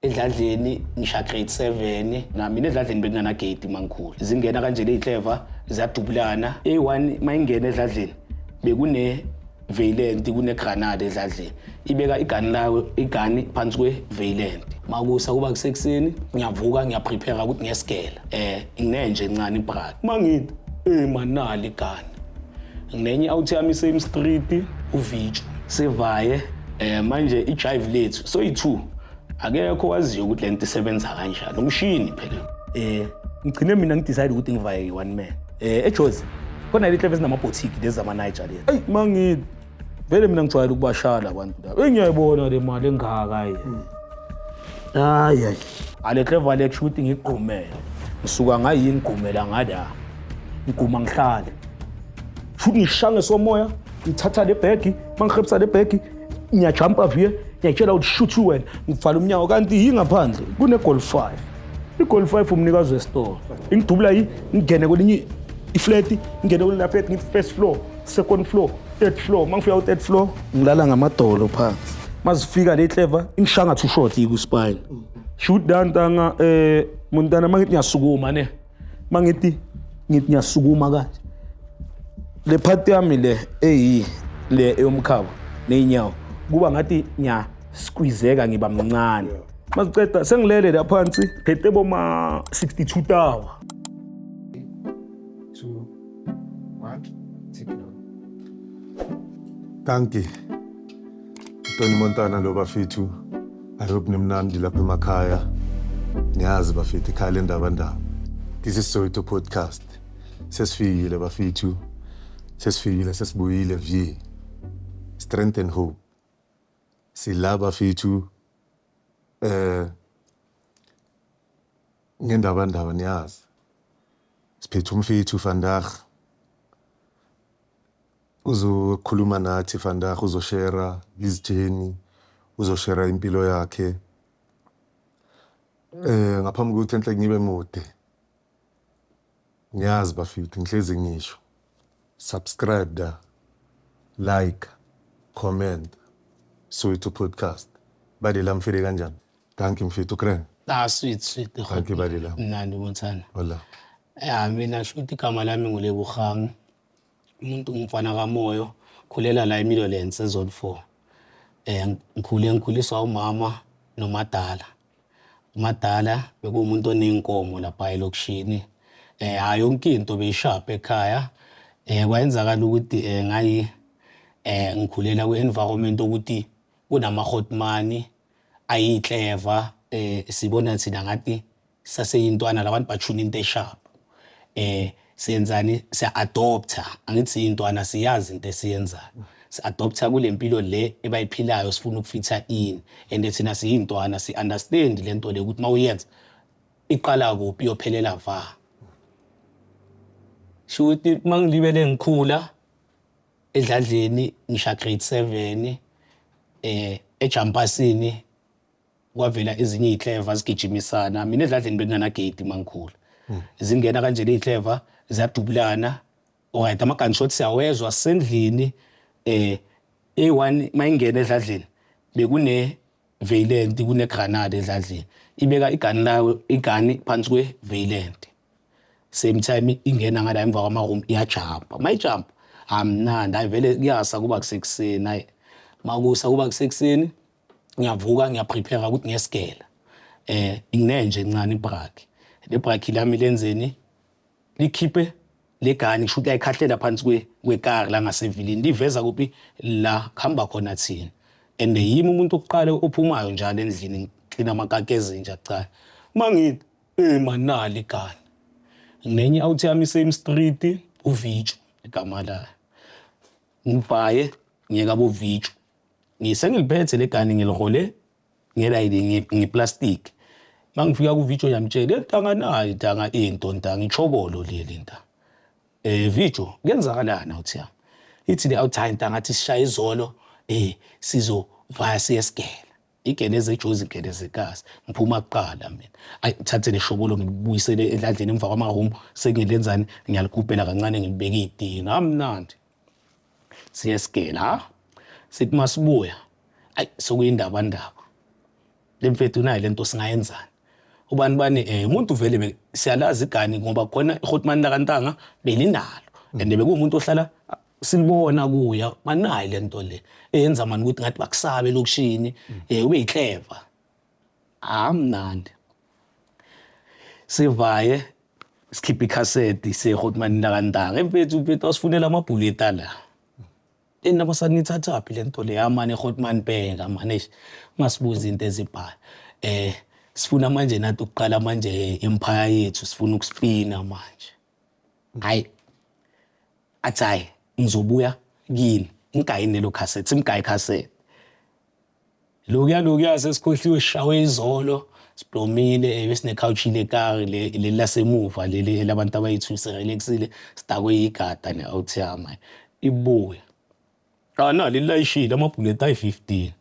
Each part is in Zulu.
Edladleni ngisha grade 7 na mina edladleni bekungana gate mangikhulu. Zingena kanje ley'hleva ziyadubulana. Eyi-one mayingena edladleni bekune Veilant kune-granada edladleni, ibeka igani layo, igani phansi kwe-Veilant. Makusa kuba kusekuseni, ngiyavuka, ngiyaprepare ukuthi ngiyesigela, nginenje encane ibhraki. Mangithi manali igani, nginenye out yami same street uvitsho sivaye. Manje ijive lethu soyi-two, akekho waziyo ukuthi lento isebenza kanjani, umshini phela. Ngigcine mina ngidecide ukuthi ngivaye one man eJozi khona le hleve ezinamabhotiki lezi zama-Niger lezi. Eyi, mangithi vele mina ngijwayele ukubashala abantu laba. Eyi, ngiyayibona le mali engaka ye. Hayi hayi, ale clever le, kusho ukuthi ngigqumele, ngisuka ngayini, ngigqumela ngala, ngiguma ngihlale, shuthi ngishange somoya, ngithatha le bhegi, mangihebisa le bhegi ngiyajampa viye, ngiyayitshela ukuthi shuthi wena, ngivala umnyango, kanti yingaphandle kune-Golf 5, i-Golf 5 umnikazi wesitolo ingidubula yi, ngingene kwelinye ifleti, ngingene kwelinye flat, ngithi first floor, second floor, third floor. Uma ngifika ku-third floor ngilala ngamadolo phansi. Mazifika le clever ingishanga two shot ku-spine, shoot down ntanga. Muntana, mangithi ngiyasukuma ne, mangithi ngithi ngiyasukuma kanje, le part yami le eyi le eyomkhaba ney'nyawo kuba ngathi ngiyasqueezeka, ngiba mncane. Maziceda sengilele la phansi, phethe boma 62 tower. Two, one, tick now. Dankie. Tony Montana lo bafethu. I hope nimnandi lapha emakhaya. Niyazi bafethu, ikhaya lendaba ndaba. This is Soweto Podcast. Sesifikile bafethu. Sesifikile, sesibuyile v. Strength and hope. Sila bafethu ngendaba ndaba, niyazi. Siphethe umfethu vandag. Uzokhuluma nathi vandag, uzoshare his journey, uzoshare impilo yakhe. Ngaphambi kokuthi enhle ngibe mude. Ngiyazi bafethu, ngihlezi ngisho. Subscribe da, like, comment. Soweto Podcast. Badela mfile kanjani? Thank you mfethu Kren. Ah, sweet sweet. Thank you badela. Mnandi Montana. Hola. Ya, mina shuthi igama lami nguLebogang. Umuntu ngumfana kaMoyo, khulela la eMidlands eZone 4. Ngikhule ngikhuliswa umama nomadala. Umadala bekuwumuntu oney'nkomo lapha elokishini. Hhayi, yonke into beyishapha ekhaya. Kwayenzakala ukuthi ngayi ngikhulela kwi-environment ukuthi kunama-hotman ayikleva. Sibona thina ngathi saseyintwana labantu bachuna into esharp. Siyenzani? Siya-adopta, angithi siyintwana, siyazi into esiyenzayo. Si-adopta kule mpilo le ebayiphilayo, sifuna ukufitha in, and thina siyintwana si-understand le nto le ukuthi uma uyenza iqala kuphi, iyophelela va. Shuthi uma ngilibele ngikhula edladleni ngisha grade 7 ejampasini kwavela ezinye iy'hleva zigijimisana. Mina edladleni bekungana gate mangikhula. Zingena kanje ley'hleva ziyadubulana. Alright, ama-gunshot siyawezwa sisendlini. Eyi-one mayingena edladleni bekune Veilant kune-granada edladleni, ibeka igani layo, igani phansi kwe-Veilant. Same time ingena ngala emva kwama-room, iyajampa, mayijampa amnandi. Hayi vele kuyasa kuba kusekuseni, hayi makusa kuba kusekuseni, ngiyavuka, ngiyaprepare ukuthi ngiyesigela. Nginenje encane ibhraki, le bhraki lami lenzeni? Likhiphe le gani, kusho ukuthi ayikhahlela phansi kwekari la ngasevilini, liveza kuphi la kuhamba khona thina. And yimi umuntu okuqala ophumayo njalo endlini, ngiklina amakaka ezinja kucala. Mangithi manali igani, nginenye out yami same street uvitsho igama layo, ngibhaye ngiyeka bovitsho, ngisengiliphethe le gani, ngilihole ngelayini ngeplastic. Mangifika kuVijo ngiyamtshela, ntanga nayi ntanga, into ntanga ichobolo leli ntanga. Vijo, kuyenzakalani awuthi yami? Ithi le awuthi hayi ntanga, athi sishaya izolo, sizovaya siyesigela. Igele ezejozi, igele ezekasi. Ngiphuma kuqala mina. Ayi, ngithathe le shobolo ngilibuyisele edladleni emva kwama-room, sengilenzani, ngiyaligubhela kancane, ngilibeke idina. Amnandi. Siyesigela, ha? Sithi masibuya, ayi sokuyindaba ndaba. Le mfethu nayo lento singayenzani? Ubani bani umuntu vele siyalazi igani ngoba khona iHotman lakantanga belinalo and bekuwumuntu ohlala silibona kuya manayi lento le eyenza mani ukuthi ngathi bakusabe elokishini ube yiclever. Amnandi. Sivaye sikhipha ikhaseti seHotman lakantanga mfethu mfethu asifunela amabhuleti la. Ena basanithathaphi lento le yamane Hotman bheka mane eish ungasibuzi into ezibhala. Sifuna manje nathi ukuqala manje empire yethu sifuna ukuspina manje. Hayi athi hayi ngizobuya kini ngigayini lelo cassette simgayi cassette. Lokuya lokuya sesikhohliwe sishawe izolo siblomile besine-couch lekari leli lasemuva leli labantu abayi-two sirelaxile sidakwe igada ne-out yami ibuya. Ah nali lilayishile amabhuleti ayi-15.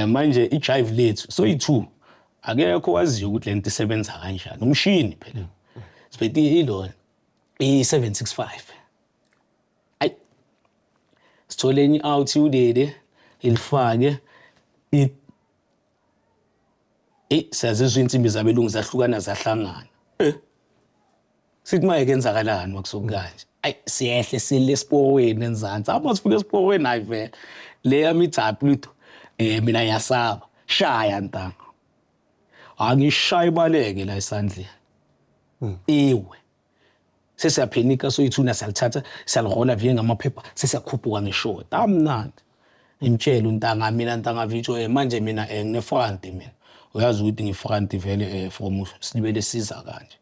Manje i-jive lethu so yi-two akekho waziyo ukuthi lento isebenza kanjani umshini phela. Siphethe ilona i-765. Ayi sithole enye i-out ulele ilifake siyazizwa insimbi zabelungu zahlukana zahlangana. Sithi maye kenzakalani makusokukanje. Ayi siyehle sile esiporweni enzansi. Ama sifike esiporweni hayi vele. Le yami ithi lutho. Mina ngiyasaba. Shaya ntanga. Angishaya ibaleke la esandleni. Iwe. Sesiyaphenika soyithuna siyalithatha siyalirola viye ngamaphepha sesiyakhuphuka ngeshoda. Amnandi. Ngimtshela untanga mina ntanga vitsho manje mina ngine-front mina. Uyazi ukuthi ngi-front vele from silibele siza kanje.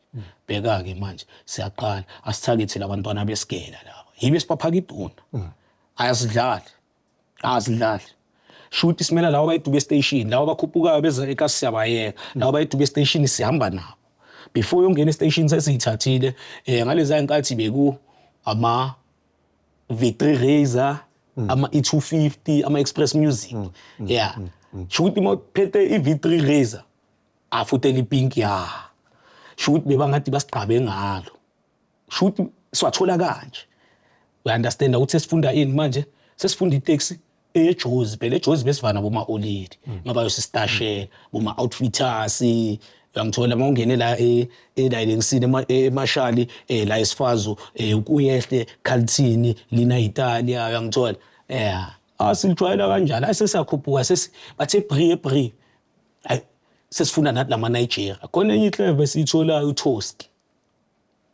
Bheka ke manje siyaqala asithakethe labantwana besigela laba. Yibe sibaphaka iduna. Ayasidlali. Asidlali. Shuthi simela lawa abayidube station, lawa abakhuphukayo beza ekasi siyabayeka. Lawa abayidube station sihamba nabo. Before yongena estation sesiyithathile ngalezi nkathi beku ama V3 Razor, ama E250, ama Express Music. Yeah. Shuthi mawuphethe i-V3 Razor afutela ipink ya. Shuthi bebangathi basigqabe ngalo. Shuthi siwathola kanje. We understand ukuthi sesifunda ini manje? Sesifunda itaxi eJozi phela eJozi besivana boma olady ngoba yosistashela boma outfitters uyangithola mawungene la eLayensini eMashali la esifazo kuyehle Carlton lina Italia uyangithola asilijwayela kanjalo ayisesiyakhuphuka sesi bathe bri bri ay sesifuna nathi lama Nigeria khona enye ihleve esiyitholayo utoast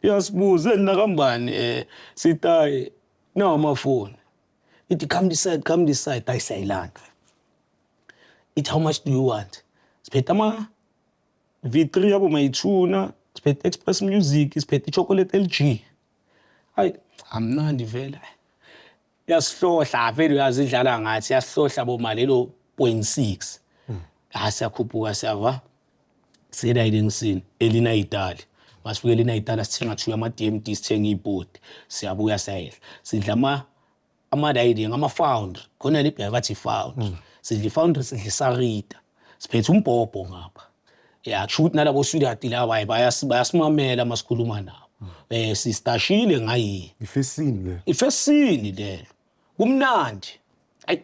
iyasibuza nakambani sitayi nawo amafoni ithi come this side, come this side. Ayisayilanda ithi how much do you want? Siphethe ama V3 yabo mayithuna, siphethe Express Music, siphethe chocolate LG. Hayi amnandi vele. Yasihlohla vele uyazidlala ngathi yasihlohla boma lelo 0.6. Ha siyakhuphuka siyava siyela ilengisini elina Italy. Masifike elina Italy sithenga two ama DMD sithenga ibhodi siyabuya siyayehla. Sidla ama riding ama foundry khona le bheka bathi foundry. Sidla foundry sidla sarita. Siphethe umbhobho ngapha. Ya kusho ukuthi nalabo sweetheart laba bayasimamela masikhuluma nabo. Sistashile ngayi. Ifesini le. Ifesini lelo. Kumnandi. Ayi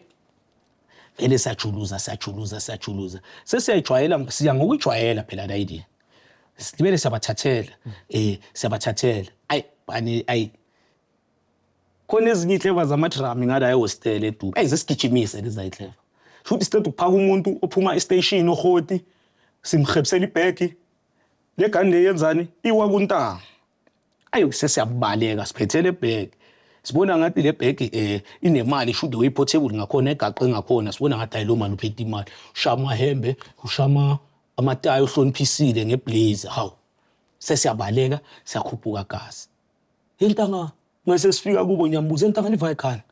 vele siyajuluza siyajuluza siyajuluza. Sesiyayijwayela siya ngokujwayela phela la idea. Sibele siyabathathela siyabathathela. Ayi bani ayi khona ezinye ihleva zamadrami ngala ehostel eDuba. Ayi zesigijimise lezi ihleva. Shuthi siqeda ukuphaka umuntu ophuma estation ohoti simhebisela ibhegi. Le gani le yenzani iwa kuntanga. Ayo sesiyabaleka siphethe le bag. Sibona ngathi le bag inemali should way portable ngakhona egaqe ngakhona sibona ngathi ayilo mali uphethe imali. Ushaya amahembe, ushaya amatayi ohloniphisile ngeblazer. Hawu. Sesiyabaleka siyakhuphuka gazi. Intanga mase sifika kubo ngiyambuza intanga liva ekhaya.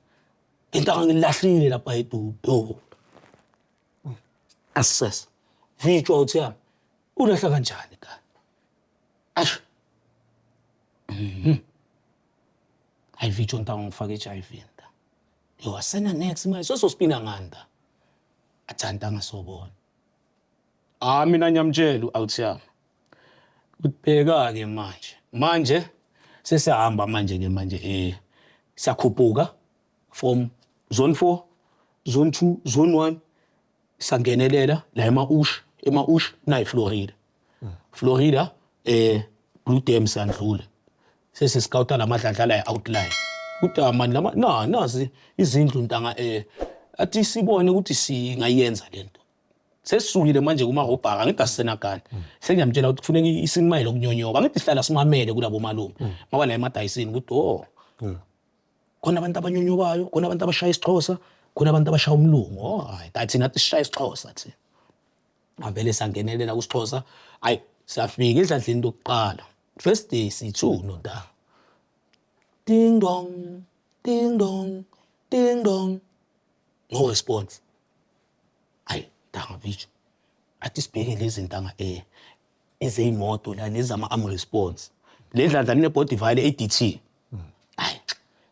Intanga ngilahlile lapha eDuba. Assess. Vitsho uthi yami. Ulahla kanjani ekhaya? Asho. Hayi vitsho ntanga ngifake HIV nta. Yo asena next manje sosospina nganda. Athi ntanga sobona. Ah mina ngiyamtshela u-out yami. Ubheka ke manje. Manje sesihamba manje ke manje siyakhuphuka from zone 4, zone 2, zone 1 sangenelela la ema-Usha. Ema-Ush nayi Florida. Florida Blue Dam siyandlula. Sesiscouta lamadladla la outline. Kuthi mani lama na nazi izindlu ntanga athi sibone ukuthi singayenza lento. Sesisukile manje kuma-robbery, angithi asisenagani. Sengiyamtshela ukuthi kufuneka isimayile okunyonyoba, angithi sihlala simamele kulabo malume maba la emadayisini ukuthi oh khona abantu abanyonyobayo, khona abantu abashaya isiXhosa, khona abantu abashaya umlungu. Alright, ayi thina athi sishaya isiXhosa thina. Avele sangenelela kusiXhosa. Ayi siyafika edladleni lokuqala, first day siyi-two nontanga. Ding dong, ding dong, ding dong, no response. Ayi ntanga vicho, athi sibheke lezi ntanga ezeyimoto la, lezi ama-arm response. Le dladla line-body vale ADT. Hayi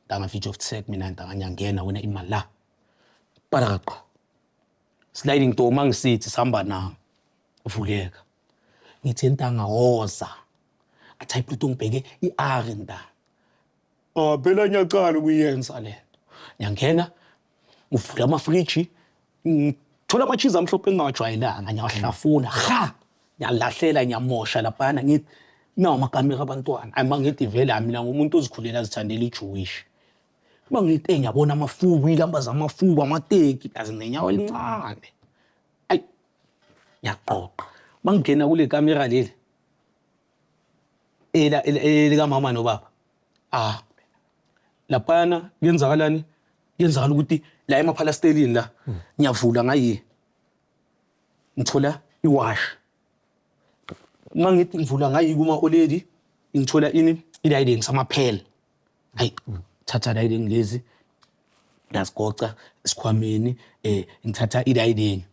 ntanga vicho, futhi mina ntanga ngiyangena, wena ima la paraqqa sliding door, mangisithi sihamba nawo vuleka. Ngithi ntanga woza, athi hayi Pluto, ngibheke i-R ntanga. Oh phela ngiyacala ukuyenza le nto. Ngiyangena, ngivula amafriji, ngithola ama-cheese amhlophe engingawajwayelanga, ngiyawahlafuna ha, ngiyalahlela, ngiyamosha laphana. Ngithi nawo amakamera abantwana. Ayi mangithi vele mina ngumuntu ozikhulela azithandela i-Jewish. Uma ngithi ngiyabona amafuku, iy'lamba zamafuku, amateki, azi nenyawo elincane. Ayi ngiyaqoqa mangingena kule kamera leli ela elikamama nobaba. Ah laphana kuyenzakalani? Kuyenzakala ukuthi la emaphalastelini la ngiyavula ngayi ngithola iwash. Uma ngithi ngivula ngayi kuma oledi ngithola ini, ilayini samaphela. Hayi thatha layini lezi, ngiyasigoca esikhwameni. Ngithatha ilayini,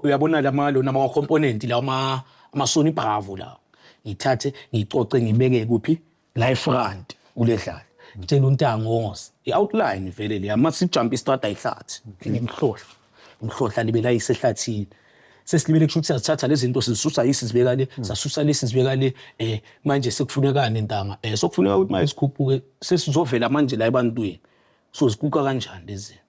uyabona lama lona ama component lawa, ama Sony Bravo lawa, ngithathe ngicoce, ngibeke kuphi? La e-front kule dlala. Ngitshela untangoza i-outline vele leya, masijump istrada ihlathi, ngimhlohla ngimhlohla libe la isehlathini. Sesilibele kusho ukuthi siyazithatha lezi zinto, sizisusa yisi, sibeka le, sasusa lesi, sibeka le. Manje sekufunekani ntanga? Sokufuneka ukuthi manje sikhuphuke, sesizovela manje la ebantwini. So zikuka kanjani lezi zinto?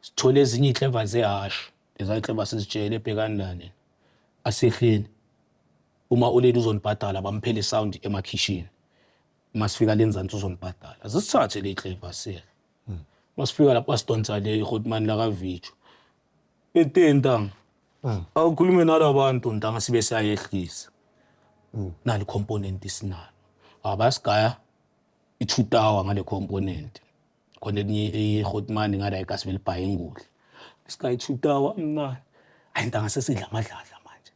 Sithole ezinye iy'nhleva zehhashi, leza y'nhleva sizitshele ebhekani lani, asehleni uma uleli uzonibhadala, bamphele sound emakhishini. Masifika le nzansi uzonibhadala, azisithathe le y'nhleva siye. Masifika lapho asidonsa le ihotman lakavijo ete ntanga, awukhulume nalabantu ntanga, sibe siyayehlisa nali component sinalo. Abasigaya i-two tower ngale component, khona elinye ihotman ngala ikasi belibhaye ingudla, sigaya i-two tower mna. Hayi ntanga, sesidla amadladla manje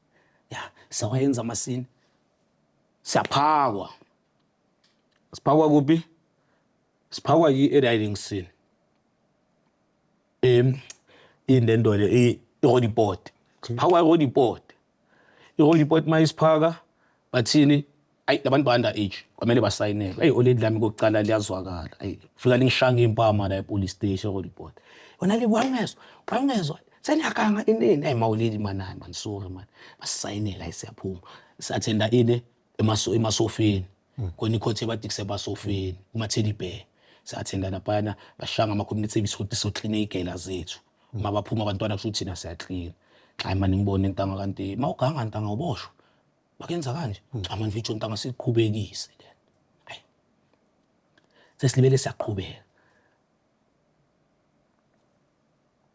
ya, sawayenza amasini, siyaphakwa. Siphakwa kuphi? Siphakwa yi-riding scene, ini le nto le, i-Roodepoort. Siphakwa i-Roodepoort. I-Roodepoort mayisiphaka bathini? Ayi labantu ba-under age kwamele basayinelwe. Eyi oledi lami kokucala liyazwakala, ayi fika lingishaya ngempama la e-police station e-Roodepoort. Wena le wangezwa, wangezwa seniyaganga inini? Ayi mawuledi manani man, sorry man, basisayinela. Ayi siyaphuma, sathenda ini emasofeni khona ikhothe bathi kusemasofeni kuma-teddy bear. Sathenda laphayana, bashaya ngama-community service ukuthi sokline iy'gela zethu. Uma baphuma abantwana kusho ukuthi thina siyaklina. Hayi mani ngibone ntanga, kanti uma uganga ntanga uboshwa bakenza kanje. Cha mani vitsho ntanga, siqhubekise le. Hayi sesilibele, siyaqhubeka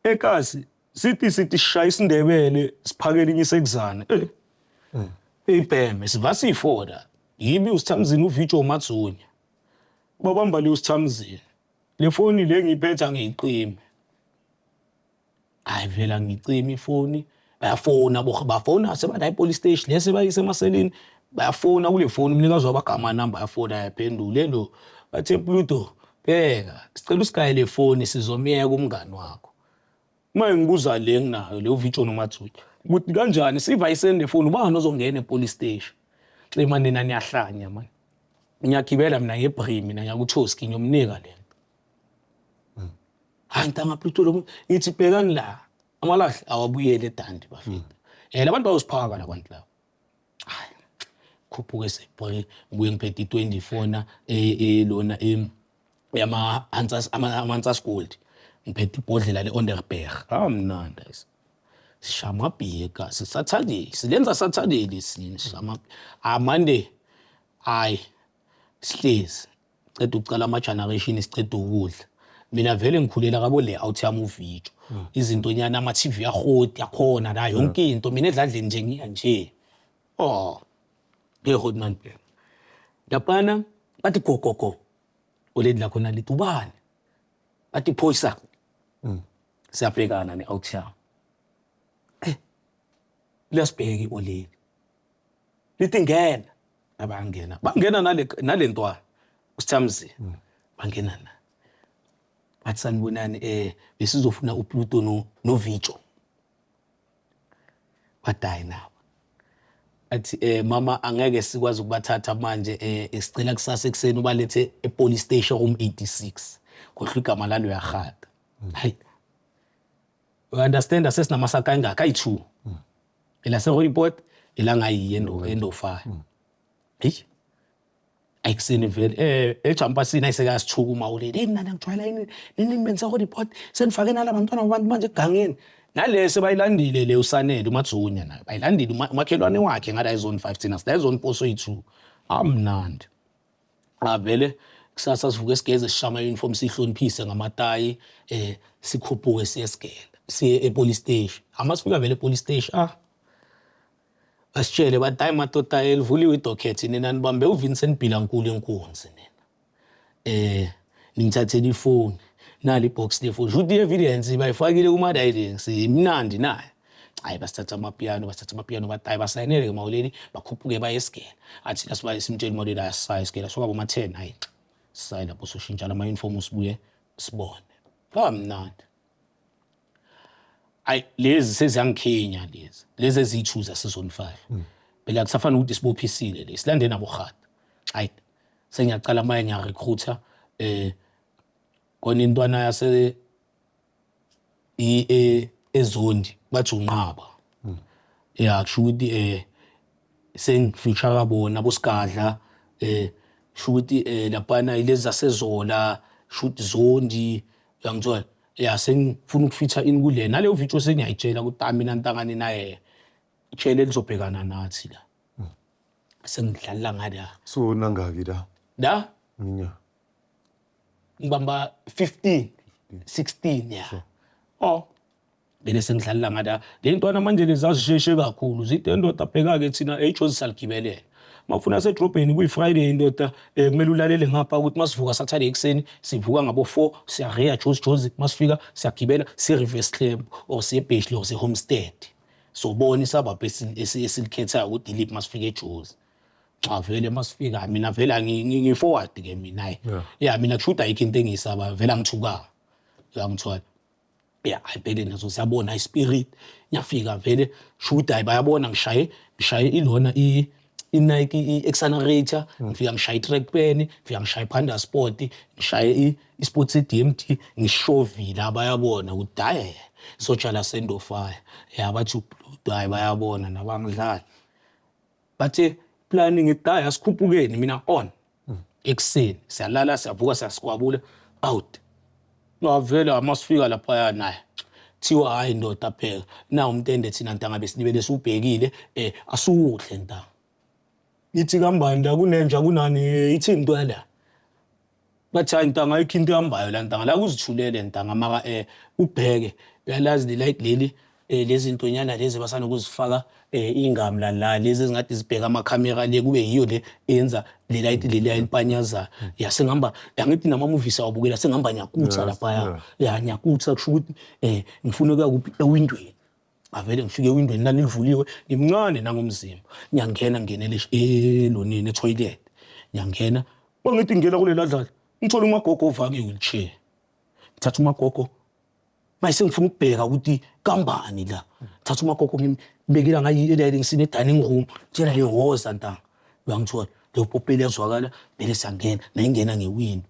ekasi, sithi sishaya isiNdebele, siphakele inye isekuzana ibheme sivasa ifoda yimi, usithamzini, uvitsho, umadzunya. Babamba le usithamzini, le foni le ngiyiphethe angiyiqimi. Hayi vele angicimi ifoni, bayafona bo, bafona sebala e-police station lese bayise emaseleni. Bayafona kule foni, umnikazi wabagama namba, ayafona, ayaphendula elo, bathe Pluto bheka, sicela usigaye le foni, sizomyeka umngani wakho. Uma ngibuza le nginayo le uvitsho nomathunya ukuthi kanjani sivayiseni le foni, ubani ozongena e-police station? Xima nina niyahlanya mani. Ngiyagibela mina ngebri, mina ngiyakuthoski, ngiyomnika le nto. Hayi ntanga Pluto, lo muntu ngithi bhekani la, amalahle awabuyele eDandi bafika. Labantu bayosiphaka labantu laba. Hayi khuphuke sebhoyi, ngibuye ngiphethe i-24 na lona yama Ansas, ama Ansas Gold, ngiphethe ibhodlela le Onderberg. Ah mnandi guys. Sishamabhiye kasi Saturday, silenza Saturday lesini sishama. Ah, Monday hayi, sihlezi ceda ukucala ama-generation, siceda ukudla. Mina vele ngikhulela kabo le out yami uvidiyo, izinto nyana, ama-TV ahoti akhona la, yonke into. Mina edladleni nje ngiya nje, oh hey, man, laphana bathi go go go, oledi lakhona lithi ubani, bathi phoyisa. Siyabhekana ne-out yami, liyasibheka i-oledi, lithi ngena. Abangena, bangena nale ntwana usithamzi, bangena na, bathi sanibonani, besizofuna uPluto no noVicho. Badayi nabo, athi mama, angeke sikwazi ukubathatha manje, sicela kusasa ekuseni ubalethe e-police station room 86. Khohlwa igama lalo, yahata. Hayi, you understand, sesinamasaka angaka ayi-2, elase-Roodepoort, elangayiyo eNdofaya. Heyi, ayikuseni vele ejampasini ayisekayasithuka umawuleli, hey, mina ngijwayela yini nini benza Roodepoort, senifake nalabantwana babantu manje egangeni. Nale sebayilandile le usanele uMathunya nayo bayilandile, umakhelwane wakhe ngala i-zone 5, thina sila i-zone 4 soyi-2. Amnandi avele kusasa sivuke, sigeze, sishama uniform, sihloniphise ngamatayi, sikhuphuke siye esigela, siye e-police station. Amasifika vele e-police station, ah, basitshele bathi, hayi madoda, livuliwe idocket, nina nibambe uVincent Bilankulu inkunzi, nina ningithathele ifoni, nali ibox lefoni, shuthi i-evidence bayifakile kuma-dialings, imnandi nayo. Hayi, basithatha amapiano, basithatha amapiano, bathi hayi, basayinele-ke mawuleli, bakhuphuke baye esigela. Athi nasibaye simtshele umawuleli, ayasisaye esigela, soka boma-10. Hayi, sisaye lapho, soshintshana ama-uniform, sibuye sibone kamnandi. Ayi, lezi seziyangikhinya lezi eziyi-2 zase-zone 5 phela, kusafana ukuthi sibophisile le, silande nabo hata. Hayi, sengiyacala manje ngiyarecruiter, khona intwana yase eZondi, bathi unqaba ya, kusho ukuthi sengifeature bona bosigadla, kusho ukuthi laphana ilezi zasezola, shoot Zondi, uyangithola? Ya, sengifuna ukufeature in kule naleyo video, sengiyayitshela ukuthi ah, mina ntangane naye tshele lizobhekana nathi la, sengidlalela ngala. So nangaki la? La? Iminyaka. Ngibamba 15 16, ya. Oh, bele sengidlalela ngala le ntwana manje, lezazisheshe kakhulu, zithi ndoda, bheka-ke thina ejozi saligibelela mafuna sedrobheni kuyi-Friday ndoda, kumele ulalele ngapha ukuthi masivuka Saturday ekuseni, sivuka ngabo-4, siyareya jozi jozi, masifika siyagibela si-reverse clamp or siye eBheshli or siye-Homestead, sobona isabhabhu esilikhethayo ukuthi iliphi masifika ejozi. Cha, vele masifika mina vele ngi-forward ke mina, hayi. Ya, mina kushuthi ayikho into engiyisabayo vele, angithukanga, uyangithola? Ya, hayi vele nazo siyabona ispirit, ngiyafika vele, shuthi hayi, bayabona ngishaye ilona i-Nike i-Accelerator, ngifika ngishaye i-track pen, ngifika ngishaye i-Panda Sport, ngishaye i-sport se-DMT, ngishovile, bayabona ukuthi hayi, sotsha lasendofaya. Ya, bathi ublood, hayi, bayabona nabangidlali, bathe plan, ngithi hayi, asikhuphukeni, mina on ekuseni siyalala, siyavuka, siyasikwabula out. Ngavela masifika laphaya naye thiwa hayi ndoda, bheka na umtende, thina ntanga besilibele siwubhekile, asuwudle ntanga. Ithi kambani la, kunenja, kunani, ithini into yala? Bathi hayi ntanga, ayikho into ehambayo la ntanga, la kuzithulele ntanga, maka ubheke, uyalazi le light leli, lezi ntonyana lezi basanokuzifaka, ingamla la, lezi ezingathi zibheka amakhamera le, kube yiyo le eyenza le light leli elipanyazayo. Ya, sengihamba, angithi nama-movies awabukela, sengihamba ngiyakutha laphaya. Ya, ngiyakutha, kusho ukuthi ngifuna ukuya kuphi? Ewindweni. Avele ngifike ewindweni lani livuliwe, ngimncane nangomzimba, ngiyangena, ngingenele elonini, etoilet, ngiyangena. Mangithi ngingena kulela dlala, ngithola umagogo ovake i-wheelchair, ngithatha umagogo manje, sengifuna ukubheka ukuthi kambani la, thatha umagogo, ngimbekela ngayi ngisine dining room, tshela le woza ntanga, uyangithola? Leyo popeli yazwakala vele, siyangena nayingena ngewindi,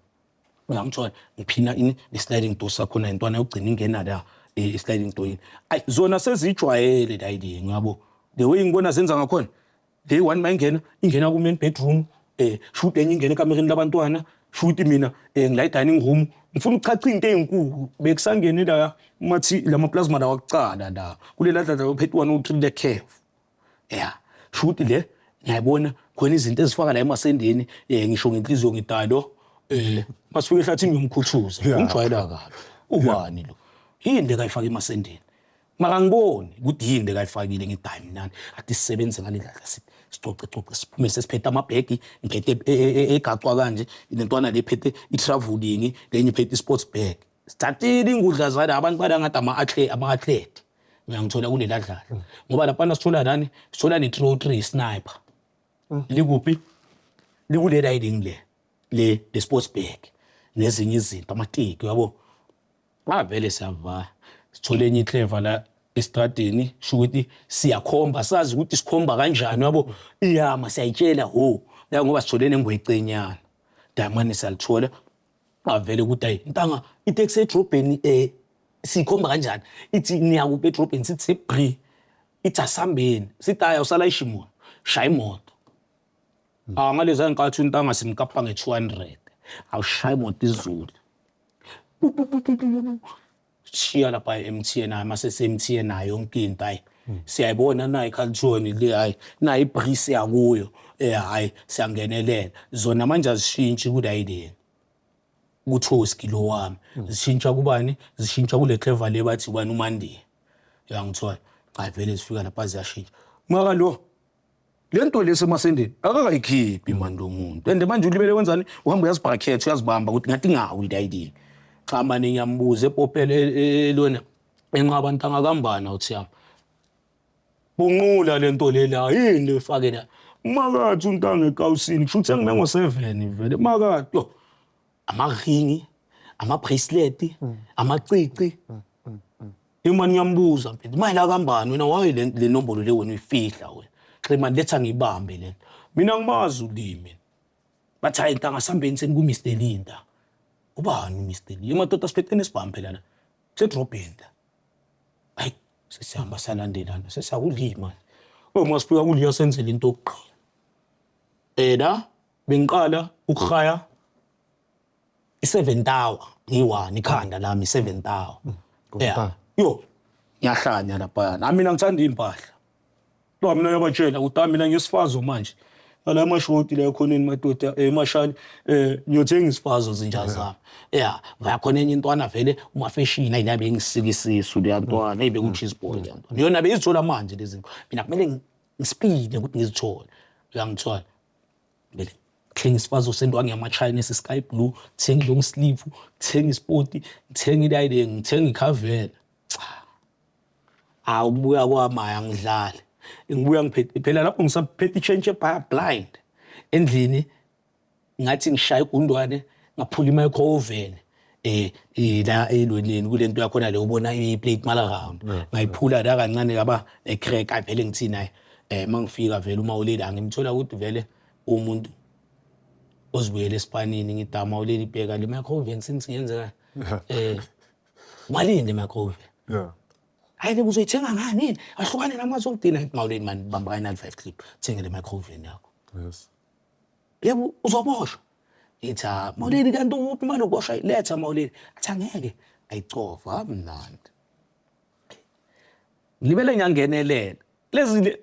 uyangithola? Ngiphina ini ne-sliding door sakhona, intwana yokugcina ingena la e-sliding door yini. Ayi, zona sezijwayele la idea ngiyabo, the way ngibona zenza ngakhona, le one mayingena, ingena ku-main bedroom, shoot enye ingena ekamereni labantwana. Shuthi mina ngila dining room ngifuna ukuchacha into ezinkulu bekusangene la mathi lama plasma lawa kucala la kulela dladla uphethe 103 le curve. Yeah, shuthi le ngiyayibona khona izinto ezifaka la emasendeni ngisho ngenhliziyo ngidalo masifika ehlathini ngiyomkhuthuza ngijwayela kabi. Ubani lo? Yini le kayifaka emasendeni? Makangiboni ukuthi yini le kayifakile ngithi hayi mina ade sisebenze ngale dladla sicoce coce siphume sesiphethe amabhegi ngiphethe egacwa kanje lentwana le phethe i-traveling lenye iphethe i-sports bag sithathile ingudla zala abantu bala ngathi ama-athlete uyangithola kulela dladla ngoba laphana sithola nani sithola ne-303 sniper likuphi likule riding le sports bag nezinye izinto amateki uyabo. Avele siyavaya sithole enye iclever la estradeni sho ukuthi siyakhomba sazi ukuthi sikhomba kanjani yabo iyama siyayitshela ho la ngoba sithole nengwecenyana damane siyalithola avele ukuthi hayi ntanga iteksi edrobheni sikhomba kanjani ithi niyakuphi edrobheni sithi sebri ithi asambeni sithi hayi awusala ishimoto shaya imoto. Ah ngalezi nkathi untanga simkapa nge-200 awushaya imoto izulu shiya lapha e-MTN hayi mase se-MTN nayo yonke into hayi siyayibona nayo i-Carlton le hayi nayo i-Breeze yakuyo hayi siyangenelela zona manje azishintshi kulayini kuThoski lo wami zishintsha kubani zishintsha kule clever le bathi ubani uMandiya uyangithola hayi vele zifika lapha ziyashintsha maka lo lento lesemasendeni akakayikhiphi mani lo muntu and manje ulibele wenzani uhamba uyazibhakhetha uyazibamba ukuthi ngathi ngawi layidini cha mani ngiyambuza epopele lona enqaba ntanga kambana uthi yami bunqula lento lela yini efake la makathi untanga ekawusini kusho ukuthi sengime ngo-7 vele makathi yo amaringi ama-bracelet amacici imani ngiyambuza mfethu manje la kambani wena waye le nombolo le wena uyifihla wena xe mani letha ngiyibambe le mina ngimazi ulimi bathi hayi ntanga sambeni seniku-Mr Linda ubani u-Mr Lee emadoda siphethene isibhamu phela la kusedrobheni la hayi sesihamba salandelana sesiyakulima uma sifika kuliya senzele into yokuqala la bengiqala ukuhaya i-seven tower ngiyi-one ikhanda lami i-seven tower yeah yo ngiyahlanya laphayana nami mina ngithanda iy'mpahla lo mina uyabatshela ukuthi ah, mina ngiyisifazo manje ngala amashoti la ekhoneni madoda emashali ngiyothenga isifazo zinja zami yeah vakhona enye intwana vele umafeshini ayinabe ngisika isisu leya ntwana eyibe ku-cheese boy leya ntwana yona beyizithola manje lezi zinto mina kumele ngisipide ukuthi ngizithole uyangithola vele thenga isifazo sentwangu yama-china esi-sky blue thenga i-long sleeve thenga ispoti thenga ilayile ngithenga ikhavela cha awubuya kwamaya ngidlale ngibuya ngiphethe phela lapho ngisaphethe i-change ebhaya blind endlini ngathi ngishaya igundwane ngaphula i-micro oven la elweneni kulento yakhona le ubona i-plate mala round ngayiphula la kancane yaba ne-crack avele ngithini hayi mangifika vele uma uleli angimthola ukuthi vele umuntu ozibuyele esipanini ngithi ama uleli bheka le micro oven since ngiyenzeka malini le micro oven Yeah. hayi le uzoyithenga ngani yini ahlukane namazwi okugcina mawuleni mani bamba ka-95 clip thenge le micro oven yakho Yes. Yebo uzoboshwa. Ngithi ha mawuleni kanti uphi manje uboshwa letha mawuleni. Athi angeke ayicova mnandi. Ngibele ngiyangenelela.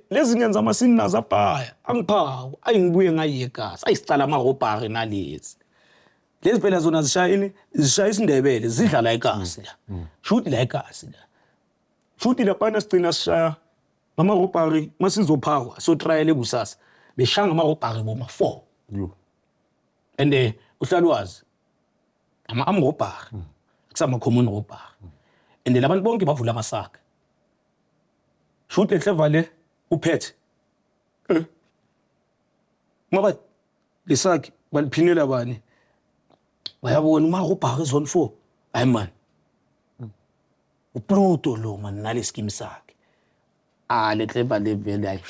Lezi ngenza amasini nazo abhaya angiphawu ayingibuye ngayigasi ayisicala amarobhari nalezi. Lezi phela zona zishaya ini zishaya isiNdebele zidla la ikasi la. Shuthi la ikasi la. Shuthi laphana sigcina sishaya ngamarobhari masizophawa so trial kusasa beshaya ngamarobhari boma 4. Yo. And uhlala wazi ama amrobhari kusama common robhari. And labantu bonke bavula amasaka. Shuthi lehleva le uphethe. Ngoba lesakhe baliphinela bani? Bayabona uma ubhaka zone 4. Hayi man. uPluto lo man nale scheme sakhe. Ah lehleva le vele hayi.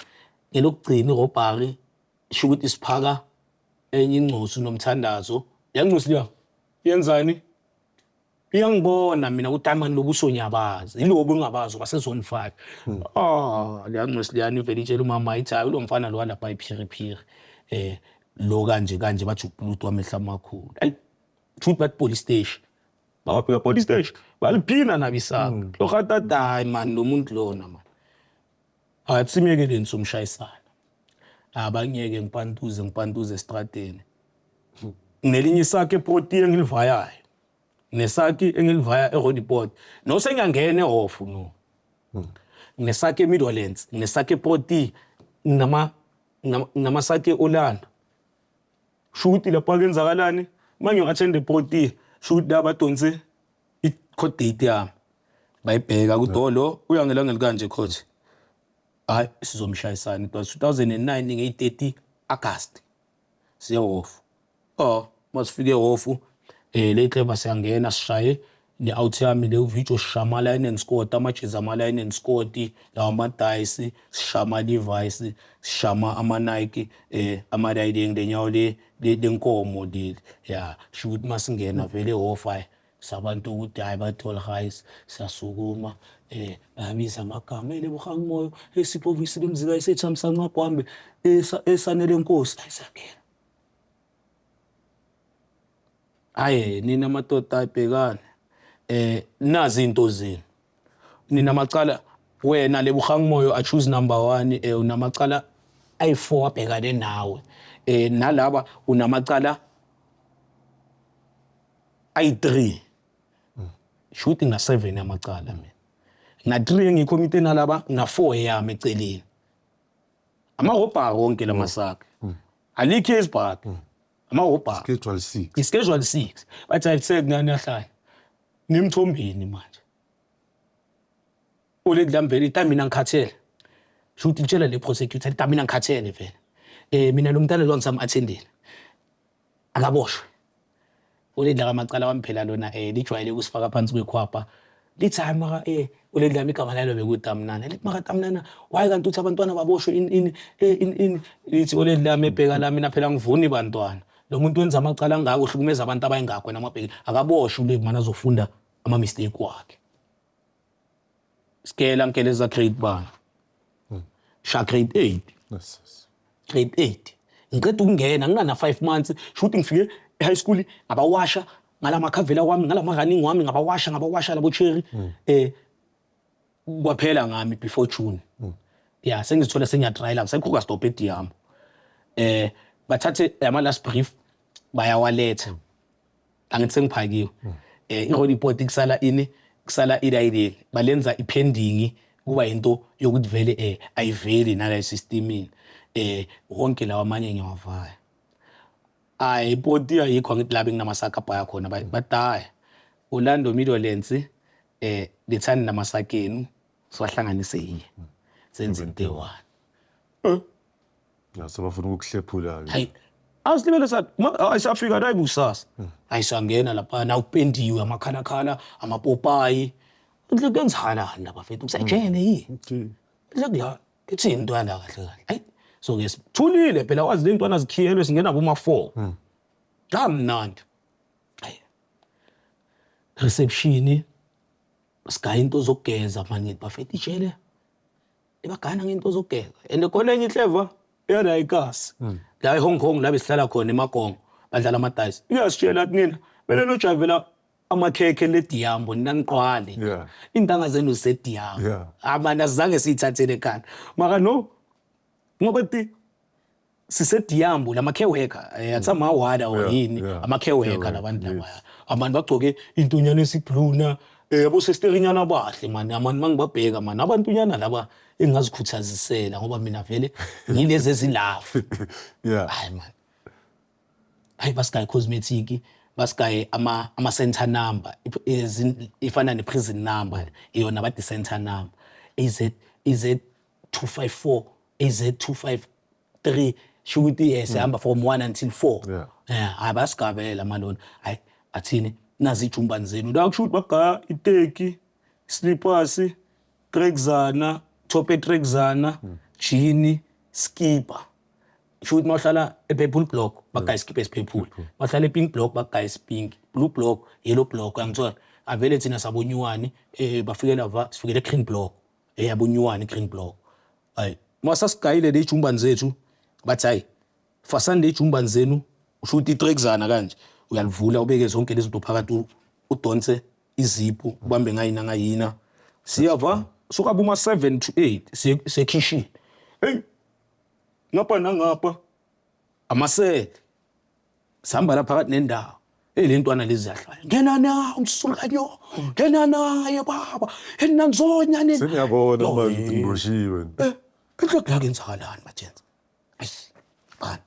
Ngelokugcina irobhari sho ukuthi siphaka enye ingcosi nomthandazo. Yangcosi leyo. Yenzani? Iyangibona mina ukuthi hayi man lobuso ngiyabazi. Yilobo engabazi ngoba sezone 5. Ah leyangcosi leyani ivele itshela umama ithi hayi lo mfana lo walapha iphiriphiri. Lo kanje kanje bathi ubluto wamehla amakhulu. Ayi, futhi bathi police station. Bawabheka police station. Baliphina nabisaka. Lo khatata hayi man lo muntu lona man. Hayi simekeleni somshayisana. Abangiyeke ngipantuze ngipantuze estradeni. Nelinye isakhe eProtea engilivayayo. Nesakhi engilivaya eRoodepoort. No sengiyangena ehofu no. Nginesakhi eMidlands, nginesakhi eProtea, nginama nginamasakhi eOrlando. Shuthi lapha kuyenzakalani? Uma ngiyo-attend eProtea, shuthi la badonse i-court date yami. Bayibheka ukuthi oh lo uya ngelanga elikanje court. Hayi sizomshayisana. It was 2009 ngeyi-30 August. Siye off. Oh, masifike ehofu le clever siyangena sishaye ne-out yami le video sishaya ama-line and scored amajezi ama-line and scored lawa ama-dice sishaya ama-levi's sishaya ama-nike ama-riding lenyawo le lenkomo leli ya sho ukuthi masingena vele ehofu hayi sabantu ukuthi hayi bathole highs siyasukuma bayabiza amagama eLebohang Moyo esiphovisi lemzika esethamsanqa Gwambe esanele nkosi hayi siyangena. Hayi nina madoda ayibhekane. Nazi into zenu. Nina macala wena Lebohang Moyo I choose number 1 unamacala ayi4 abhekane nawe. Nalaba unamacala ayi3. Shooting na 7 amacala mina. Na 3 engiyikhomite nalaba na 4 yami eceleni. Amahobha wonke lamasaka. Alikho isibhaka. Amahobha. Schedule 6. I-schedule 6. Bathi ayiseke nani yahlala. Nimthombeni manje. Uledi lami vele ita mina ngikhathele. Shuthi litshela le prosecutor ita mina ngikhathele vele. Mina lo mntana lo ngisam-attendile. Akaboshwe. Uledi la kamacala wami phela lona lijwayele ukusifaka phansi kwekhwapha. Lithi hayi maka uledi lami igama lalo bekutamnana. Lithi maka tamnana why kanti uthi abantwana baboshwe in in in lithi uledi lami ebheka la mina phela ngivuni bantwana. Lo muntu wenza amacala angaka uhlukumeza abantu abayingakho wena amabheki akaboshwe uledi mana azofunda ama mistake wakhe. Skela nkeleza grade bani? Sha grade 8. Yes. Grade 8. Ngiqeda ukungena ngingana 5 months shuthi ngifike e-high school ngabawasha ngalamakhavela wami ngalama running wami ngabawasha ngabawasha labo cherry kwaphela ngami before June. Yeah sengizithola sengiyatrayela ngisekhuka stop ediyam. Bathathe ama last brief bayawaletha. Angithi sengiphakiwe. I-Roodepoort kusala ini kusala ilayini balenza ipending kuba into yokuthi vele ayiveli nala systemini. Wonke lawa amanye ngiyawavaya. Hayi iProtea ayikho angithi la benginamasaka abhaya khona badaya. Orlando Midlands lethani namasaka enu siwahlanganise yinye. Senze into eyi-one. Ya sebafuna ukukuhlephula ke. Hayi asilibele sathi ayisafika la ikusasa. Ayisangena lapha na upendiwe amakhalakhala amapopayi. Kuhle kwenzakalani lapha mfethu kusejele yini? Kuhle ithi intwana kahle kahle. Hayi so ke sithulile phela wazi le ntwana zikhiyelwe singena kuma 4. Kamnandi. Hayi. Reception sigaya into zokugeza manje bafethu ijele. Ebagana ngento zokugeza. And khona enye inhleva eyana ikasi. La eHong Kong la besihlala khona eMagongo badlala ama dice. Iyasitshela ukuthi nina vele nojavela amakhekhe lediyambo nina niqwale. Intanga zenu zediyambo. Amana azange siyithathele ekhanda. Maka no ngoba ti sisediyambo lama care worker atsamawada or yini ama care worker labantu laba. Abantu bagcoke intunyana esiblue na yabo sesterinyana bahle man abantu mangibabheka man abantunyana laba engingazikhuthazisela ngoba mina vele ngilezi ezilafu. Hayi man. Hayi basigaye cosmetic basigaye ama center number ifana ne prison number iyona bathi center number AZ AZ254 AZ253 shukuthi sihamba from 1 until 4. Hayi basigabela malona. Hayi athini nazi ijumbani zenu la kusho ukuthi bagaya iteki slippers trekzana top etrekzana jean skipper. Sho ukuthi mawuhlala e-purple block bagaya iskipper esipurple, mawuhlala e-pink block bagaya isipink, blue block, yellow block angithola. Avele thina sabonyuwani bafikela va sifikele green block yabonyuwani green block. Hayi masasigayile le ijumbani zethu bathi hayi Fasani le jumbani zenu, usho ukuthi itrekzana kanje, uyalivula ubeke zonke lezi zinto phakathi, udonse iziphu, ubambe ngayina ngayina. Siyava suka kuma 7 to 8 siye khishini. Hey, ngapha nangapha amasele sihamba la phakathi nendawo. Hey, le ntwana lezi ziyahlala, ngena na umsulukanyo, ngena naye baba enanzonya nini. Sengiyabona Yo, manje ukuthi ngiboshiwe. Enhloko la kenzakalani majenza? Ayi bani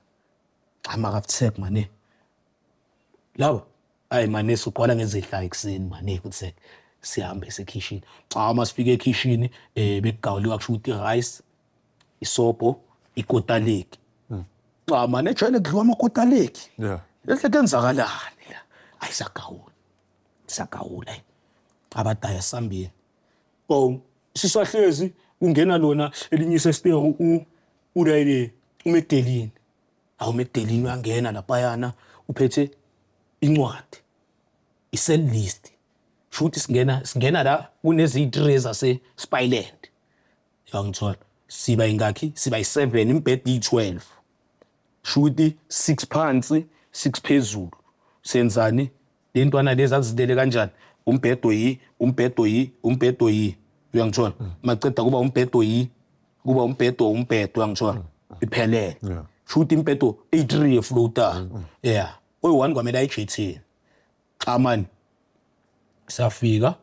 amakafuthek mane laba, ayi mane siqala ngezihla ekuseni mane futhi sihambe sekhishini. Cha, uma sifike ekhishini bekugawuliwa, kusho ukuthi rice, isobho, ikotaleki. Cha mane, ejwayele kudliwa amakotaleki. Lehle kenzakalani la? Ayi, sagawula, sagawula, ayi abadaya sambeni. Oh, sisahlezi kungena lona elinye isesiteri, ulayile uMegdelini. Awu, uMegdelini uyangena laphayana uphethe incwadi, i-cell list. Sho ukuthi singena la kuneziyi-three zase-Spyland, uyangithola? Siba ingakhi? Siba yi-7, imibhede iyi-12. Sho ukuthi 6 phansi, 6 phezulu. Senzani? Le ntwana lezi azilele kanjani? Umbhedo yi, umbhedo yi, umbhedo yi, uyangithola? Maceda kuba umbhedo yi, kuba umbhedo, umbhedo, uyangithola? Iphelele. Sho ukuthi imibhedo eyi-3 efloatayo, yeah, oyi-1 kwamele ayijethini. Cha mani, siyafika,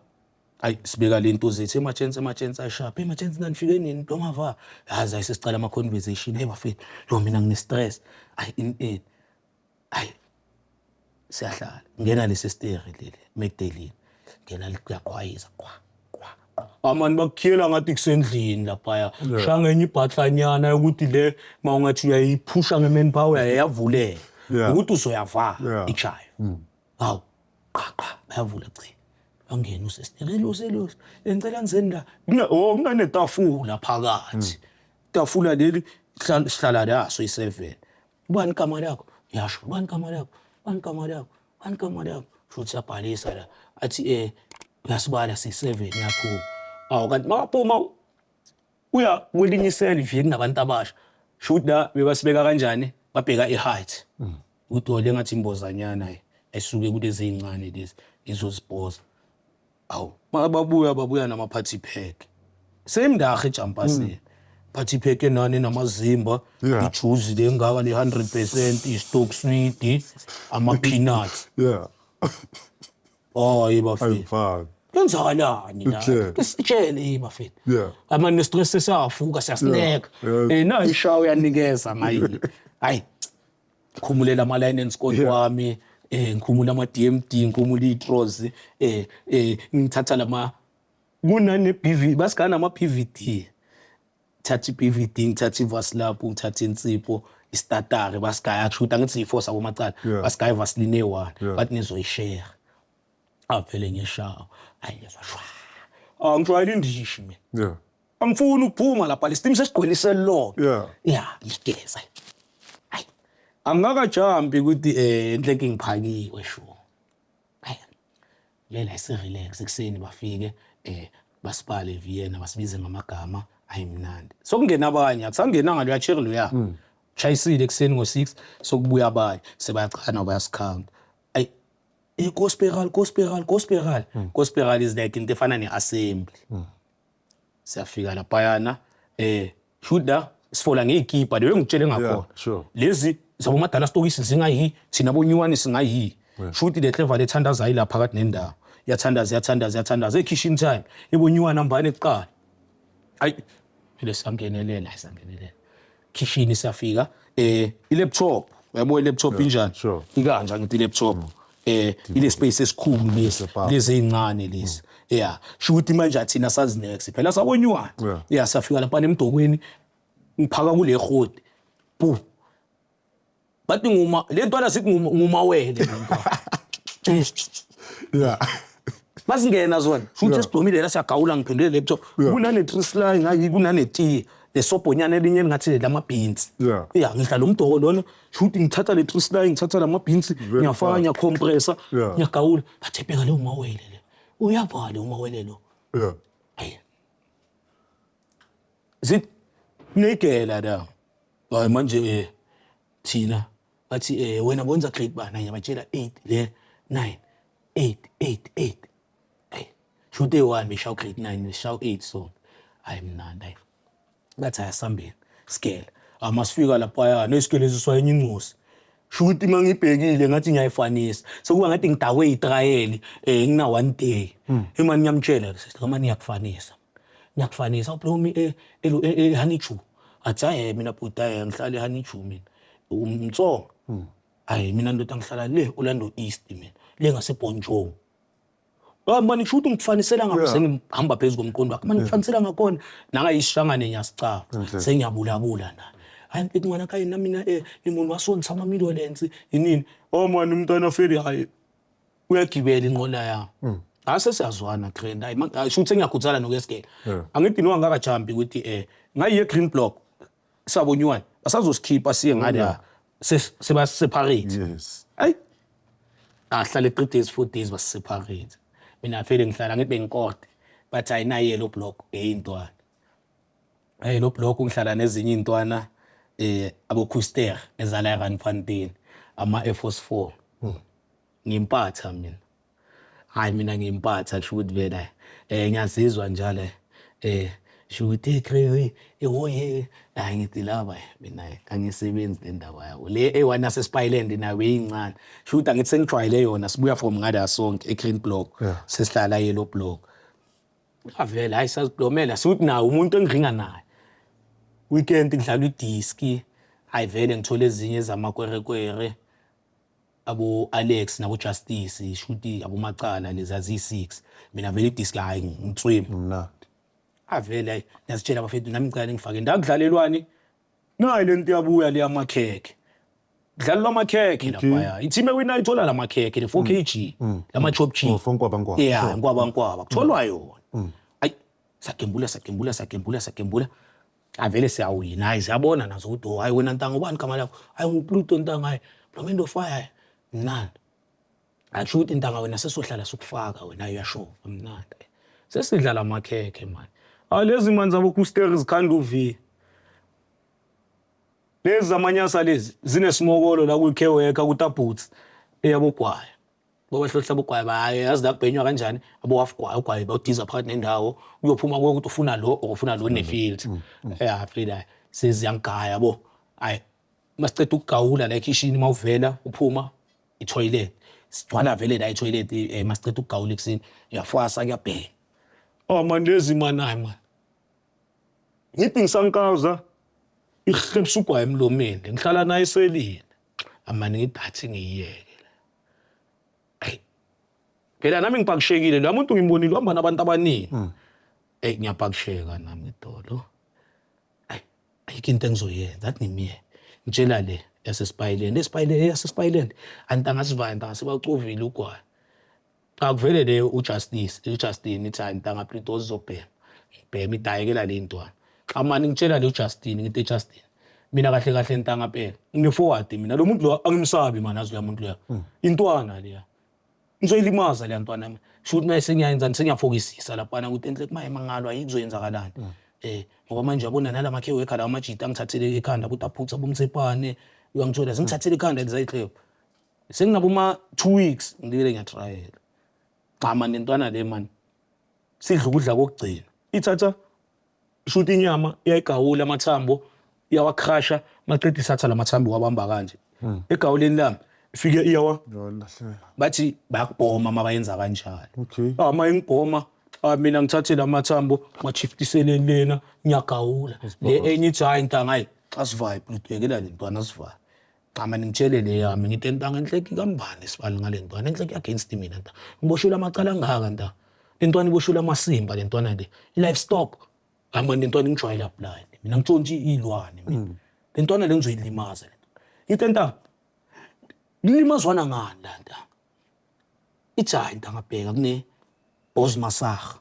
ayi sibeka le nto zethu ematshensi, ematshensi ayishapha ematshensi. Nanifike nini ntomava? Yazi, ayi sesicala ama-conversation. Hey bafethu, yo mina ngine-stress, ayi in in ayi siyahlala. Ngena lesi steri leli Magdalene, ngena liyaqhwayiza, qwa qwa qwa. Amani bakukhiyela ngathi kusendlini laphaya. Shaya ngenye ibhatlanyana yokuthi le ma ungathi uyayiphusha nge-man power yavuleka. Ukuthi uzoyavala. Ichayo, hawu, qa qa, bayavula, cha, bangena usesiteri lusi engicela ngizeni la. Oh, kunanetafula phakathi, tafula leli sihlala laso i-7. Ubani igama lakho? Yasho. Ubani igama lakho? Ubani igama lakho? Ubani igama lakho? Shuthi siyabhalisa la. Athi uyasibala, si-7, yaphuma. Awu, kanti makaphuma uya kwelinye iseli vye kunabantu abasha. Shuthi la bebasibeka kanjani? Babheka i-height. Ukuthi le ngathi imbozanyana esuke kulezi ey'ncane lezi izozibhoza. Awu, babuya babuya nama-party pack. Same ndawo ejampasini. Party pack enani namazimba, ijuice le ngaka le 100%, i-stock sweet, ama-peanuts. Oh, bafethu. Ayifani. Kwenzakalani la? Utshele. Sitshele bafethu. Ama ne-stress sesavuka, siyasineka. Nayi ishawa uyanikeza ngayi. Hayi. Khumulela ama line and skirt wami, ngikhumula ama DMD, ngikhumula i-trouser, ngithatha lama kunane BV basigana ama PVD. Thatha i-PVD, ngithatha ivaslap, ngithatha insipho, istarter, basigaya kushuthi angithi siyi-four sabomacala. Basigaya ivaseline eyi-one. Bathi nizoyishare. Avele ngeshawa. Hayi ngezwa shwa. Ah, ngijwayele indishi mina. Angifuni ukuphuma lapha, le steam sesigcwelise lonke. Yeah, ngigeza. Hayi. Angakajampi ukuthi enhleke ngiphakiwe sure. Hayi. Lela isi-relax ekuseni bafike basibale Vienna, basibize ngamagama ayimnandi. Sokungena abanye, akusangenanga loya cherry loya. Chayisile ekuseni ngo-6, sokubuya abanye sebayachana bayasikhanga. Ayi, gospel, gospel, gospel. Gospel is like into efana ne-assembly. Siyafika laphayana, shuda sifola ngeyikipa leyo ngitshele ngakhona. Lezi zabomadala stokisi zingayi, thina bonyuwane singayi. Shuthi le clever lethandaza ayila phakathi nendawo. Iyathandaza, iyathandaza, iyathandaza ekitchen time. Ibonyuwana ambane kuqala. Ayi vele siyangenelela, siyangenelela. Kitchen siyafika, i-laptop, uyabo i-laptop injani? Sure. Ikanja ngithi i-laptop. Ile space esikhulu lesi, lezi ezincane lezi. Yeah, shuthi manje athina sazi next phela sabonyuwana. Yeah, safika lapha emdokweni, ngiphaka kule hoti. Bu. Bathi nguma le ntwana, sithi ngumawele le ntwana. Masingena zona futhi esigqomile la, siyagawula, ngiphendule laptop. Kunane three sly ngayi, kunane tea lesobhonyana elinye elingathi lama-beans. Ya, ngidla lo mdoko lona, shuthi ngithatha le three sly, ngithatha lama-beans, ngiyafaka, ngiyacompressa, ngiyagawula. Bathi bheka leyo mawele le, uyavala umawele lo. Hayi, zithi kunegela la. Hayi manje. Thina bathi wena bonza grade bani? Ngiyabatshela 8 le 9 8 8 8. Hey, shoot eyi-1 beshaw grade 9 beshaw 8, so hayi, mnandi, hayi, bathi ayasambeni sigele. Amasifika laphaya nesigele siswayenye incosi, shuthi uma ngibhekile ngathi ngiyayifanisa, sekuba ngathi ngidakwe itrayeli, ngina one day imani. Ngiyamtshela sister, mani, ngiyakufanisa, ngiyakufanisa ublomi eHoneydew. Athi, hayi, mina bhuti, hayi, ngihlala eHoneydew mina, umtsonga. Hayi, mina ndoda, ngihlala le Orlando East, mina le ngaseBonjong. Ah mani, kusho ukuthi ngikufanisela ngakho. Sengihamba phezu komqondo wakhe mani, ngikufanisela ngakhona nangayishangane, ngiyasicaba. Sengiyabulabula na, hayi mfethu, ngwana ka yena mina, ni munhu wa so ni tshama Meadowlands yinini. Oh mani, umntwana feli, hayi, uyagibela inqola yami. Ase siyazwana, grand. Hayi, sho ukuthi sengiyakhutsala nokuyesigela. Angithi noma ngakajampi ukuthi ngayiye green block sabonyuwane, basazosikhipha siye ngale, seba separate. Ayi, ahlale 3 days, 4 days, basiseparate. Mina vele ngihlala ngithi bengikorte, bathi ayinayo yellow block eyintwana. Hey, lo block ngihlala nezinye iy'ntwana, abo-Kuster ezala eRandfontein, ama Air Force 4. Ngimpatha mina, hayi, mina ngimpatha, kusho ukuthi vele ngiyazizwa njalo, sho ukuthi hey crazy, ehoye, hayi, ngithi laba mina angisebenzi le ndaba yabo le eyi-one yase-Spyland nayo beyincane. Sho ukuthi angithi sengijwayele yona, sibuya from ngala sonke e-green block. Sesihlala yellow block. Avele, hayi, saziblomela siwuthi nawo umuntu engiringa naye weekend kudlalwa idiski. Hayi, vele ngithole ezinye zamakwerekwere, abo Alex nabo Justice, shuthi abomacala lezi aziyi-6. Mina vele idiski, hayi, ngitswimi. Mnandi. Avele, hayi, ngiyazitshela abafethu, nami ngicela ningifake ndakudlalelwani nayi le nto iyabuya le yamakhekhe, kudlalelwa amakhekhe laphaya, i-team ewina ithola la makhekhe le 4 kg lama-chop chip. Oh, for nkwaba nkwaba. Yeah, nkwaba nkwaba kutholwa yona. Ayi, sagembula, sagembula, sagembula, sagembula, avele siyawina. Hayi, siyabona nazo ukuthi, oh, hayi, wena ntanga, ubani igama lakho? Hayi, nguPluto ntanga. Hayi, Blomendo fire, hayi, mnandi. Akusho ukuthi ntanga wena sesohlala sokufaka wena, uyashova, mnandi. Sesidlala amakhekhe mani. Hayi, lezi mani zabo Kuster zikhanda uV, lezi zamanyasa lezi zinesimokolo la kwi-care worker kutaboots eyabogwaya, bobahlohla bogwaya baye yazi la kubhenywa kanjani, abo-half gwaya, ugwayi bawudiza phakathi nendawo, uyophuma kuwe ukuthi ufuna lo or ufuna lo ne-filter ya phela seziyangigaya yabo. Hayi, masiceda ukugawula la ekhishini, mawuvela uphuma i-toilet sigcwala vele la i-toilet, masiceda ukugawula ekuseni uyafasa, kuyabheka. Oh man, lezi mani, hayi man, ngithi ngisankawuza ihlepsa ugwayi emlomeni, ngihlala naye eselini amane, ngithi athi ngiyiyeke la. Ayi phela nami ngipakishekile, lo muntu ngimbonile uhamba nabantu abaningi. Eyi, ngiyapakisheka nami idolo. Ayi, ayikho into engizoyenza, athi ngimiyeke, ngitshela le yaseSpyland, eSpyland, yaseSpyland antanga sivaya ntanga sebacovile ugwayi. Cha, kuvele le uJustice, uJustin ithi, hayi ntanga Plito, uzobhema, ngibhema idayekela le ntwana. Xa mani ngitshela le uJustin, ngithi Justin, mina kahle kahle ntanga phela ngine-forward, mina lo muntu lo angimsabi mani, azi loya muntu loya, intwana leya ngizoyilimaza leya ntwana yami. Sho ukuthi manje sengiyayenzani, sengiyafokisisa laphana ukuthi enhle kumaye mangalwa kuzoyenzakalani, ngoba manje uyabona nalama care worker lawa amajita angithathele ekhanda ukuthi aphutha bomtsepane, uyangithola, sengithathele ekhanda lezayihlebu, senginabo ma 2 weeks ngibile ngiyatrayela. Cha mani, lentwana le mani, sidla ukudla kokugcina, ithatha shuthi inyama, iyayigawula amathambo, iyawakrasha, maqeda isatha lamathambo wabamba kanje egawuleni lami, ifike iyawa bathi bayakubhoma uma bayenza kanjalo. Ah, ma ingibhoma, ah, mina ngithathe lamathambo ngachiftisele lena, ngiyagawula le enye ithi, hayi ntanga, hayi, xa sivaye Pluto, yekela le ntwana, sivaye. Cha mani, ngitshele le yami, ngithi ntanga enhleki kambani sibali ngale ntwana enhleki against mina nta, ngiboshelwe amacala angaka nta, le ntwana iboshelwe amasimba, le ntwana le i-livestock. Hayi mani, le ntwana ingijwayela blind, mina ngitshontshe iy'lwane mina, le ntwana le ngizoyilimaza le ntwana. Ngithi ntanga, lilimazwana ngani la ntanga? Ithi, hayi ntanga, bheka kune boss massage.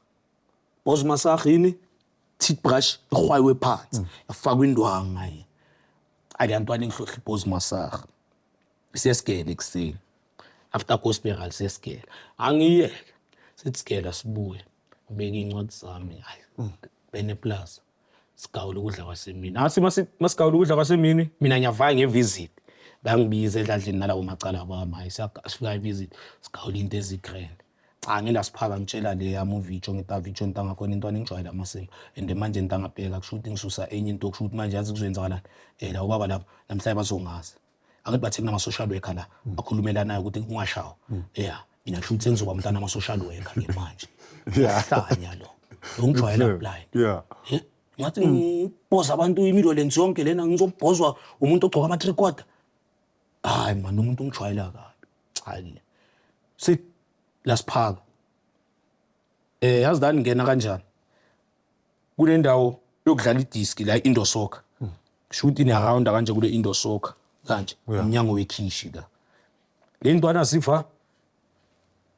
Boss massage yini? Toothbrush ihwayiwe phansi, yafakwa indwangu ngayi. Aleya ntwana ingihlohla i-boss massage, siyesigele ekuseni after gospel, siyesigele, angiyeke, sithi sigela, sibuye, ngibeke iy'ncwadi zami, hayi, bene plaza, sigawule ukudla kwasemini. Athi masigawule ukudla kwasemini, mina ngiyavaya ngevisit. Bayangibiza edladleni nalawo macala bami, hayi sifika visit sigawula into ezi-grand. Cha ngila siphaka ngitshela le yami uVicho, ngithi aVicho ntanga khona intwana engijwayele amasimba and manje ntanga bheka kusho ukuthi ngisusa enye into, kusho ukuthi manje yazi kuzoyenzakalani la ubaba lapha namhlanje bazongazi. Angithi bathe kunama-social worker la akhulumelanayo ukuthi ungashawa. Yeah, mina kusho ukuthi sengizoba umntana ama-social worker ke manje. Uyahlanya lo. Lo ngijwayela blind. Ngathi ngibhoza abantu imilolensi yonke lena, ngizobhozwa umuntu ogcoka ama-three quarter. Hayi man, umuntu ungijwayela kabi. Cha le. Sit la siphaka. Yazi la ngena kanjani? Kule ndawo yokudlala idiski la indoor soccer. Kusho ukuthi niyarounda kanje kule indoor soccer kanje, umnyango wekhishi la. Le ntwana sifa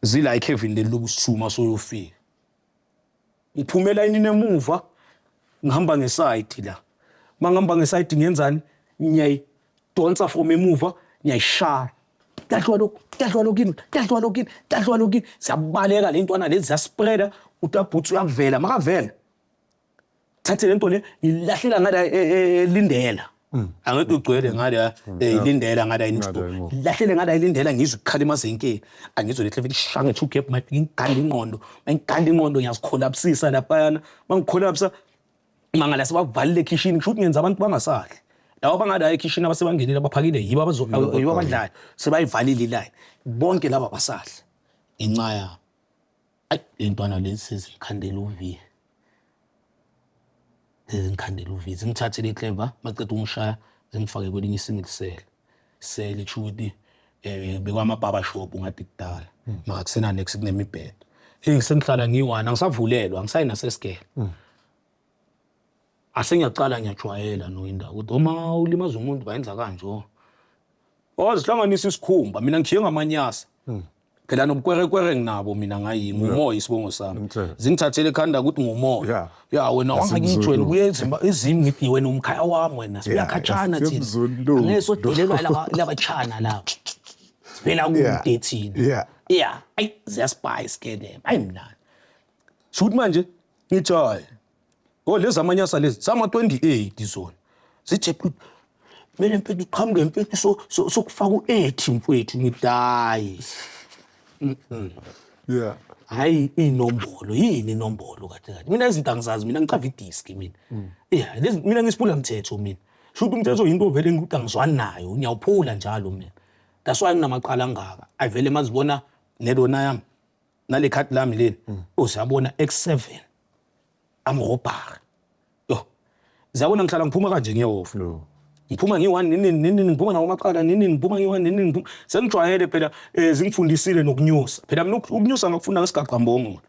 zila ekhevini leli lokusithuma soyofika. Ngiphume elayinini emuva ngihamba ngesayidi la. Mangihamba ngesayidi ngiyenzani? Ngiyayidonsa from emuva, ngiyayishaya. Kuyadliwa lokhu, kuyadliwa lokhu yini, kuyadliwa lokhu yini, kuyadliwa lokhu yini. Siyabaleka le ntwana lezi ziyaspreada, utabhutsi uyavela, makavela. Thathe le nto le ngilahlela ngala elindela. Angithi ugcwele ngala ilindela ngala next door. Lahlele ngala ilindela, ngizwe ukukhala emazenkeni. Angizwe lehle vele ishange two gap mayifika ingiganda ingqondo. Mayingiganda ingqondo ngiyazikholapsisa laphayana. Mangikholapsa mangala sebavalile ekhishini, kusho ukuthi ngenza abantu bangasadli. Laba bangala ekhishini abasebangenile abaphakile yibo yibo abadlayo, sebayivalile ilayini. Bonke laba basadla ngenxa yabo. Ayi le ntwana lezi sezingikhandela uviye. Sezingikhandela uviye. Zingithathele iclever, maceda ukungishaya zingifake kwelinye i-single cell. Cell kusho ukuthi bekwama-barber shop ngathi kudala. Mara kusena next kunemibhedo. Hey sengihlala ngiyi-one, angisavulelwa, angisayi nasesigele. Asengiyaqala ngiyajwayela no indawo ukuthi uma ulimaza umuntu bayenza kanje. Oh zihlanganisa isikhumba, mina ngikhiye ngamanyasa. Phela nobukwerekwere nginabo mina ngayimi, ngumoya isibongo sami. Zingithathele ekhanda ukuthi ngumoya. Ya wena wangakithi wena ubuye ezimi, ngithi wena umkhaya wami wena, sibuya khatshana thina. Angeke sodelelwa labachana laba. Sivela kude thina. Yeah, ayi ziyaspice ke le. Ayi mnandi. Shuthi manje ngithi hayi. Oh lezi amanyasa lezi sama 28 zona. Zithe kumele mfethu uqhamuke mfethu sokufaka u-8 mfethu, ngithi hayi. Hayi inombolo, yini inombolo kahle kahle. Mina izinto angizazi, mina ngichava idiski mina. Yeah, lezi mina ngisiphula mthetho mina. Shuthi umthetho into vele ngikuthi angizwani nayo, ngiyawuphula njalo mina. That's why nginamaqala angaka. Ayivele mazibona nelona yami. Nale khadi lami leli. Uziyabona X7 amrobhari. Yo. Ziyabona ngihlala ngiphuma kanje ngiyofa. Ngiphuma ngiyi-one nini nini, ngiphuma nawo amaqala nini, ngiphuma ngiyi-one nini, ngiphuma. Sengijwayele phela, zingifundisile nokunyusa. Phela mina ukunyusa ngakufunda ngesigaqa-mbongolo.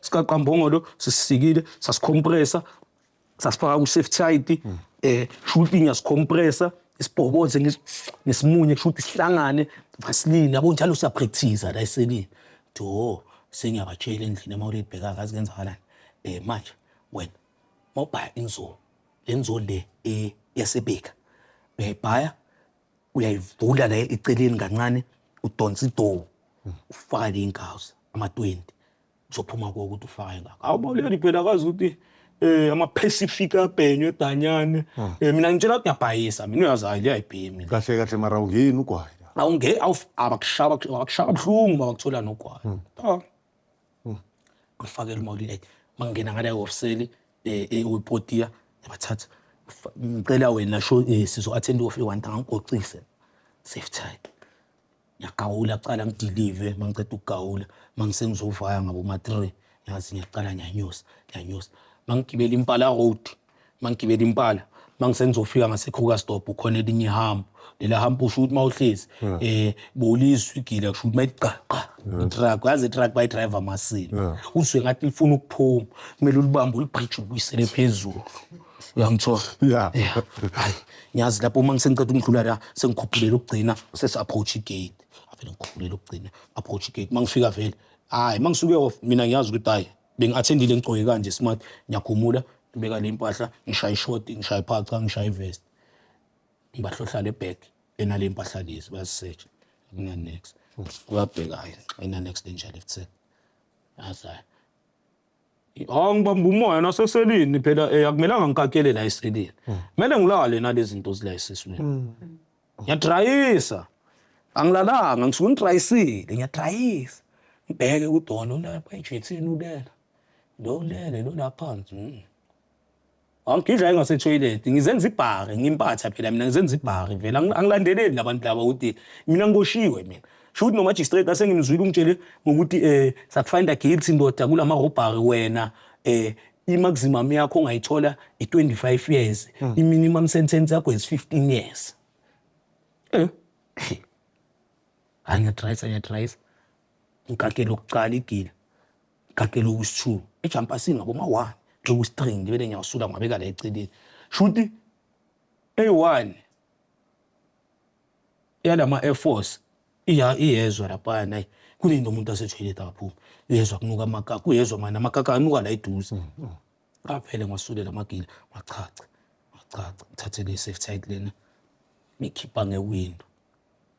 Isigaqa-mbongolo sisisikile, sasikhompresa, sasifaka ku-safe tight, shuthi ngiyasikhompresa, isibhoboze ngesimunye, kusho ukuthi sihlangane, vaseline, yabo njalo siyapractice la eselini. Do, sengiyabatshela endlini uma ulibheka akazi kwenzakalani. Manje wena mawubhaya inzolo, le nzolo le yasebeka, uyayibhaya, uyayivula la eceleni kancane, udonsa idowu, ufaka le inkawuza ama-20, uzophuma kuwo ukuthi ufaka ingakho. Awu mawuleli phela akazi ukuthi ama-Pacific abhenywe edanyane. Mina ngitshela ukuthi ngiyabhayisa mina, uyazi hayi liyayibhemi. Kahle kahle mara awungeni ugwayi. Awunge abakushaya abakushaya kabuhlungu bakuthola nogwayi. Ah. Ngifakele umawuleli mangena ngala ehofiseli eWipotia yabathatha, ngicela wena sho sizo attend off e1 angigocise safe tight. Ngiyagawula kuqala ngidelive, mangiceda ukugawula mangisengizovaya ngabo ma 3 yazi ngiyaqala ngiyanyusa ngiyanyusa, mangigibela Impala Road, mangigibela Impala mangisengizofika ngase Krugersdorp khona elinye ihambo, lela hambo usho ukuthi mawuhlezi bolizwa igila, kusho ukuthi mayithi qa qa i-truck, yazi i-truck bayi-driver amasini, uzwe ngathi lifuna ukuphuma, kumele ulibambe ulibridge ulibuyisele phezulu, uyangithola? Hayi ngiyazi lapho uma ngisengiceda ukudlula la sengikhuphulela ukugcina sesi-approach igate, avele ngikhuphulela ukugcina approach igate, mangifika vele hayi mangisuke off mina ngiyazi ukuthi hayi bengi-attendile ngigcoke kanje smart, ngiyakhumula ngibeka le mpahla, ngishaya ishoti, ngishaya iphaca, ngishaya ivest, ngibahlohla le bag enale mpahla lezi, bayazisearch akuna next, uyabheka hayi ayina next lenja left side, yazi hayi ngibamba umoya naseselini phela, akumelanga ngikakele la eselini, kumele ngilale nalezi zinto zila esiswini. Ngiyadrayisa, angilalanga, ngisuke ngidrayisile, ngiyadrayisa, ngibheke kudona ulapha ejethini, ulela lo, ulele lo la phansi. Angigidla engasethoyilethi, ngizenza ibhari, ngimpatha phela mina, ngizenza ibhari vele. Angilandeleli labantu laba ukuthi mina ngiboshiwe. Mina sho ukuthi no-magistrate asengimzwile, ungitshele ngokuthi sakufinda guilty, ndoda, kulama robbery wena, i-maximum yakho ongayithola i-25 years, i-minimum sentence yakho is 15 years. Hayi, ngiyadrayisa, ngiyadrayisa, ngikakele ukucala igila, ngikakele okwesi-two ejampasini ngaboma-1 okwesi-three, ngibele ngiyawusula, ngwabeka la eceleni. Shuthi eyi-one yalama Air Force iya iyezwa laphana, hayi, kunini umuntu asethoyilethi akaphumi, uyezwa kunuka amakaka, uyezwa mani amakaka anuka la eduze. Aphele ngwasulela amagila, ngachacha, ngachacha, ngithathe le safe tight lena, ngikhipha ngewindow,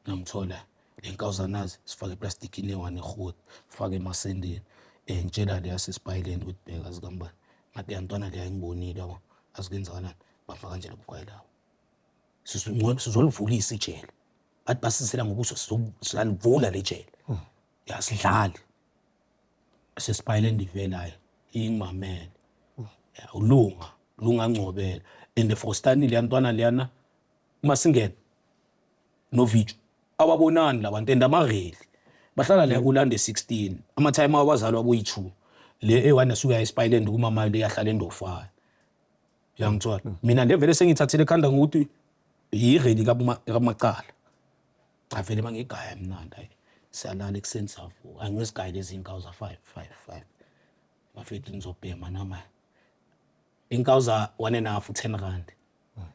ngiyamthola le nkawuzanazi, sifake eplastikini eyi-one ehoti, fake emasendeni. Ngitshela le yasesipayileni ukuthi bheka zikambani, ngathi yantwana leya ngibonile, yabo, azikwenzakalani, bafaka nje lobugwayi labo, sizolivulisa ijele, bathi basisela ngobuso, sizalivula le jele, yasidlali sesipayileni ivelayo ingimamele. Ya, ulunga lunga ngcobela and for stanley leyantwana leyana uma singena novicho ababonani labantu and amareli bahlala la kulande 16 ama-time abazali wabo yi-2, le eyi-one asuke ya eSpiland kumama, le yahlala eNdofaya. Uyangithola? Mina le vele sengiyithathele ekhanda ngokuthi yireli kamacala. Cha, vele bangigaya mnandi. Hayi, siyalala ekuseni, savuka angizigayele lezi iy'nkawu za-5 5 5, bafethu, ngizobhema nama inkawu za 1.5, R10,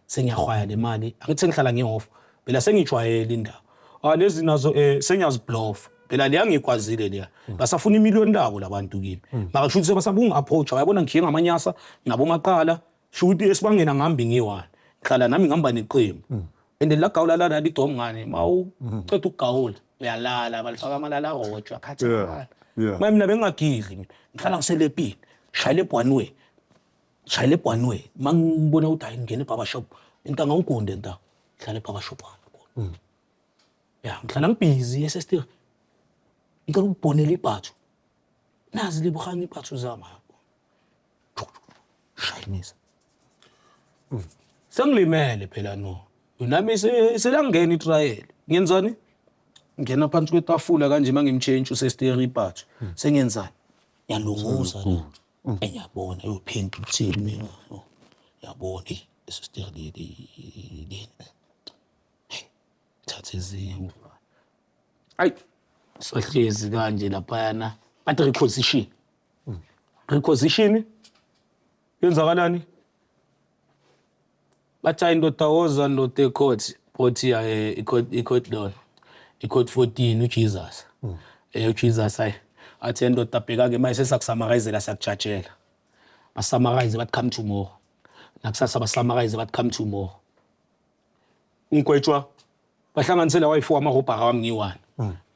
sengiyahwaya le mali. Angithi sengihlala nge-off phela, sengijwayele indawo. Ah, lezi nazo sengiyaziblofa phela, leya ngiyikwazile leya, basafuna imiliyoni labo labantu kimi, mara kusho ukuthi sebasaba ungi-approach, uyabona, ngikhiye ngamanyasa nabomaqala. Sho ukuthi esibangena ngihambi ngiyi-one, ngihlala nami ngihamba neqembu and lagawula lana lidom ngane, ma uceda ukugawula uyalala, balifaka amalala arojwa khathala. Manje mina bengingagidli, mina ngihlala ngiselepini, shayela ebwanwe, shayela ebwanwe, uma ngibona ukuthi hayi, ngingena e-barber shop, intanga ngigunde nta, ngihlala e-barber shop wami. Ya, ngihlala ngibhizi esestir, ngicela ukubhonela ibhathu, nazi libuhanga ibhathu zami, shayinisa, sengilimele phela, no nami selangena itrial, ngenzani? Ngena phansi kwetafula kanje, uma ngimtshentshe usesteri ibhathu, sengenzani? Ngiyalunguza la, engiyabona yophenti uthini mina, yabona esesteri le, thatha ezinye. Ayi, sahlezi kanje laphayana, bathi requisition, requisition, yenzakalani? Bathi hayi ndoda, woza ndoda ecourt, court ya i-court lona, i-court 14, uJesus, uJesus, hayi, athi ndoda, bheka-ke manje sesakusamarayizela, siyakujajela. Basamarayize, bathi come tomorrow, nakusasa basamarayize, bathi come tomorrow. Ngigwetshwa bahlanganise lawa ayi-four amahobhaka wami ngiyi-one,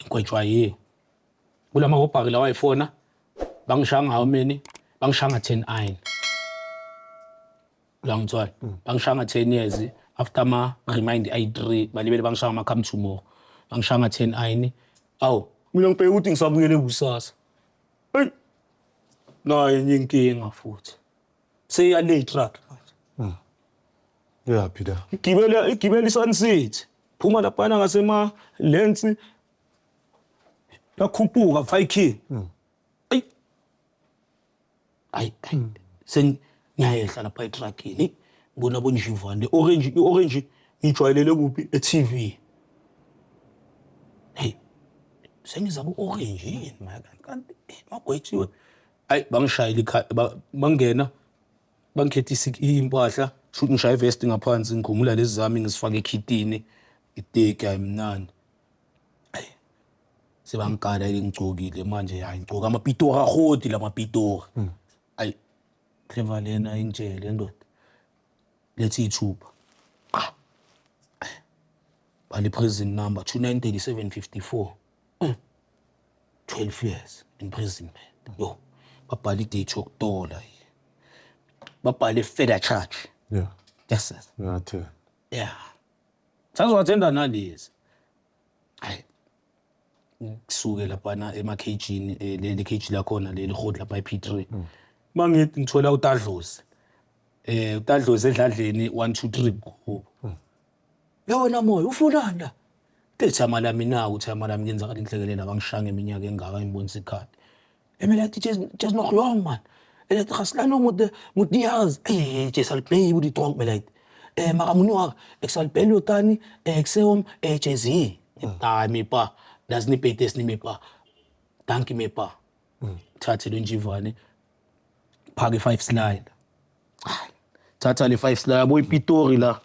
ngigwetshwa yiyo kula mahobhaka lawa ayi-four na bangishaya ngawo many, bangishaya nga-10 ayini, uyangithola? Bangishaya nga-10 years after ama-remind ayi-three, balibele bangishaya ngama-come tomorrow, bangishaya nga-10 ayini. Awu, mina ngibheke ukuthi ngisabuyele kusasa, eyi, nayo enye inkinga futhi seyiyale truck manje. Uyaphi la? Igibela, igibela iSun City, phuma laphana ngasema lensi, yakhuphuka Viking. Ayi ayi, sengiyayehla lapha etruckini, ngibona bonjivane orange, i-orange ngijwayelele kuphi? E-TV. Hey, sengiza ku-orange yini maka kanti magwetshiwe? Ayi, bangishayela, bangena, bangikhethisa impahla, shuthi ngishaya ivesti ngaphansi, ngikhumula lezi zami, ngizifake ekhitini, iteki ayimnandi. Ayi, sebangikala, ngigcokile manje, hayi, ngigcoka amapitori ahoti, la mapitori. Ayi, clever lena ingitshele, ndoda, lethi iy'thupha bhala i-prison number 293754, 12 years imprisonment. Yo, babhala i-date yokutola, babhale further charge. Yes sir. Ngathi. Yeah. Sazowathenda nalezi. Hayi, kusuke laphana emakhejini, leli kheji lakhona leli hot lapha e-P3. Mangithi ngithola uTadlozi. UTadlozi edladleni 1 2 3 kubo. Ya wena moya ufunani la? Tethama lami na uthama lami kuyenzakala inhlekelele abangishanga iminyaka engaka ngibonisa ikhadi. Emele athi jy's nog jong man. En het gaan nou met die huis. Hey, jy sal bly hoe die dronk me lyk. Maar moenie wag, ek sal bel jou tannie, ek sê hom, jy's hier. Hayi mi pa, das nie betes nie mi pa. Dankie mi pa. Thathe lo njivane. Phake 5 slide. Thatha le 5 slide yabo iPitori la.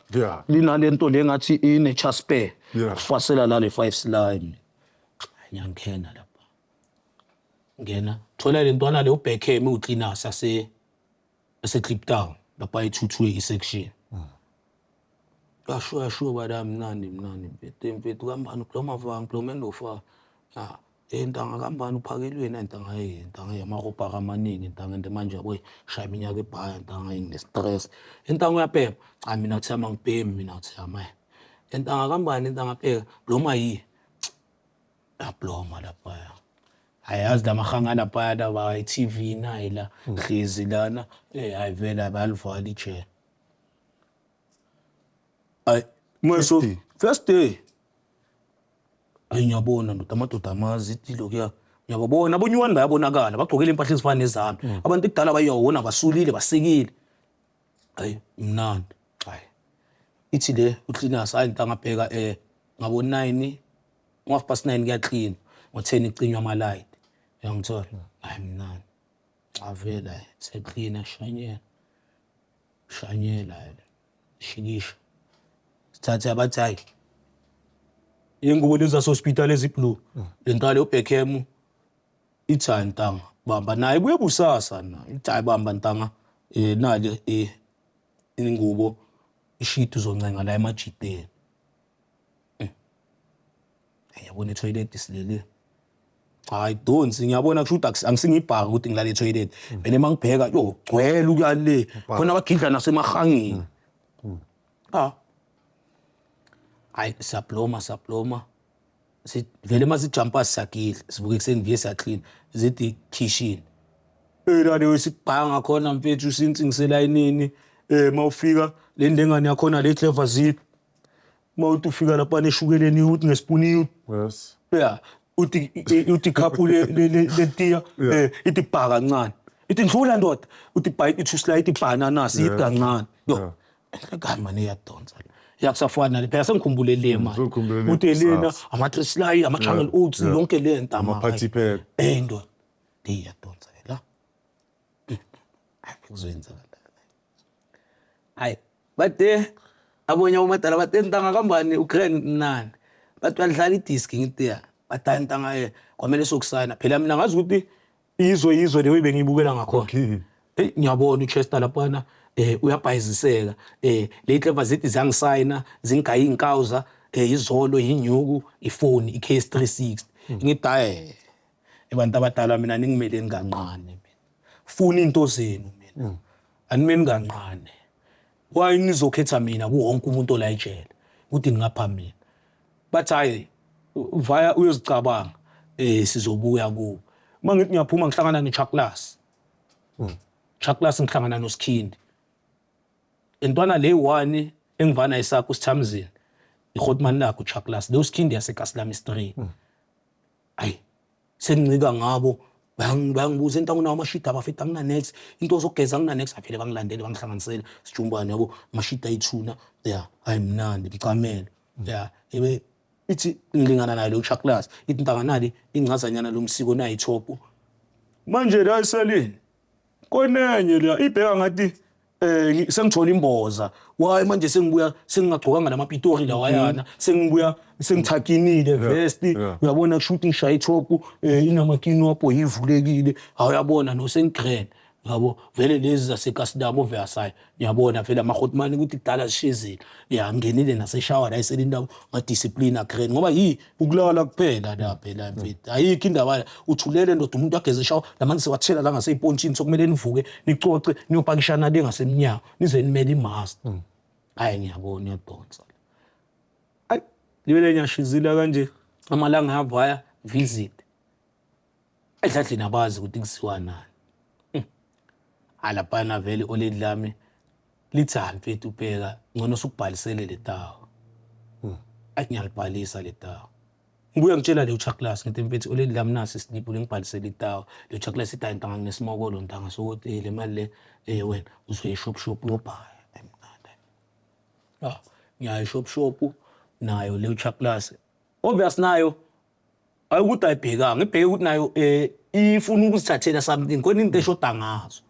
Linale nto le ngathi ine chaspe. Fasela la le 5 slide. Ngiyangena lapha. Ngena. Thola le ntwana le uBeckham ucleaner sase ese Kliptown lapha e22 i-section. Yasho yasho bada mnandi mnandi mfethu mfethu kambani ubloma vang bloma endofa. Ah, ntanga kambani uphakelweni ntanga hey ntanga amarobha amaningi ntanga ende manje yabo shaya iminyaka ebhaya ntanga ngine stress. Ntanga uyabhema. Cha mina uthi angibhemi mina uthi ama. Ntanga kambani ntanga bheka bloma yi. Abloma lapha. Ayazi lamahanga lapha la i-TV nayi la hlezi lana hayi vela bayalivala ijele. Ay mweso first day. Ayi ngiyabona ndoda amadoda amazi itilo kuya ngiyababona abonyuwani bayabonakala bagqokele impahla ezifana nezami. Abantu ekudala bayawona basulile basikile. Ayi mnandi. Hayi. Ithi le ucleaners hayi ntanga bheka ngabo 9 9:30 kuyaclean ngo-10 icinywa ama light. Uyangithola? Hayi mnandi. Avela seclean shanyela. Shanyela shikisha. Sithathe abathi hayi. Ingubo lezi zase-hospital eziblue. Le ntwana uBeckham ithi hayi ntanga bamba naye kuye busasa na. Ithi hayi bamba ntanga nali ingubo ishiti uzoncenga la emajiteni. Ngiyabona etoilet silele. Hayi donsi ngiyabona kusho ukuthi angisingibhaka ukuthi ngilale etoilet. Vele mangibheka yo gcwele ukuya le. Khona abagidla nasemahangeni. Ah. Hayi siyabloma siyabloma. Vele masijumpa sisagidla sivuke ekuseni ngiye siyaclean zithi kitchen. La sikubhanga khona mfethu since ngiselayinini mawufika le ndengane yakhona le clever zip. Mawuthi ufika lapha neshukeleni uthi ngesipuni. Yes. Yeah, uthi uthi cup le le tiya ithi bhaka kancane. Ithi ndlula ndoda uthi bite ithi slide ibhanana siyi kancane. Yo. Ngani manje iyadonsa. Yakusafana le phela sengikhumbule le manje. Uthi lena ama three slide ama jungle oats yonke le nto ama party pack. Ndoda. Iyadonsa la. Kuzoyenzakala. Hayi, bade abonye umadala bathe ntanga kambani ugrand nani. Bathi badlala idiski ngithi ya. Bathi ntanga kwamele sokusayina. Phela mina ngazi ukuthi izwe leyo bengiyibukela ngakhona. Hey ngiyabona uChester laphana uyabhayiziseka. Le clever zithi zangisayina zingigaya inkawuza izolo inyuku ifoni iKS360. Ngithi hayi abantu abadala mina ningimeleni kancane mina. Funa into zenu mina. Animeni kancane. Why nizokhetha mina kuwonke umuntu ola ejele ukuthi ngingapha mina. Bathi hayi vaya uyozicabanga sizobuya kuwe. Mangithi ngiyaphuma ngihlangana neChaklas. Chaklas ngihlangana noSkhindi. Intwana le 1 engivana isakho sithamzini. Ihotman lakho Chaklas. Lo Skhindi yaseKaslami Street. Ayi sengincika ngabo bangibuza into anginawo amashida abafethu angina next into zokugeza angina next avele bangilandele bangihlanganisele sijumbane yabo amashida ayithuna yeah hayi mnandi mcamelo yeah ebe ithi ngilingana nayo lo Chaklas ithi ntanganali ingcazanyana lomsiko nayi top manje la eselini konenye la ibheka ngathi sengithola imboza why manje sengibuya sengingagcokanga namapitori lawayana sengibuya sengithakinile vest uyabona kushuthi ngishaya itop inamakini wapho ivulekile awuyabona no sengigrand yabo vele lezi zaseKasidamo Versailles ngiyabona vele amahotman ukuthi kudala zishizile ya ngenile naseshower la eselini labo ngadiscipline grand ngoba yi ukulala kuphela la phela mfethu ayikho indaba uthulele ndoda umuntu ageze shower lamanzi sewathela la ngaseyipontshini sokumele nivuke nicoce niyopakishana le ngasemnyango nize nimele imaster. Hayi ngiyabona iyadonsa. Libele ngiyashizila kanje amalanga avaya visit. Edladleni abazi ukuthi kusiwa nani. Alaphana vele oledi lami lithi hayi mfethu ubheka ngcono sukubhalisele le tawo. Athi ngiyalibhalisa le tawo. Ngibuya ngitshela le uchaklas ngithi mfethu oledi lami nasi isiliphu lengibhalisele itawo. Le uchaklas ithi hayi ntanga nginesimokolo ntanga sokuthi le mali le wena uzoya eshop shop uyobhaya. Ah, ngiyaya eshop shop nayo le uchaklas. Obvious nayo ayikuthi ayibhekanga ibheke ukuthi nayo ifuna ukuzithathela something khona into eshoda ngazo.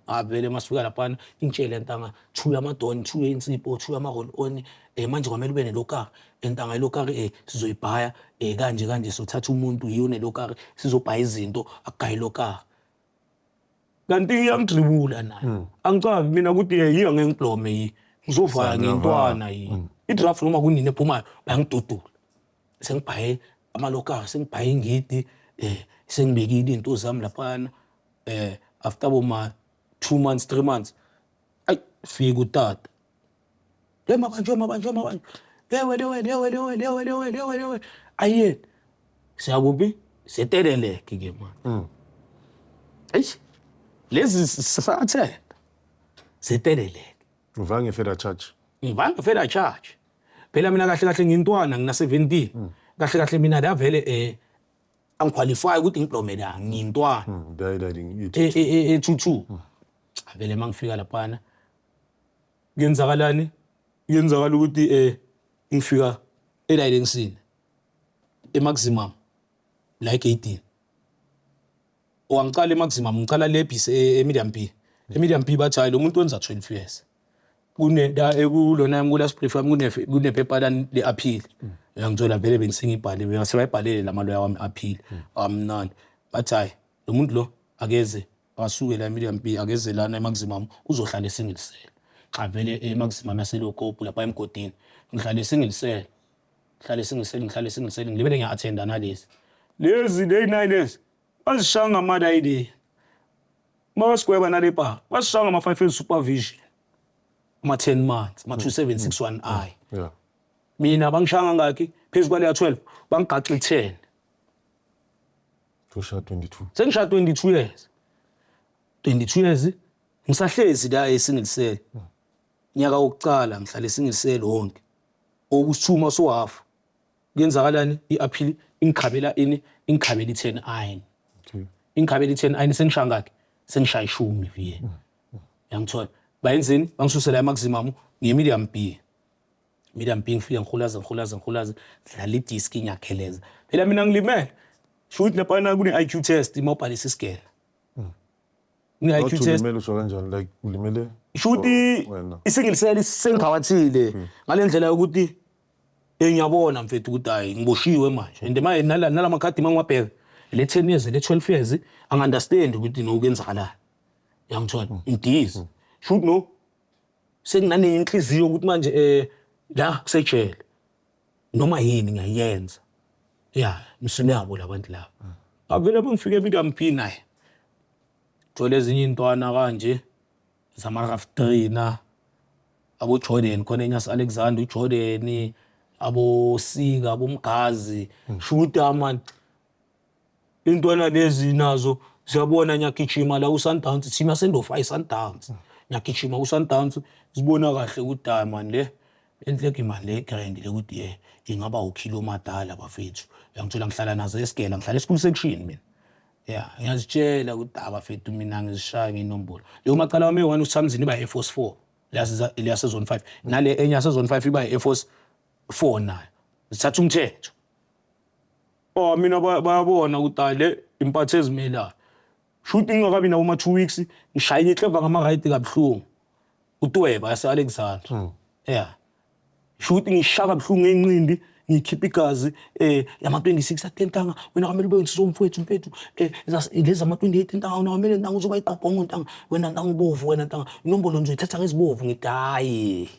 Avele masifika laphana ingitshele ntanga thuya amadoni thuya insipho thuya ama-roll on manje kwamele ube nelokari ntanga ilokari sizoyibhaya kanje kanje sothatha umuntu yiyo nelokari sizobhaya izinto akugaye ilokari. Kanti iyangidribula nayo. Angicavi mina ukuthi yiyo ngeke ngiblome yi. Ngizovaya ngintwana yi. I-draft noma kunini ephumayo bayangidudula. Sengibhaye amalokari sengibhaye ingidi sengibekile iy'nto zami laphana after boma 2 months 3 months ayi fika utata. Le mabanjwe mabanjwe mabanjwe. Lewe lewe lewe lewe lewe lewe lewe lewe. Ayeni. Siyakuphi? Seteleleke ke manje. Eish. Lezi sisathe. Seteleleke. Uvange federal charge. Ngivange federal charge. Phela mina kahle kahle ngintwana ngina 17. Kahle kahle mina la vele angiqualify ukuthi ngiblome la ngintwana. Dai 22. Vele mangifika laphana kuyenzakalani? Kuyenzakala ukuthi ngifika eLayensini emaximum la egate. Wangiqala emaximum ngicala le B e medium B. E-medium B bathi hayi lo muntu wenza 12 years. Kune la ekulona yami kula brief yami kune kunephepha lani le appeal. Uyangithola vele bengisingibhale sebayibhalele lamaloya wami appeal. Amnandi. Bathi hayi lo muntu lo akeze asuke la medium B akeze lana emaximum uzohlala esingle cell. Cha vele emaximum yaseLokopu lapha emgodini ngihlala esingle cell. Ngihlala esingle cell ngihlala esingle cell ngilibele ngiya-attenda nalezi. Lezi le 9 lezi bazishaya ngama-ID. Mabasigweba nale bha basishaya ngama-5 years supervision. Ama-10 months, ama-2761I. Yeah. Mina bangishaya ngangakhi phezu kwaleya 12 bangigaxa i-10. Usha 22. Sengishaya 22 years. 22 years ngisahlezi la esingle cell. Nyaka wokuqala ngihlala esingle cell wonke. Okusithuma so half. Kuyenzakalani i-appeal ingikhabela ini ingikhabela i-10 iron. Okay. Ingikhabela i-10 iron sengishaya ngakhi sengishaya ishumi viye. Yangithola. Bayenzeni bangisusela emaximum ngiye medium B. Medium B ngifika ngihulaza ngihulaza ngihulaza dlala idiski ngiyakheleza. Phela mina ngilimele. Sho ukuthi laphana kune IQ test uma ubhalisa isigela. Kune IQ Awuthi test. ulimele usho kanjani like ulimele Sho ukuthi wena. isingle cell sengikhawathile ngale ndlela yokuthi ngiyabona mfethu ukuthi hayi ngiboshiwe manje and manje nalamakhadi mangiwabheka le 10 years le 12 years angi-understand ukuthi no kuyenzakalani. Uyangithola ngidizi. Sho ukuthi no senginane inhliziyo ukuthi manje la kusejele noma yini ngiyayenza. Yeah, msune yabo labantu laba. Avele bangifike medium B naye. Thola ezinye intwana kanje zama rough trainer abo Jordan khona enyas Alexander uJordan abo Sika abo Mgazi shuta man. Intwana lezi nazo ziyabona ngiyagijima la uSundowns thina sendofa iSundowns. Ngiyagijima uSundowns zibona kahle ukuthi hayi man le enhleki man le grand le ukuthi ingaba ukilo madala bafethu. Uyangithola ngihlala nazo esigela ngihlala eschool section mina. Yeah, ngiyazitshela ukuthi abafethu mina ngizishaya nginombolo. Leyo macala wami eyi-1 uSamzini iba Air Force 4. Leya zone 5. Nale enye yase zone 5 iba Air Force 4 nayo. Zithatha umthetho. Oh mina bayabona ukuthi hayi le impatho ezimelayo. Shuthi ngingakabi nawo ma 2 weeks ngishayile ihleva ngama right kabuhlungu. Utweba yase Alexander. Yeah. Shuthi ngishaka kabuhlungu ngenqindi ngikhipha igazi yama 26 atentanga wena kwamele ube ngizomfowethu mfethu lezi ama 28 ntanga wena kwamele ntanga uzoba iqobhongo ntanga wena ntanga ubovu wena ntanga inombolo ngizoyithatha ngezibovu ngithi hayi.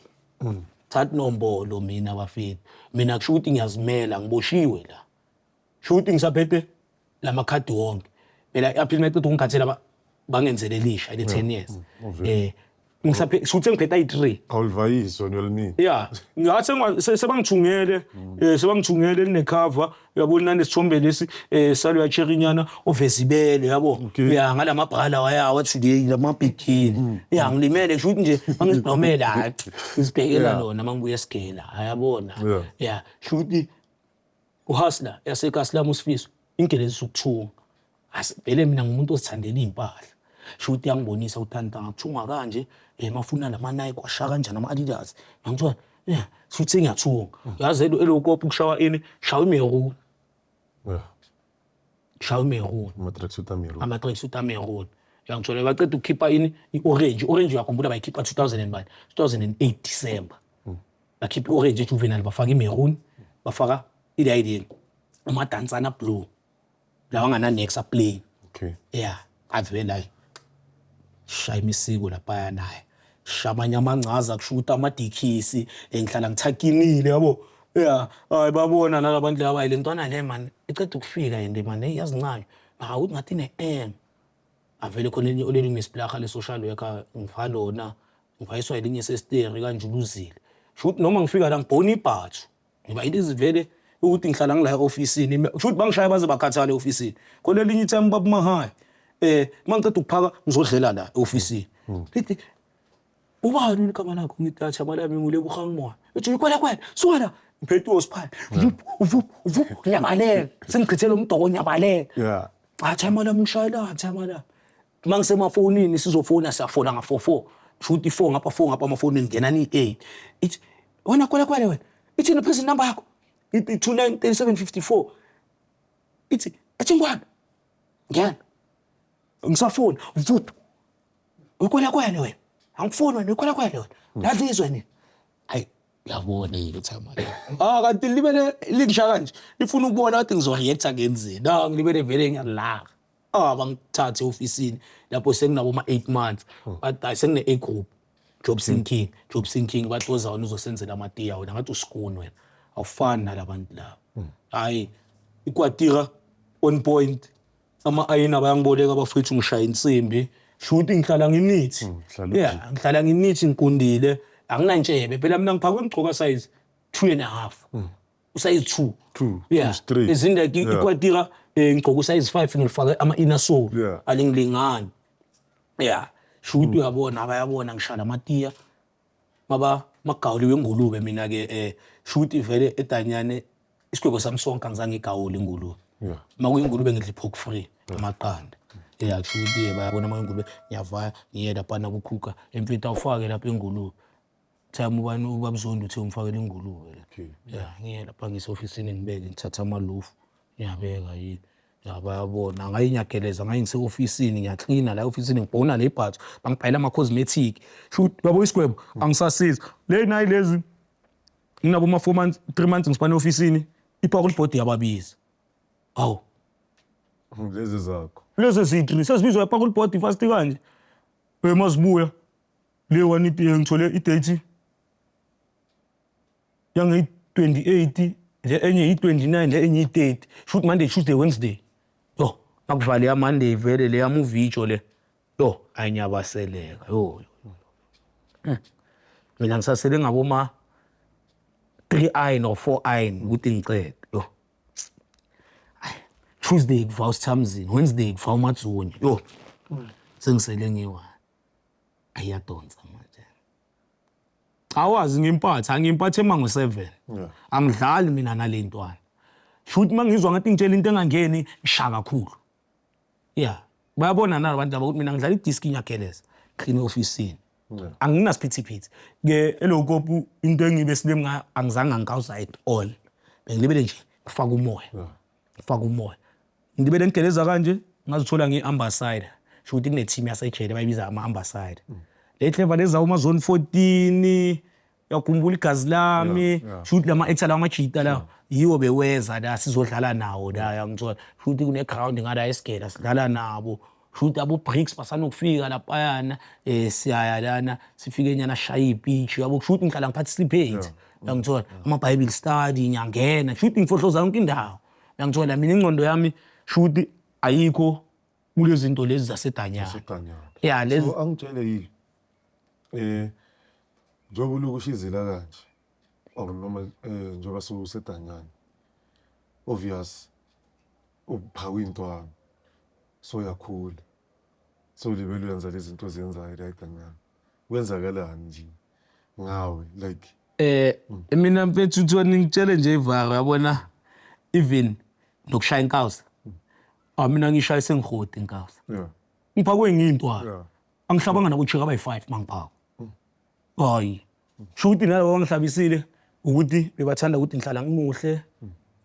Thatha inombolo mina bafethu. Mina kusho ukuthi ngiyazimela ngiboshiwe la. Kusho ukuthi ngisaphethe lamakhadi wonke. Phela i-appeal mayiqeda ukungikhathela bangenzele elisha le 10 years. Ngisaphe shuthi ngiphethe ayi-3. Awulivayisi wena uyalinini. Ya, ngathi sebangithungele, sebangithungele linecover, uyabona nanesithombe lesi saloya cherinyana oveza ibele yabo. Okay. Ya ngalamabhala waya today lamabhikini. Ya ngilimele shuthi nje mangizigqomela hayi ngizibhekela lona mangibuya esigela ayabona. Ya shuthi uhustler yasekasi lami uSifiso ingelezi ukuthunga. Vele mina ngumuntu ozithandela iy'mpahla. Shuthi yangibonisa ukuthi tanta ngakuthunga kanje, mafuna lama-Nike washa kanjani ama-Adidas. Ngangithiwa, yeah, shuthi sengiyathunga. Yazi elokopo kushawa ini, shawa imaroon. Shawa imaroon. Ama-tracksuit amaroon. Ama-tracksuit amaroon. Uyangithola baqeda ukukhipha ini i-orange. I-orange uyakhumbula bayikhipha 2000 and bani? 2008 December. Bakhipha i-orange ejuvenile bafaka imaroon, bafaka ilayini amadansana blue. Lawa angana-nexa plain. Okay. Yeah, avela shaya imisiko laphaya naye. Shamanye amangcaza kushuta amadikisi, ngihlala ngithakinile yabo. Yeah, hayi babona nalabantu laba le ntwana le man iceda ukufika yende man hey yazincane. Hawu ngathi ne-M. Avele khona elinye olelinye isiplaha le social worker ngifa lona ngivayiswa elinye sesteri kanjuluzile. Shuthi noma ngifika la ngibhona ibhathu. Ngoba into vele ukuthi ngihlala ngila e-ofisini shuthi bangishaya baze bakhathala e-ofisini. Khona elinye itime baba Mahayi mangiceda ukuphaka ngizodlela la e-ofisini. Lithi ubani igama lakho? Ngithi athi amalami nguLebogang Moya. Ethi ikwela kwela suka la ngiphethe uSiphala. Vup vup vup ngiyabaleka. Sengichithele umdoko ngiyabaleka. Yeah. Athi amalami ngishayela athi amalami. Mangisemafonini sizofona siyafona nga 44. Shuthi 4 ngapha 4 ngapha amafonini ngena ni 8. Ithi wena kwela kwela wena. Ithi ne prison number yakho. Ithi 293754. Ithi athi ngwana. Ngena. Ngisafona vup. Ukwela kwena wena. Angifuni wena ukwela kwena wena. Ladlizwe nini? Hayi uyabona yini ukuthi amali. Ah kanti libele lingisha kanje. Ifuna ukubona ukuthi ngizoreacta ngenzeni. Ah ngilibele vele ngiyalaka. Ah bangithathe ofisini lapho senginabo ma 8 months. But hayi sengine A group. Job sinking, job sinking bathi woza wena uzosenzela amatiya wena ngathi usikuni wena. Awufani nalabantu laba. Hayi ikwatira on point. Ama-ayina bayangiboleka abafowethu ngishaya insimbi. Shuthi ngihlala nginithi. Yeah, ngihlala nginithi ngikundile. Anginantshebe phela mina ngiphakwe ngigcoka size 2.5. Usize 2. 2. Yeah. 3. Izinda ikwatira ngigcoka usize 5 ngifake ama-inner sole. Yeah. Alingilingani. Yeah. Shuthi uyabona bayabona ngishaya amatiya. Maba magawuliwe ingulube mina ke shuthi vele edanyane isigwebo sami sonke angizange igawule ingulube. Yeah. Makuyingulube ngidla pork free amaqanda. Yeah, kushuthi bayabona mayingulube ngiyavaya ngiye lapha nakukhuka emfethu awufake lapha ingulube. Time ubani ubabzondo uthe umfakele ingulube la. Okay. Yeah, ngiye lapha ngise-ofisini ngibeke ngithatha amalofu ngiyabeka yini. Ya bayabona ngayinyageleza ngayingise-ofisini ngiyaklina la e-ofisini ngibhona le bhathu bangibhayela ama-cosmetic. Shuthi yabo isigwebo angisasiza. Le nayi lezi nginabo ma 4 months 3 months ngisipane e-ofisini i-parole board yababiza. Awu Lezi zakho. lezi eziyi-3 sezibizwa i-parole board fast kanje. Mazibuya le one ngithole i-date yangeyi-28 le enye iyi-29 le enye iyi-30 shoot Monday Tuesday Wednesday. Yo makuvale ya Monday vele le yamuvicho le. Yo ayinyabaseleka yo. Mina ngisasele ngabo ma 3 iron or 4 iron ukuthi ngicede. Yo. Tuesday kuva uSithamzini, Wednesday kuva uMatsuni. Yo. Sengisele ngiwa. Ayadonsa manje. Awazi ngimpatha, angimpathe mango 7. Yeah. Angidlali mina nale ntwana. Shuthi mangizwa ngathi ngitshela into engangeni ngisha kakhulu. Yeah. Bayabona nalabantu abantu laba ukuthi mina ngidlala idiski ngiyageleza. Clean officeini. Yeah. Anginasiphithiphithi. Ke elokopu into engibe silem ngayo angizange ngikawuza at all. Bengilibele nje ngifaka umoya. Ngifaka umoya. Ngilibele ngigeleza kanje ngazithola ngi-ambassador. Sho ukuthi kune team yasejele bayibiza ama-ambassador. Le clever leza uma zone 14 uyakhumbula igazi lami sho ukuthi lama actor lawa amajita la yiwo beweza la sizodlala nawo la yangithola. Sho ukuthi kune ground ngala esigela sidlala nabo. Sho ukuthi abo Bricks basanokufika laphayana siyaya lana sifike nyana shaya ipitch yabo. Sho ukuthi ngihlala ngiparticipate yangithola ama Bible study ngiyangena. Sho ukuthi ngifohloza yonke indawo yangithola. Mina ingqondo yami sho ukuthi ayikho kulezi zinto lezi zasedanyana. Zasedanyana. Yeah, lezi So angitshele yini? Njengoba uloku ushizila kanje or noma njengoba sewusedanyana, obvious uphakwe intwana, so uyakhula, sewulibele uyenza lezi zinto ozenzayo la edanyana. Kwenzakalani nje ngawe, like? Mina mfethu Thoni, ngitshele nje ivaro, yabona, even nokushaya inkawuza. Ah, mina ngishaya sengihoti inkawuza. Ngiphakwe ngintwana. Angihlabanga nakuchika abayi-5 mangiphakwa. Hayi. Sho ukuthi nalabo abangihlabisile ukuthi bebathanda ukuthi ngihlala ngimuhle,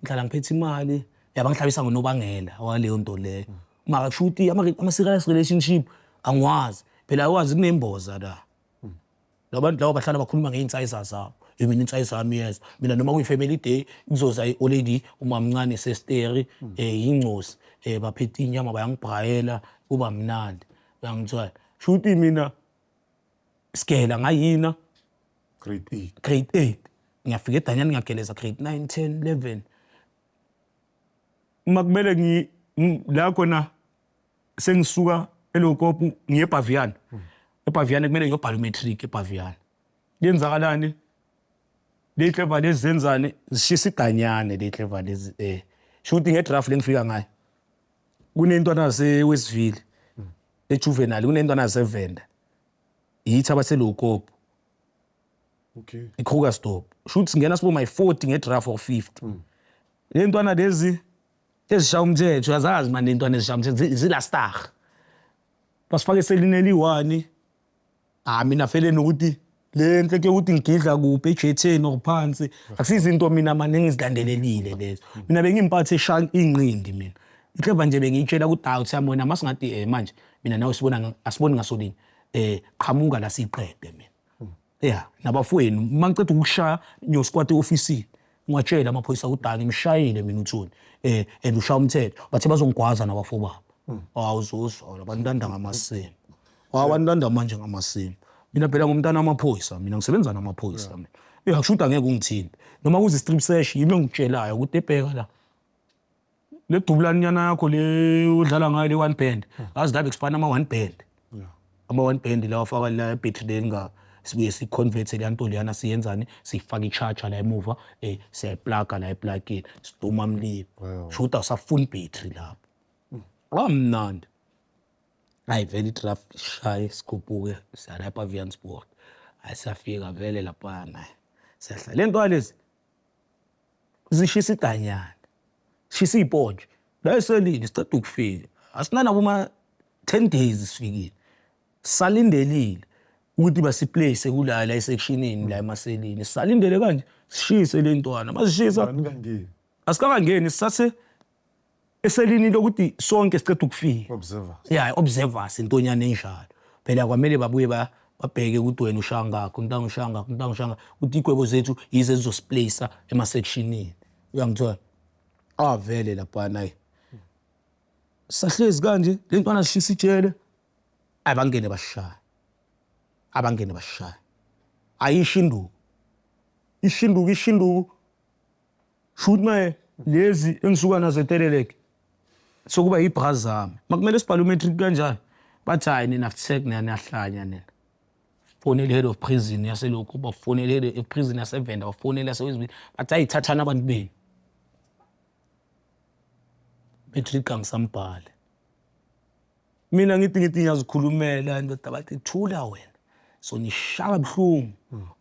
ngihlala ngiphethe imali, yabangihlabisa ngonobangela waleyo nto leyo. Mara kusho ukuthi ama-serious relationship angiwazi. Phela awazi kunemboza la. Labantu laba bahlala bakhuluma ngey'nsayiza zabo. Mina insayiza yami iyeza. Mina noma kuyi-family day kuzoza i-olady umamncane sesteri, yingcosi, baphethe inyama bayangibhrayela, kuba mnandi. Uyangithola? Sho ukuthi mina sigela ngayina Grade 8. Grade 8. Ngiyafika edanyana ngiyageleza grade 9, 10, 11. Uma kumele ngi la khona sengisuka eLokopu ngiye eBhaviana. EBhaviana kumele ngiyobhala umatric eBhaviana. Kuyenzakalani? Le clever lezi zenzani? Zishisa iganyane le clever lezi. Sho ukuthi ngedraft lengifika ngayo. Kunentwana yaseWestville eJuvenile, kunentwana yaseVenda. Yithi abaseLokopu. IKrugersdorp. Sho ukuthi singena sibo my 40 ngedraft or 50. Le ntwana lezi ezishaya umthetho, uyazazi manje intwana ezishaya umthetho zila star. Basifake eselini eliyi-1. Ah, mina vele nokuthi le nto yokuthi ngigidla kuphi ejetheni or phansi akusizinto mina mane engizilandelelile lezo. Mina bengimpathe eshaya inqindi mina. Inhleva nje bengiyitshela ukuthi hawu thami wena masingathi manje mina nawe sibona asiboni ngasolinye. Qhamuka la siqede mina. Yeah, nabafowenu uma ngiceda ukushaya ngiyosquat e-ofisini. Ngiwatshela amaphoyisa ukuthi hayi ngimshayile mina uThoni. And ushaya umthetho. Bathe bazongigwaza nabafo babo. Awuzozwa abantu ngamasimo. Abantu manje ngamasimo. Mina phela ngumntana wamaphoyisa, mina ngisebenza namaphoyisa mina. Kusho ukuthi angeke ungithinte. Noma kuze strip search yimi engikutshelayo ukuthi ebheka la. Le dubulani nyana yakho le udlala ngayo le one band. Azi la bekusipana ama one band. Ama one band lawa afaka la battery lenga sibuye si-convert le nto leyana siyenzani, sifaka i-charger la emuva, siyayiplaga la eplugini, siduma mlilo. Sho ukuthi awusafuni battery lapho. Kwamnandi. Hayi vele i-draft ishaye sikhuphuke siya lapha Viansport. Hayi siyafika vele laphana. Siyahlala. Le nto lezi zishisa iganyana. Shisa iponje. La eselini siceda ukufika. Asinanabo ma 10 days sifikile. Salindelile ukuthi basiplace kula la esectionini la emaselini. Salindele kanje sishise le ntwana. Masishisa asikakangeni sisase eselini lokuthi sonke siceda ukufika. Observers. Yeah, observers intonyana enjalo. Phela kwamele babuye babheke ukuthi wena ushaya ngakho, umntana ushaya ngakho, umntana ushaya ngakho, ukuthi igwebo zethu yize ezizosiplace emasectionini. Uyangithola? Ah vele laphana hayi. Sahlezi kanje le ntwana sishisa ijele. Abangene bashaya. Abangene bashaya. Ayishinduku. Ishinduku ishinduku. Shoot maye lezi engisuka nazo eTeleleke. Sokuba yibrazami. Makumele sibhale umatric kanjani? Bathi hayi nina futsek niyahlanya nina. Fonele head of prison yaselokhu, bafonele head of prison yaseVenda, bafonele yaseWestville. Bathi hayi thathani abantu benu. Matric angisambhali. Mina ngithi ngiyazikhulumela ndoda, bathi thula wena. So nishaya buhlungu.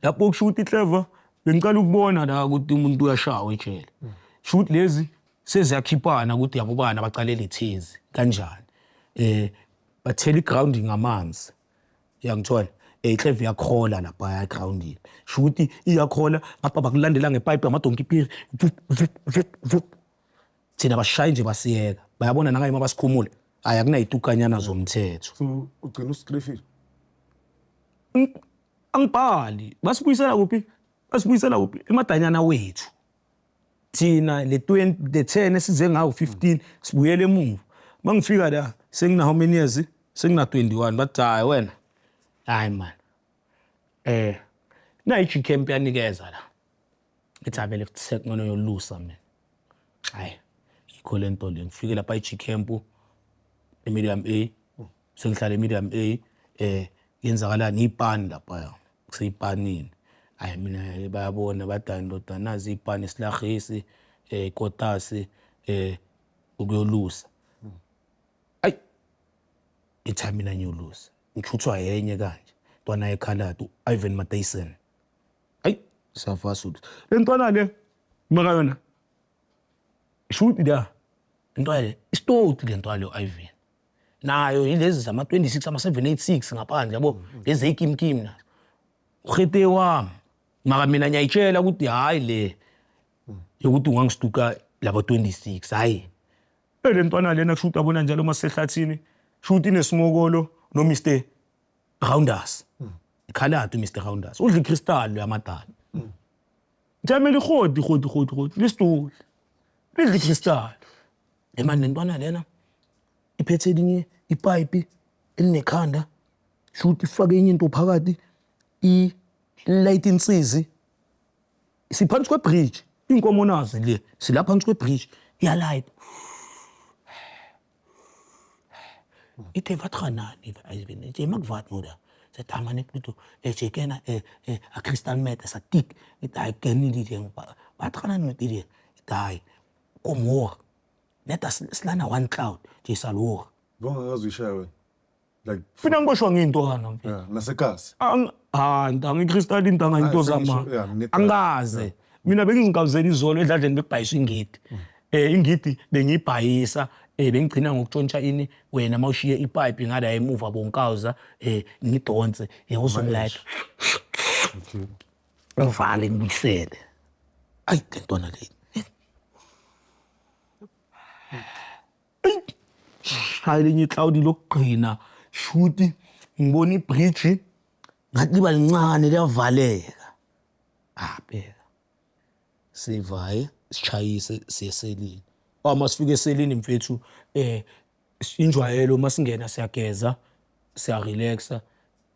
Lapho kusho ukuthi clever bengicela ukubona la ukuthi umuntu uyashawa ejele. Sho ukuthi lezi seziyakhiphana ukuthi yabo bana baqalele ithezi kanjani. Bathela iground ngamanzi. Uyangithola? Clever iyakhola lapha egroundini. Sho ukuthi iyakhola ngapha bakulandela ngepipe amadonki piri. Thina bashaye nje basiyeka. Bayabona nangaye mabasikhumule. Hayi akunayitukanyana zomthetho. So ugcina usikrifile. Angibhali. Basibuyisela kuphi? Basibuyisela kuphi? Emadanyana wethu. Thina le 20 le 10 esize ngawo 15 sibuyele emuva. Mangifika la sengina how many years? Sengina 21 bathi hayi wena. Hayi man. Na i camp yanikeza la. Ethi avele futhi sekungcono yolusa mina. Hayi yikho le nto le ngifike lapha e-G camp e-medium A, sengihlala e-medium A. Yenzakalani ipani lapha, kuseyipanini. Hhayi mina bayabona bathi hhayi ndoda nazi iy'pani isilahisi, ikotasi, ukuyolusa. Ayi, ithi hhayi mina ngiyolusa. Ngithuthwa yenye kanje, ntwana yekhaladi u-Ivan Matyson. Ayi, siyafasa le ntwana le, maka yona, shuthi la, ntwana le, isitoti le ntwana le u-Ivan. Nayo yilezi zama-26 ama-786 ngaphandle yabo, lezi ey'kimkim nazo. Uhete wami, maka mina ngiyayitshela ukuthi hhayi le yokuthi ungangistuka labo 26, hhayi. Le ntwana lena kusho ukuthi abona njalo uma sisehlathini, kusho ukuthi inesimokolo no-Mr Rounders. Ikhaladi u-Mr Rounders. Udla i-crystal lo yamadala. Jamele ihodi hodi hodi hodi lisituli. Lidla i-crystal. Le mani le ntwana lena iphethe elinye ipayipi elinekhanda, shuthi ifake enye into phakathi, ilayite insizi. Siphansi kwebridge, iy'nkomo nazi le, sila phansi kwebridge, iyalayita. Ithe wat gaan aan? Jy maak wat nou daar? Sy het maar net moet jy ken 'n crystal meth is 'n tik. Dit hy ken nie die ding. Wat gaan aan met die ding? Daai kom hoor. Net as slana one cloud, jy sal hoor. Bongakaze uyishaye wena. Like Mina ngiboshwa ngey'ntwana mfethu. Yeah, nasekasi. Ha ntanga i-crystal intanga into Ah, zama. yeah, Angikaze. Mina bengizingawuzela izolo edladleni bekubhayiswa ingidi. Ingidi bengiyibhayisa, bengigcina ngokutshontsha ini wena mawushiye ipipe ngala emuva bonkawuza, ngidonse, uzongilayita. Okay. Ngivale ngibuyisele. Ayi le ntwana le. Hayi lenye iklawudi lokugcina shuthi ngibona ibridge ngathi liba lincane liyavaleka. Ah bheka. Sivaye sishayise siye eselini. Uma sifika eselini mfethu injwayelo uma singena siyageza, siyarelaxa.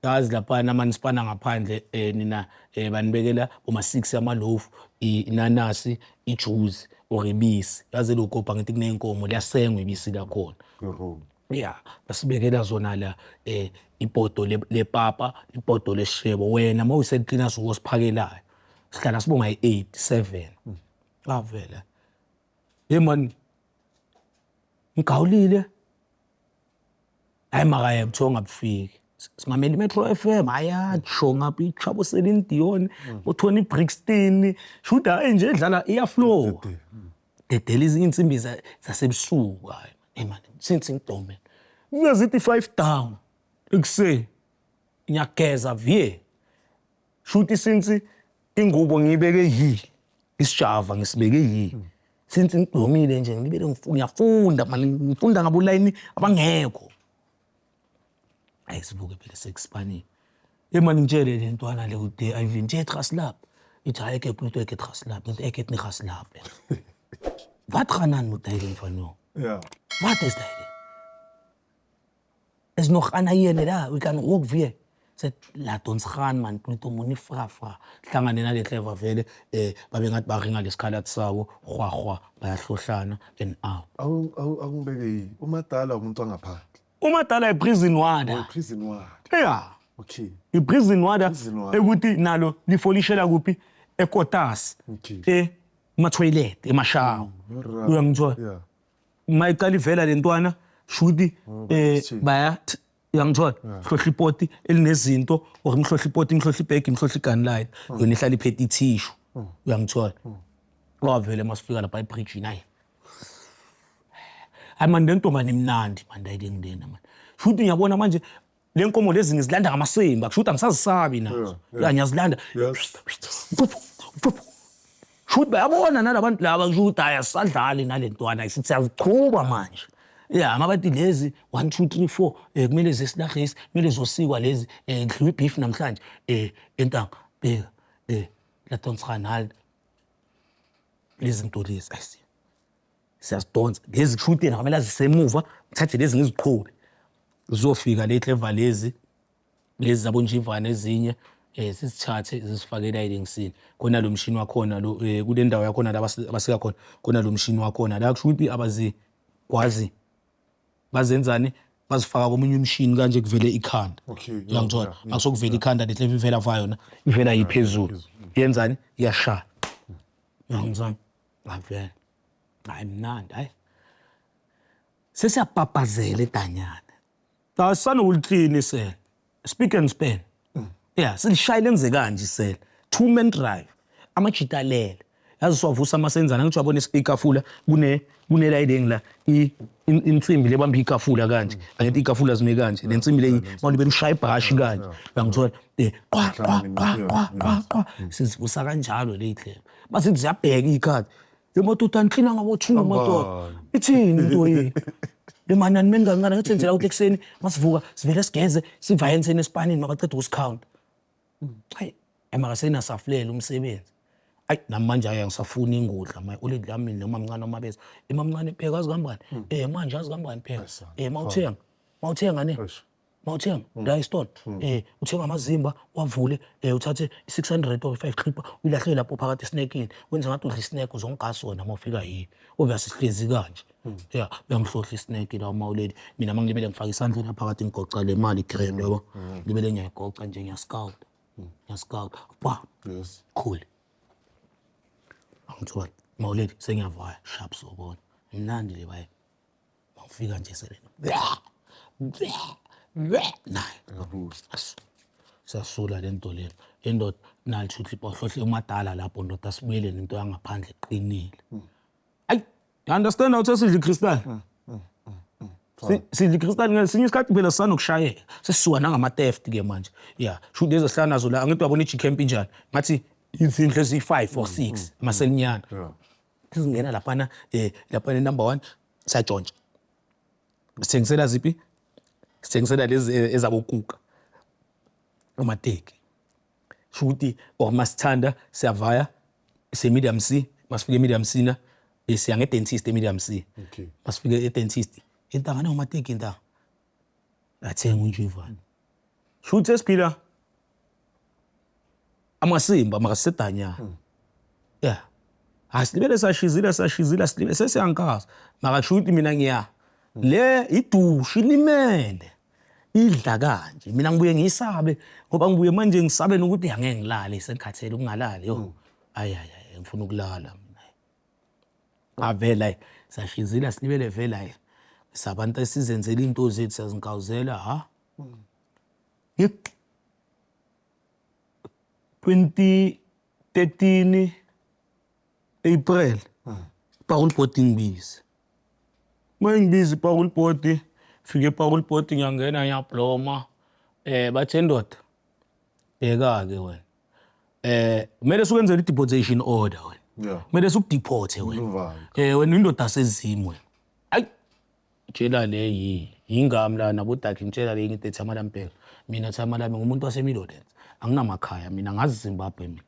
Yazi laphana manisipana ngaphandle nina banibekela boma 6 yamalofu, inanasi, ijuice or ibisi. Yazi lo kopa ngithi kuney'nkomo liyasengwa ibisi lakhona. Kwi-room. Yeah, basibekela zona la ibhodo lepapa, ibhodo lesishebo. Wena uma uyiseklina suke osiphakelayo. Sihlala sibonga i-8, 7. Avela. Hey man, ngigawulile. Hayi makaye kuthiwa ungabufiki. Simamela iMetro FM, ayatsho ngapha ichabo Celine Dion, uTony Braxton, shuda hayi nje edlala iyaflow. Dedela izinsimbi zasebusuku hayi. Hey man, since ngidome. Ngiyazithi 5 down ekuseni. Ngiyageza vie. Shuthi since ingubo ngiyibeke yi, isijava ngisibeke yi. Since ngidomile nje ngibele ngiyafunda mani, ngifunda ngabo line abangekho. Ayi sibuke phela sekusipanini. Hey man ngitshele le ntwana le ude Ivan nje geslaap. Ithi hayi ek het Pluto ek het geslaap. Want ek het nie geslaap nie. Wat gaan aan met hy van nou? Ja. Wat is dit? Is nog aan hier daar, we kan ook weer. Sê laat ons gaan man, Pluto moenie vra vra. Hlangane nale clever vele babe ngathi baringa lesikhathi sawo, hwa hwa bayahlohlana and out. Awu awu awungibeke yi. Umadala umuntu wangaphandle. Umadala i-prison warder. Oh, prison warder. Yeah. Okay. I-prison warder Prison warder. ekuthi nalo lifolishela kuphi ekotas. Okay. Ema-toilet, emashawa. Alright. Uyangithola? Yeah. Uma iqala ivela le ntwana shuthi baya uyangithola hlohla ipoti elinezinto or ngihlohla ipoti, ngihlohla ibhegi, ngihlohla igun light, yona ihlala iphethe ithishu. Uyangithola? Wavele masifika lapha ebridgini hayi. Hayi man le ntombane imnandi man ndayilengilena man. Shuthi ngiyabona manje le nkomo lezi ngizilanda ngamasimba, kusho ukuthi angisazisabi nazo. Ya ngiyazilanda. Yes. Shuthi bayabona nalabantu laba kusho ukuthi hayi asisadlali nale ntwana sithi siyaziqhuba manje. Ya mabathi lezi 1 2 3 4 kumele zesilahesi, kumele zosikwa lezi kudliwa ibeef namhlanje entanga bheka laat ons gaan haal lezi zinto lezi ayisi. Siyazidonsa lezi kusho ukuthi yena kwamele azisemuva, ngithathe lezi ngiziqhube. Zizofika le clever lezi lezi zabonjivane ezinye sizithathe zisifake elayingisini. Khona lo mshini wakhona lo kule ndawo yakhona la abasika khona, khona lo mshini wakhona la kusho ukuthi abazigwazi bazenzani, Bazifaka komunye umshini kanje kuvele ikhanda. Okay, yeah, Uyangithola? yeah. Akusokuvela ikhanda lenhleva ivela va yona, ivela yiphezulu. Yenzani? Iyashaya. Uyangizwa? Ngavela. Hayi mnandi, hayi. Sesiyabhabhazela edanyana. Asanokuliklini isele. Speak and span. Yeah, silishayile enze kanje isele. Two man drive. Amajita alele. Yazi siwavusa amasenzana ngithi wabona ikafula kune layini la insimbi lebamba ikafula kanje. Angithi ikafula zime kanje. Le nsimbi le mawulibele ushaya ibrush kanje. Uyangithola? Qwa qwa qwa qwa qwa qwa. Sizivusa kanjalo le indlela. Basithi ziyabheka ikhathi. Le madoda aniklina ngabo 2 madoda. Ithini into yini? Le mani animeni kancane ngathi senzela ukuthi ekuseni masivuka sivele sigeze sivaye enseni esipanini mabaceda ukusikhawunta. Hayi, mara senasafulela umsebenzi. Ayi nami manje ayi angisafuni ingudla my oledi lami noma mncane omabeza. Emamncane pheka azi kambani? Manje azi kambani pheka? Mawuthenga. Mawuthenga ne? Eish. Mawuthenga la esitolo. Uthenga amazimba wavule uthathe i-600 or 5 clipper uyilahle lapho phakathi esnekini. Wenza ngathi udla isnack uzongigasa wena mawufika yini. Obvious sihlezi kanje. Yeah, uyangihlohla isnack la mawuledi. Mina mangilibele ngifaka isandla lapha phakathi ngigoca le mali grand yabo. Ngibele ngiyayigoca nje ngiyascout. Ngiyascout. Pa. Yes. Cool. Angithola. Mawuledi sengiyavaya sharp sobona. Mnandi le baye. Mawufika nje sele. Nayi. Sasula le nto le. Indoda nalithutha ibhohlohle umadala lapho ndoda sibuyele nento yangaphandle eqinile. Ayi, you understand how sesidla iCrystal? Sidla iCrystal ngesinye isikhathi phela sisanokushayeka. Sesisuka nangama-theft ke manje. Yeah, shuthi lezi esihlala nazo la angithi wabona i-G-camp injani. Ngathi izindlu eziyi-5 or 6 amaselinyana. Sizingena laphana laphana number 1 siyatshontsha. Sithengisela ziphi? Sithengisela lezi ezabokuka. Amateki. Shuthi or masithanda siyavaya se medium C, masifike medium C na siya nge-dentist e-medium C. Okay. Masifike e-dentist, intanga nawomateki intanga. Athenga unjivane. Shuthi esiphila amasimba makasedanyana. Yeah. Asilibele sashizile sashizile silibele sesiyankaza. Makashuthi mina ngiya. Le idushi ilimele. Idla kanje. Mina ngibuye ngiyisabe ngoba ngibuye manje ngisabe nokuthi angeke ngilale sengikhathele ukungalali yo. Ayi ayi ayi ngifuna ukulala mina. Avela ayi sashizile silibele vela ayi. Sabantu esizenzela into zethu siyazinkawuzela ha. Yep. 2013 April. Parole board ngibize. Mayingibiza iparole board, fike iparole board ngiyangena ngiyabloma. Bathe ndoda bheka ke wena. Kumele sukwenzela i-deportation order wena. Kumele sukudeporte wena. Uvalo. Wena indoda sezimo wena. Ayi tshela le yini yingami la nabodakhe ngitshela le ngithi thama lami bheka mina thama lami ngumuntu waseMidlands anginamakhaya mina ngazi Zimbabwe mina.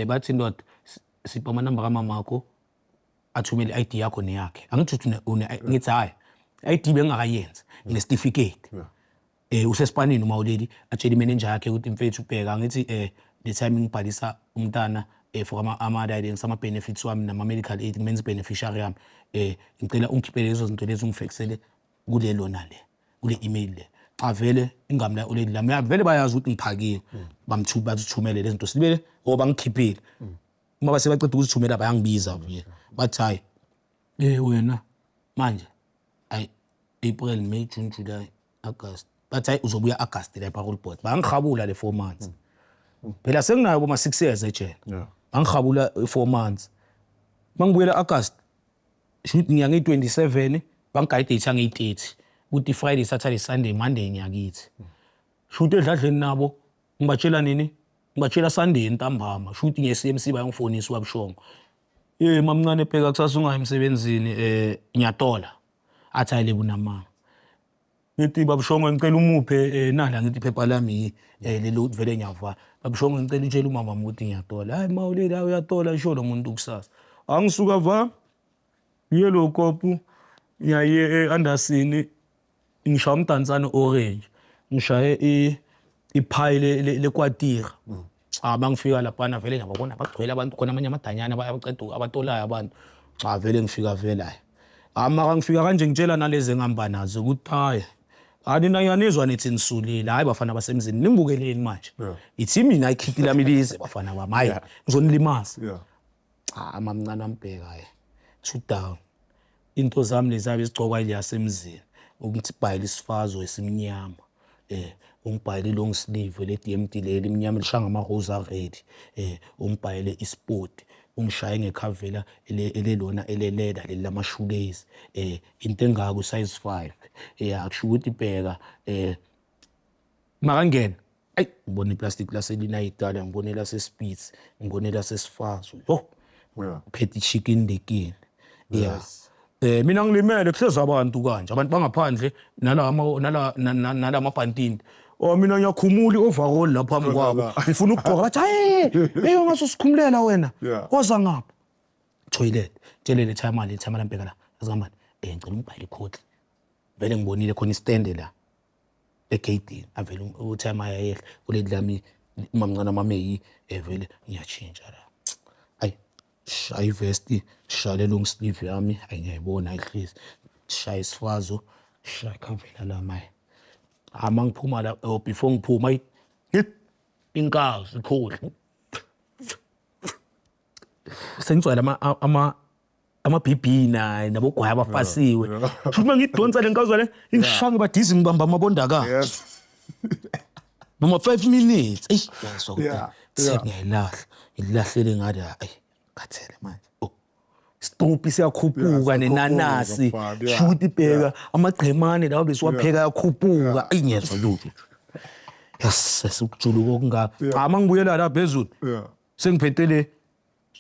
Bathi ndoda sipha amanamba kamamakho athumele i-ID yakho neyakhe angithi uthi ngithi hayi i-ID bengingakayenzi nginesitifiketi. Usesipanini uma uleli atshela imanager yakhe ukuthi mfethu ubheka ngithi the time ngibhalisa umntana for ama ama benefits wami nama medical aid ngimenza beneficiary yami ngicela ungikhiphele lezo zinto lezo ungifexele kulelo nale kule email le. Cha vele ingami la uleli lami vele bayazi ukuthi ngiphakiwe bamthu bathumele lezi zinto silibele ngoba ngikhiphile. Uma base baceda ukuzithumela bayangibiza vele bathi hayi wena manje ayi April May June July August bathi hayi uzobuya August la eparole board bangihabula le 4 months phela senginayo boma 6 years ejele. Bangihabula 4 months mangibuyela August shoot ngiya ngi-27 bangigayide date ngiyi-30 ukuthi Friday Saturday Sunday Monday ngiyakithi shoot edladleni nabo ngibatshela nini ngibatshela Sunday ntambama shoot nge-CMC bayongifonisa ubabushongo mamncane bheka kusasa ungayi emsebenzini ngiyatola athi hayi lebunamanga ngithi babushongo ngicela umuphe nala ngithi iphepha lami lelo vele ngiyava babushongo ngicela utshele umama ukuthi ngiyatola hayi mawuleli hayi uyatola isho lo muntu kusasa angisuka va ngiye lo kopu ngiyaye e-Anderson ngishaya umdansane orange ngishaye iphayi lekwatira. Cha bangifika laphana vele ngiyababona bagcwele abantu khona amanye amadanyana abaceda abatolayo abantu. Cha vele ngifika vele hayi. Mara ngifika kanje ngitshela nalezi engihamba nazo ukuthi hayi. Hayi nina ngiyanizwa nithi nisulile. Hayi bafana basemzini ningibukeleni manje. Ithi mina ikhiti lami lize bafana bami. Hayi ngizonilimaza. Cha mamncane ambheka hayi. Two down. Into zami lezi abe zigcokwa ile yasemzini. Ukuthi bhayile isifazo esimnyama. Ungibhayele long sleeve le DMD leli imnyama elishaya ngama-rose a-red. Ungibhayele isport. Ungishaye ngekhavela elelona eleleda leli lama-shoelace. Into engako size 5. Akusho ukuthi bheka makangena ayi ngibona iplastic laselinayitala ngibone lasespitz ngibone lasesifazo yo uphethe i-chicken lekini yeah. Mina ngilimele kuhlezi abantu kanje abantu bangaphandle nalama nala nalamabhantini. Oh mina ngiyakhumula i-overall lapha phambi kwabo ngifuna ukugqoka bathi hayi hey ungasusikhumulela wena woza ngapha toilet tshele le timer le timer lambheka la azihamba ngicela ungibhayele ikhotli vele ngibonile khona istende la egeyidini avele uthi amayayehla kuleli lami umamncane amameyi vele ngiyatshintsha la ayi shaya ivesti shaya le long sleeve yami ayi ngiyayibona ayihlezi shaya isifazo shaya ikhavela lami ayi hayi uma ngiphuma la oh, before ngiphuma ayi inkazi ikhohle sengigcwele ama ama-BB naye nabogwaya abafasiwe futhi uma ngidonsa le nkazana le ingishaya ngibadizi ngibamba amabonda ka Yes. noma 5 minutes eyi ngizwa ukuthi sengiyayilahla ngilahlele ngathi ayi khathele manje oh isitopi siyakhuphuka nenanasi shuthi bheka amagqemane lawo besiwapheka ayakhuphuka ayi ngiyezwa lutho yes sesukujuluka okungaka cha uma ngibuyela la phezulu sengiphethe le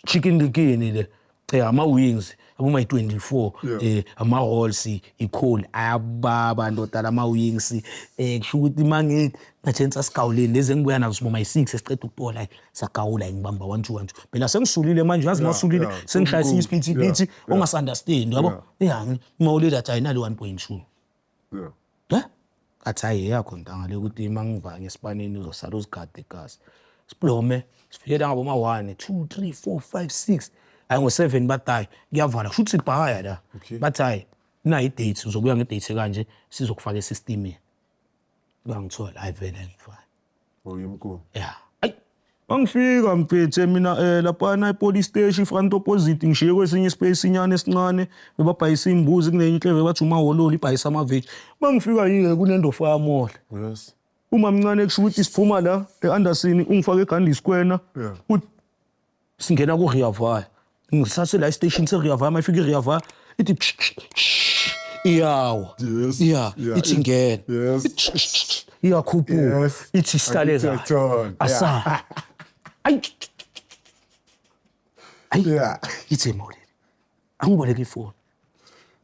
chicken likini le ama-wings aboma-24 ama-rolls ikholi ayababa ndoda lama-wings kusho ukuthi uma ngingathenisa sigawuleni lezi engibuya nazo siboma yi-6 esiqeda ukutola sagawula ngibamba 1 2 1 2 phela sengisulile manje yazi masulile sengishaya esinye isiphithiphithi ongasi-understand yabo ya uma ulile athi ayinalo 1.2 Yeah. Eh? Athi hayi eyakho ntanga le ukuthi uma ngivake esipanini uzosala uzigade igazi. Siblome sifike la ngabo ma 1 2 3 4 5 6 hayi ngo-7 bathi hayi kuyavala kusho ukuthi sibhaya la. Okay. Bathi hayi nayi i-date uzobuya nge-date kanje sizokufaka esystemini. Bangithola hayi vele ngifana. Uyimkulu. Ya. Ayi. Mangifika ngiphethe mina laphana e-police station front opposite ngishiye kwesinye ispace inyane esincane bebabhayisa imbuzi kunenye inhleve bathi umahololi ibhayisa amaveji. Mangifika yike kunendofa yamall. Yes. Uma mncane kusho ukuthi siphuma la e-Anderson ungifake eGandhi Square. Yeah. Uthi singena ku Rea Vaya. Ngisase la station se Rea Vaya mayifika i-Rea Vaya ithi tsh, tsh, tsh, iyawa. Yes. Yeah, Yeah. ithi ngena. Yes. Ithi tsh, tsh, tsh, iyakhuphuka. Yes. Ithi sihlale Angithi kahle. uyayithola. Asa. Ayi. Ayi. Yeah. Ithi mawulele. Angiboleke ifoni.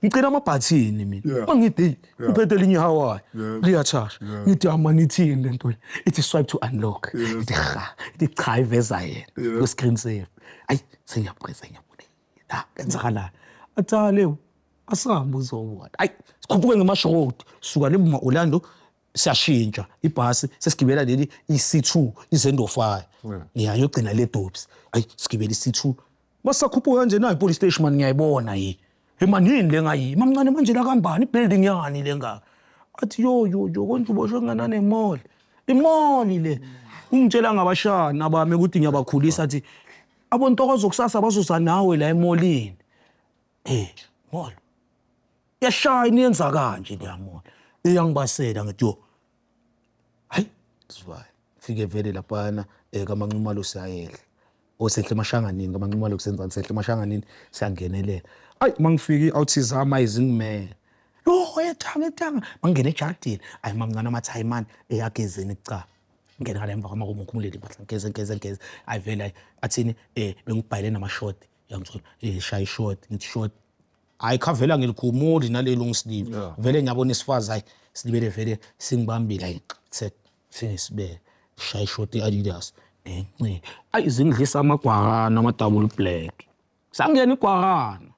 Ngicela amabhathini mina. Yeah. Mangithi uphethe elinye iHawaii. Yes. Liyathasha. Ngithi amanithini lento le. Ithi swipe to unlock. Ithi ha. Ithi cha iveza yena. Yes. Ku screen save. Ayi sengiyapressa ngiyabona. La kwenzakalani? Athi leyo asambe uzobona. Ayi sikhuphuke ngemash road. Suka le ma Orlando siyashintsha ibhasi sesigibela leli i-C2 izendofire. Yeah, yogcina le Dobs. Ayi sigibela i-C2. Masakhuphuka kanje nayo police station man ngiyayibona yi. Hey man yini le ngayi? Mamncane manje la kambani ibuilding yani le ngaka. Athi yo yo yo konje uboshwe nganane mall. Imall le. Ungitshela ngabashana bami ukuthi ngiyabakhulisa athi abontokozo kusasa bazoza nawe la emolini. Mall. Yashaya niyenza kanje leya mall. Iyangibasela ngithi yo. Hayi sivaye. Fike vele laphana kaManxumalo siyayehla. Osehle emashanganini kaManxumalo kusenzani sehle emashanganini siyangenelela. Ayi mangifika i-autism ayizingimele. Yo ethanga ethanga mangena ejardini. Ayi mamncane amathi hayi man eyagezeni kucala. Ngena ngale emva kwamakumo ngikhumulele impahla ngigeze ngigeze ngigeze. Ayi vele ayi athini bengibhayile nama short yangithola shaya i-short ngithi short. Hayi khavela ngilikhumuli naleli ungisilive. Vele ngiyabona isifazi hayi silibele vele singibambile hayi set singisibeke. Shaya i-short i-Adidas. Nce. Ayi zingidlisa amagwarana ama double black. Sangena igwarana.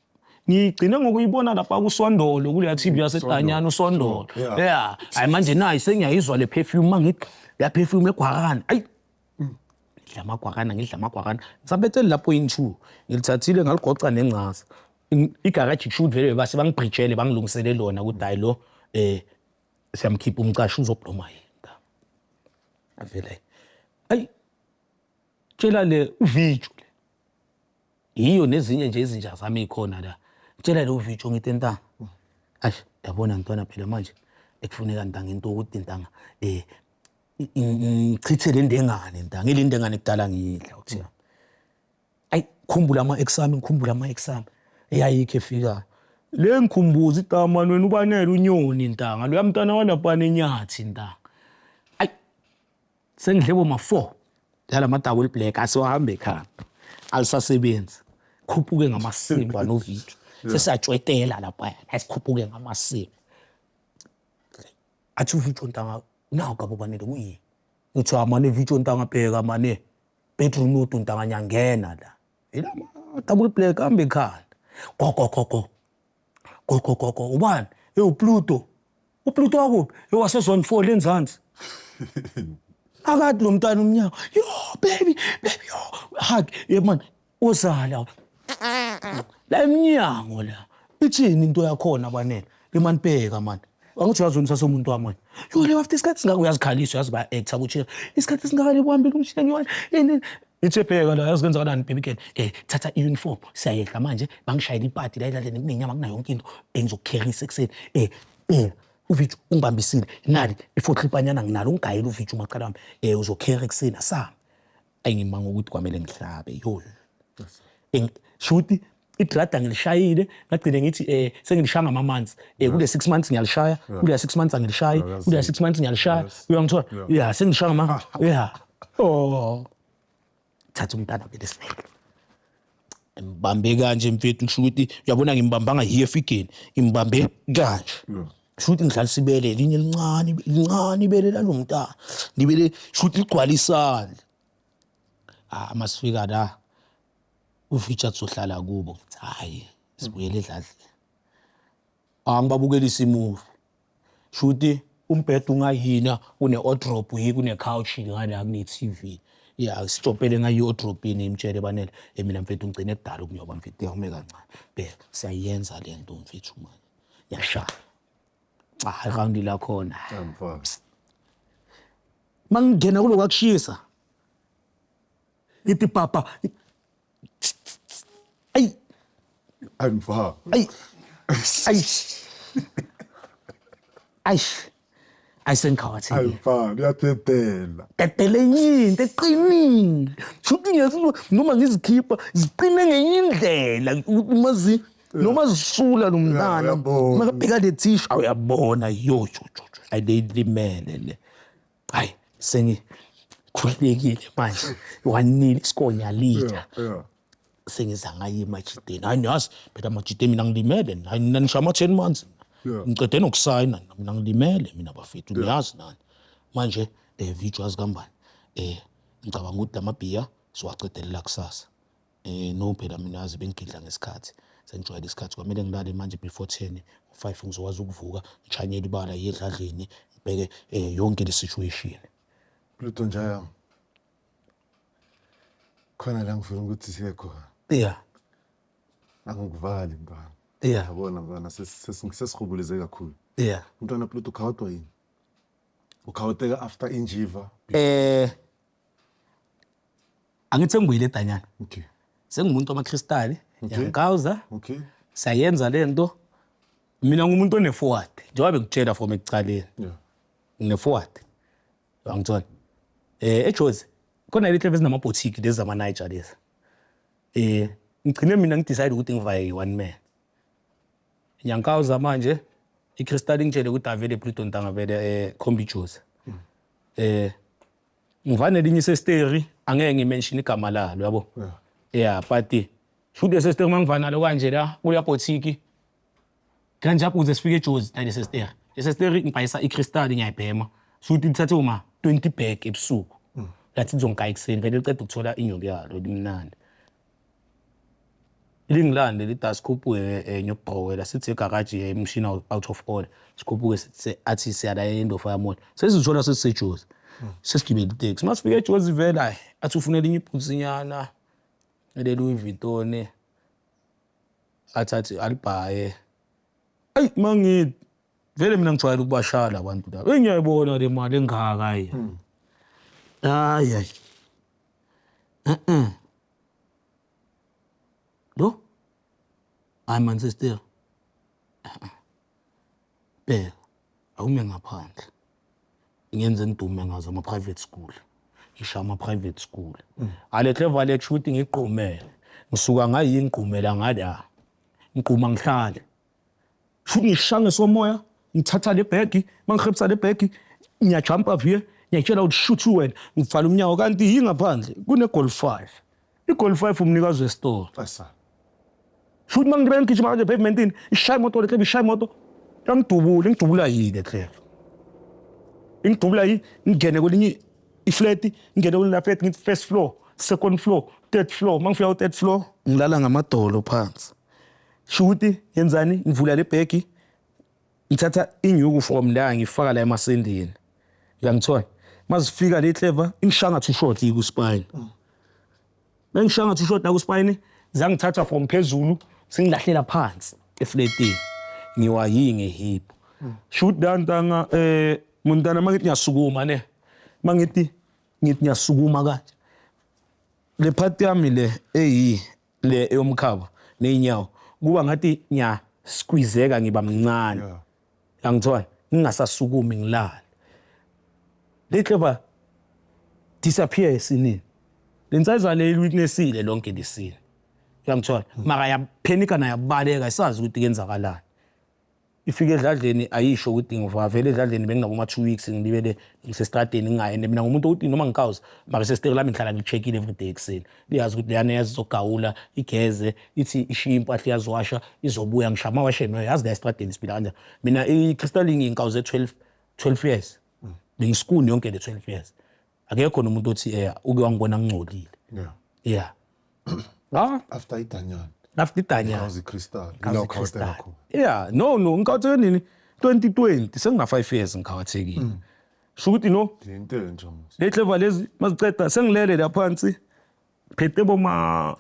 Ngigcine ngokuyibona lapha kuSondolo kuleya TV yaseDanyana uSondolo. Yeah. Hayi manje nayi sengiyayizwa le perfume mangithi ya perfume egwarana. Ayi ngidla amagwarana ngidla amagwarana. Ngisabethele lapho in2 ngilithathile ngaligoca nengcaza. Igaraji shoot vele base bangibridgele bangilungisele lona ukuthi hayi lo Siyamkhipha umqashi uzobloma yini ntanga. Avele ayi tshela le uvijo le. Yiyo nezinye nje izinja zami ikhona la. Tshela le uvijo ngithi ntanga. Ayi yabona ntwana phela manje ekufuneka ntanga into ukuthi ntanga ngichithe le ndengane ntanga ile ndengane kudala ngiyidla uthi. Ayi khumbula ama ex ami, ngikhumbula ama ex ami. Eyayikho efikayo. Le ngikhumbuza igama wena ubanele unyoni ntanga. Loya mntwana walapha nenyathi ntanga. Ayi sengidle boma 4 yala ma-double black asiwahambe ekhaya alisasebenzi khuphuke ngamasimba novidio sesiyatshwetela laphaya asikhuphuke ngamasimba athi uvidio ntanga nawu gabo banele kuyini ngithi amane vidio ntanga bheka mane bedroom udu ntanga nyangena la ila double black hambe ekhanda gogo gogo gogo gogo ubani ewu Pluto uPluto wakuphi ewasezone 4 lenzansi akathi lo mntwana umnyango yo baby baby yo hug ye man uzala la emnyango la ithini into yakhona banele imani bheka mani angithi uyazi wena usasomuntu wami wena yo le after isikhathi singaka uyazikhalisa uyazi baya-acta kuchira isikhathi singaka lekuhambile umshini ngiwani ini ithe bheka la yazi kwenzakalani baby girl thatha i-uniform siyayehla manje bangishayela ipati la elaleni kunenyama kunayo yonke into engizokukherisa ekuseni uvichu ungibambisile nali ifohlipanyana nginalo ungigayela uvichu macala wami uzokhera ekuseni asami ayingimanga ukuthi kwamele ngihlabe yo shuthi idrada ngilishayile ngagcine ngithi sengilishaya ngama-months kule 6 months ngiyalishaya kule 6 months angilishayi kule 6 months ngiyalishaya uyangithola ya sengilishaya ngama ya oh thatha umntana vele sineke ngibambe kanje mfethu kusho ukuthi uyabona ngimbambanga yiyo efigeni ngimbambe kanje kusho ukuthi ngidlalisa ibele elinye lincane lincane ibele lalo mntana libele kusho ukuthi ligcwala isandla ah masifika la uFeature kuzohlala kubo ngithi hayi sibuyele edladleni angibabukelisa imuvi shuthi umbhedo ungayina une-wardrobe yi kune-couch ngala kune-TV ya sitshopele ngayo i-wardrobe-ini imtshele banele mina mfethu ngigcine kudala ukunyoba mfethu yawume kancane bheka siyayenza le nto mfethu manje yashaya cha irawundi lakhona mangingena kulokhu akushisa ngithi papa ayi I'm far. Ayi ayi ayi ayi sengikhawathekile I'm far. Uyadedela. Dedele enye into eqinile shuthi ngiyazi noma ngizikhipha ziqine ngenye indlela uma zi noma zisula lo mntana uyabona. makabheka le thishu awuyabona yo yo yo yo ayilimele le hayi sengikhululekile manje wanile isikonya lida Yeah. sengiza ngaye emajideni hayi niyazi phela amajideni mina ngilimele hayi nina nisho ama-10 months Yeah. ngicede nokusayina mina ngilimele mina bafethu niyazi nani manje video yazi kambani ngicabanga ukuthi lamabhiya siwacedelela kusasa no phela mina yazi bengigidla ngesikhathi sengijwayele isikhathi kwamele ngilale manje before 10 5 ngizokwazi ukuvuka ngishanyele ibala yedladleni ngibheke yonke le situation Pluto njaya. Khona la ngifuna ukuthi siye khona. Yeah. Angikuvali mntwana. Yeah. Yabona mntwana sesihubuleze kakhulu. Yeah. Mntwana Pluto ukhawatwa yini? Ukhawateka after injiva. Angithi sengibuyile edanyana. Okay. Sengumuntu wamakristali. Okay. Yangikawuza. Okay. Siyayenza le nto. Mina ngumuntu one-forward. Njengoba bengikutshela from ekuqaleni. Yeah. Ngine-forward. Angithola. eJozi khona le hlebe ezinamabhotiki lezi zama-Niger lezi. Ngigcine mina ngidecide ukuthi ngivaye one man. Ngiyankawuza manje iCrystal ingitshele ukuthi avele Pluto ntanga vele khomba iJozi. Ngivane elinye isesteri angeke ngimention igama lalo yabo. Yeah, but shoot esesteri mangivana lo kanje la kuya botiki. Kanje ukuze sifike eJozi nale sesteri. Esesteri ngibhayisa iCrystal ngiyayibhema. Shoot ithathe uma 20 bag ebusuku. Lathi lizongigaya ekuseni vele liceda ukuthola inyuku yalo limnandi. Lingilande lithi asikhuphuke ngiyokubhowela sithi egaraji imishini out of order. Sikhuphuke sithi athi siyala eNdofaya Mall. Sesizithola sesiseJozi. Sesigibele iteksi. Masifike eJozi vele hayi athi ufuna elinye ibhutsinyana ele Louis Vuitton. Athathi alibhaye. Ayi mangithi Vele mina ngijwayele ukubashaya labantu laba. Engiyayibona le mali engaka hayi. Hayi hayi. Eh. Lo? Hayi man sister. Bheka, awume ngaphandle. Ngenze ngidume ngazo ama-private school. Ngisho ama-private school. Ale clever le kusho ukuthi ngigqumele. Ngisuka ngayi ngigqumela ngala. Ngigquma ngihlale. Shuthi ngishaya ngesomoya, ngithatha le bhegi, mangihebisa le bhegi, ngiyajampa vye, ngiyayitshela ukuthi shuthi wena, ngivala umnyango kanti yingaphandle kune-Golf 5. I-Golf 5 umnikazi wesitolo. Asa. Shuthi uma ngibeka ngigijima kanje epavementini, ishaya imoto le klebe, ishaya imoto. Yangidubula, ingidubula yini le klebe? Ingidubula yi, ngingene kwelinye ifleti, ngingene kwelinye flat, ngithi first floor, second floor, third floor. Uma ngifika ku-third floor, ngilala ngamadolo phansi. Shuthi yenzani? Ngivula le bhegi, ngithatha inyuku from la ngifaka la emasendeni. Uyangithola? Mazifika le clever, ingishaya ngathi ushort ku spine. Bengishaya ngathi ushort la ku spine, zangithatha from phezulu, singilahlela phansi efletini. Ngiwa yi ngehip. Shoot la ntanga muntana mangithi ngiyasukuma ne. Mangithi ngithi ngiyasukuma kanje. Le part yami le eyi le eyomkhaba ney'nyawo kuba ngathi ngiyasqueezeka ngiba mncane. Angithola ngingasasukumi ngilale. Le clever disappear esinini. Le nsizwa le witnessile lonke lesini. Uyangithola? Mara yaphenika naye yabaleka isazi ukuthi kuyenzakalani. Ifike edladleni ayisho ukuthi ngiva vele edladleni benginabo ma 2 weeks ngilibele ngisestradeni ngingayi mina ngumuntu ukuthi noma ngikawuza mara sesiteri lami ngihlala ngi-check-ile every day ekuseni liyazi ukuthi leyana yazogawula igeze ithi ishiye impahla iyaziwasha izobuya ngisho amawashe noyo yazi la estradeni siphila kanjani mina i-crystalling ngikawuze 12 years bengisikuni yonke le 12 years akekho nomuntu othi uke wangibona ngingcolile. Yeah. Ah, after idanyana. After idanyana. House crystal. House crystal. Yeah, no ngikhatheke nini? 2020 sengina 5 years ngikhathekile. Sho ukuthi no. Into entsha mos. Le clever lezi maziceda sengilele la phansi. Phethe boma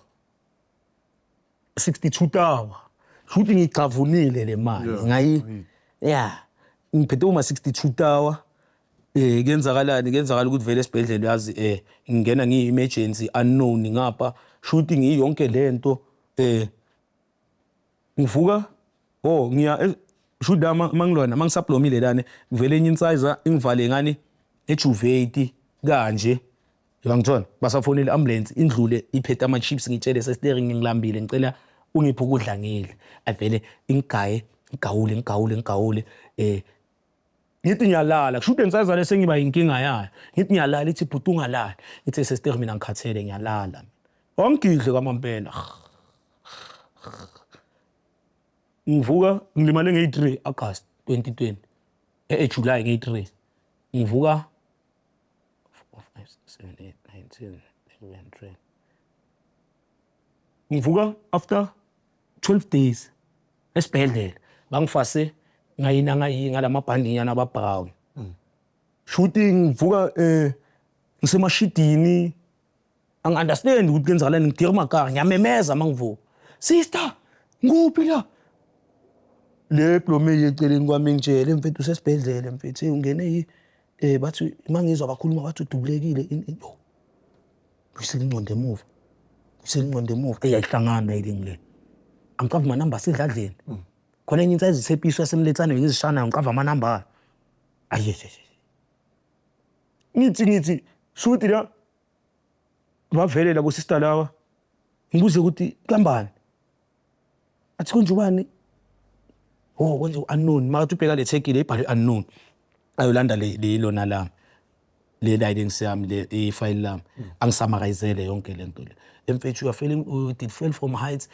62 tower. Sho ukuthi ngigcavunile le mali. Ngayi. Yeah. Ngiphethe uma 62 tower. Kuyenzakalani? Kuyenzakala ukuthi vele esibhedlela uyazi ngingena ngiyi-emergency unknown ngapha shuthi ngiyonke lento ngivuka ngiya shuthi la mangilona mangisablomile lana ngivele enye insiza ingivale ngani ejuvate kanje uyangithola basafonela ambulance indlule iphethe ama chips ngitshele sesteering ngilambile ngicela ungiphe ukudla ngidle avele ingigaye ngigawule ngigawule ngigawule ngithi ngiyalala kusho ukuthi ensazane sengiba inkinga yayo ngithi ngiyalala ithi bhuti ungalali ngithi sister mina ngikhathele ngiyalala mina wangidle kwamampela ngivuka ngilimale ngeyi-3 August 2020 eJuly ngeyi-3 ngivuka 4 5 6 7 8 9 10 11 12 ngivuka after 12 days esibhedlela bangifase ngayina ngayi ngalamabhandinyana aba brown shooting ngivuka ngisemashidini angi-understand ukuthi kuyenzakalani ngidira makara ngiyamemeza mangivuka sister nguphi la le blome eceleni kwami ngitshele mfethu usesibhedlela mfethu ungene yi bathi mangizwa bakhuluma bathi udubulekile buyisela ingqondo emuva buyisela ingqondo emuva eyayihlangana yini le angiqava amanamba asedladleni khona enye insize isepiso yasemletsane ngizishana ngiqava amanamba ayi ngithi shuthi la bavele labo sister lawa ngibuze ukuthi kambani athi konje ubani konje unknown makathi ubheka le tag le ibhalwe unknown ayolanda le lona lami le lighting yami le ifile lami angisamarayizele yonke lento le emfethu you are failing you did fail from heights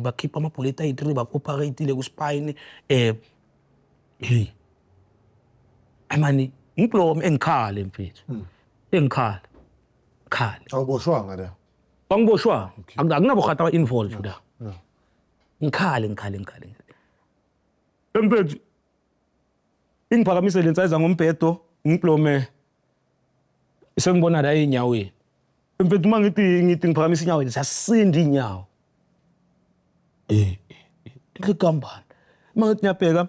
bakhipha amabhuleti ayi-3 baku-operate-ile ku-spine hey amani ngiblome engikhale mfethu engikhale khale awuboshwanga la bangiboshwa akunabo khata ba-involve la ngikhale emfethu ingiphakamise le nsayiza ngombhedo ngiblome sengibona la ey'nyaweni mfethu uma ngithi ngiphakamisa inyawo ziyasinda iy'nyawo ligambana uma ngithi ngiyabheka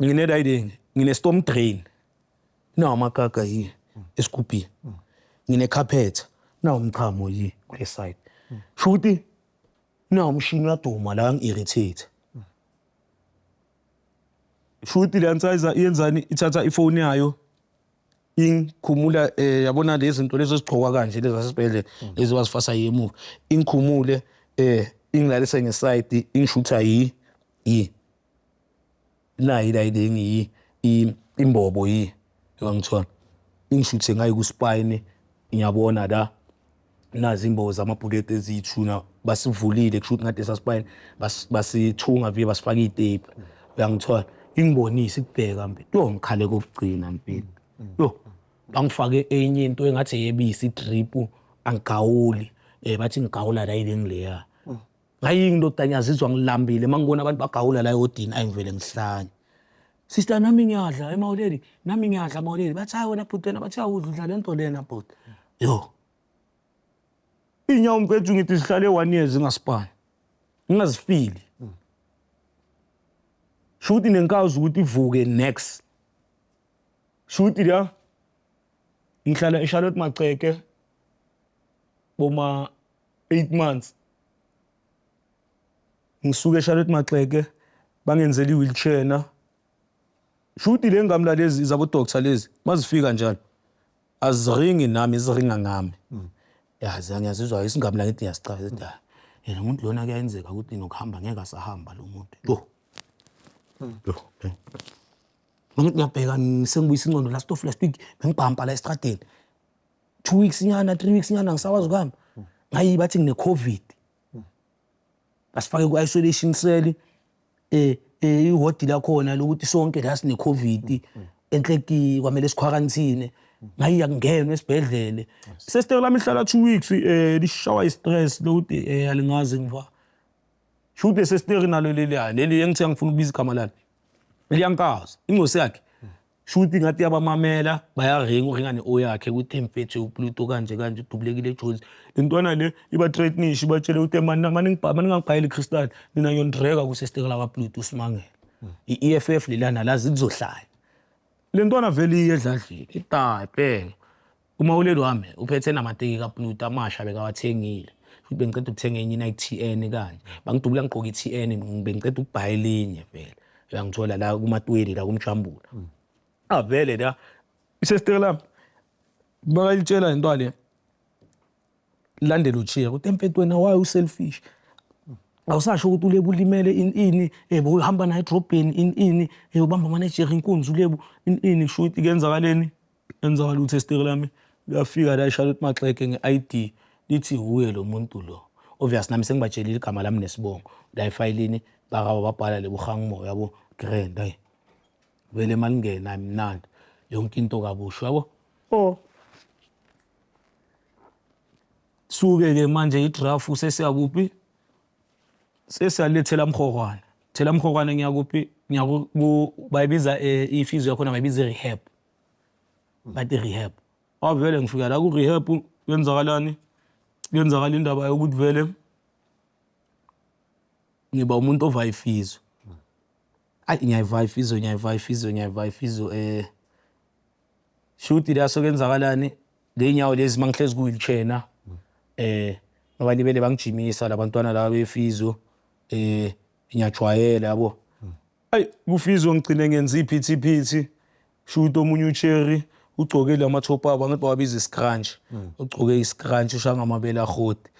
Ngine-riding, ngine-storm drain, nawo amakaka yi esigubhini, ngine-carpet, nawo umchamo yi kule side. Shuthi nawo umshini uyaduma la, ngi-irritate. Shuthi le nsayiza iyenzani? Ithatha ifoni yayo ingikhumula, yabona lezi zinto lezi ezigqokwa kanje, lezi zasesibhedlela, lezi wazifasa yemuva, ingikhumule, ingilalise ngeside, ingishutha yi yi nayi la ile ngiyi imbobo yi, uyangithola, ingishuthe ngayi ku-spine. Ngiyabona la nazi imbobo zamabhuleti eziyithuna, basivulile, kusho ukuthi ngathi lesa spine basithunga vile, basifaka iy'tape, uyangithola. Ingibonise ikubheka mfethu, yo, ngikhale kokugcina mfethu, yo, bangifake enye into engathi eyebisi, i-drip, angigawuli, bathi ngigawula la ile ngileya. Ngayini ndoda, ngiyazizwa ngilambile uma ngibona abantu bagawula la ehodini, ayingivele ngihlanye. Sister, nami ngiyadla emawuleli, nami ngiyadla emawuleli. Bathi hayi wena bhuti, wena bathi awudla, udla lento lena bhuti. Yo, iy'nyawo mfethu, ngithi zihlale one year zingasipani, ngingazifili. Shuthi nenkazi ukuthi ivuke next. Shuthi la ngihlala eCharlotte Maxeke boma 8 months. Ngisuke eCharlotte Maxeke, bangenzela i-wheelchair na. Shuthi le ngamla lezi zabo doctor lezi mazifika njalo aziringi nami, ziringa ngami. Yazi ngiyazizwa isingamla, ngithi ngiyasichaza, ngithi hayi yena umuntu lona kuyenzeka ukuthi nokuhamba ngeke asahamba lo muntu. Yo. Yo. Ngithi ngiyabheka, sengibuyisa ingqondo, last of last week bengibhampa la estradeni. 2 weeks nyana, 3 weeks nyana, ngisakwazi ukuhamba. Ngayi bathi ngine COVID. Basifake ku isolation cell, ihodi lakhona lokuthi sonke la sine COVID, enhleki kwamele sikhwaranthine. Ngayi akungenwa esibhedlele. Sesiteke lami ihlala 2 weeks, lishawa i-stress lokuthi alingazi ngiva. Shuthi sesiteke nalo leli leli engithi angifuna ukubiza igama lalo. Liyankaza ingosi yakhe. Shuthi ngathi yabamamela, bayaringa, uringa ne-O yakhe ukuthi mfethu uPluto kanje kanje udubulekile eJozi. Le ntwana le iba-threatenisha, ibatshele ukuthi mani maningangibhayeli i-crystal mina ngiyonidreka kusesiteke lakwaPluto usimangele. I-EFF lelana lazi kuzohlala. Le ntwana vele iye edladleni itayi bheka. Umawuleli wami uphethe namateki kaPluto amasha bekawathengile. Futhi bengiceda ukuthenga enye i-Nike TN kanje. Bangidubula ngigqoke i-TN, bengiceda ukubhaya elinye vele. Uyangithola la kuma-20 la kumjambula. Avele la isesiteke lami bakayitshela into le landela uchiya ukuthi mfethu wena why uselfish, awusasho ukuthi uLebo ulimele ini ini, uhamba naye edrobheni ini ini, ubamba manager inkunzi uLebo ini ini. Kusho ukuthi kuyenzakaleni? Enzakala ukuthi esiteke lami luyafika la eCharlotte Maxeke nge-ID, lithi uye lo muntu lo. Obvious nami sengibatshelile igama lami nesibongo la efayilini, bakaba babhala Lebogang Moyo, yabo, grand. Hayi vele malingena mnandi yonke into kabusho, yabo. Oh, suke ke manje idraft sesiyakuphi? Sesiyalethela mhokwana, thela mhokwana. Ngiyakuphi? Ngiyaku bayibiza ifizo yakhona, bayibiza i-rehab, bathi rehab. Awuvele ngifika la ku-rehab, kwenzakalani? Kuyenzakala indaba yokuthi vele ngiba umuntu ova ifizo. Ayi, ngiyayiva ifizo, ngiyayiva ifizo, ngiyayiva ifizo. Shuthi la sokuyenzakalani? Le nyawo lezi mangihlezi ku-wheelchair na, abalibele bangijimisa labantwana laba befizo, ngiyajwayela, yabo. Ayi, kufizo ngigcine ngenza iphithiphithi. Shuthi omunye ucherry ugcoke lama top abo, angithi bawabiza iscrunch, ugcoke iscrunch, ushaya ngamabele ahoti,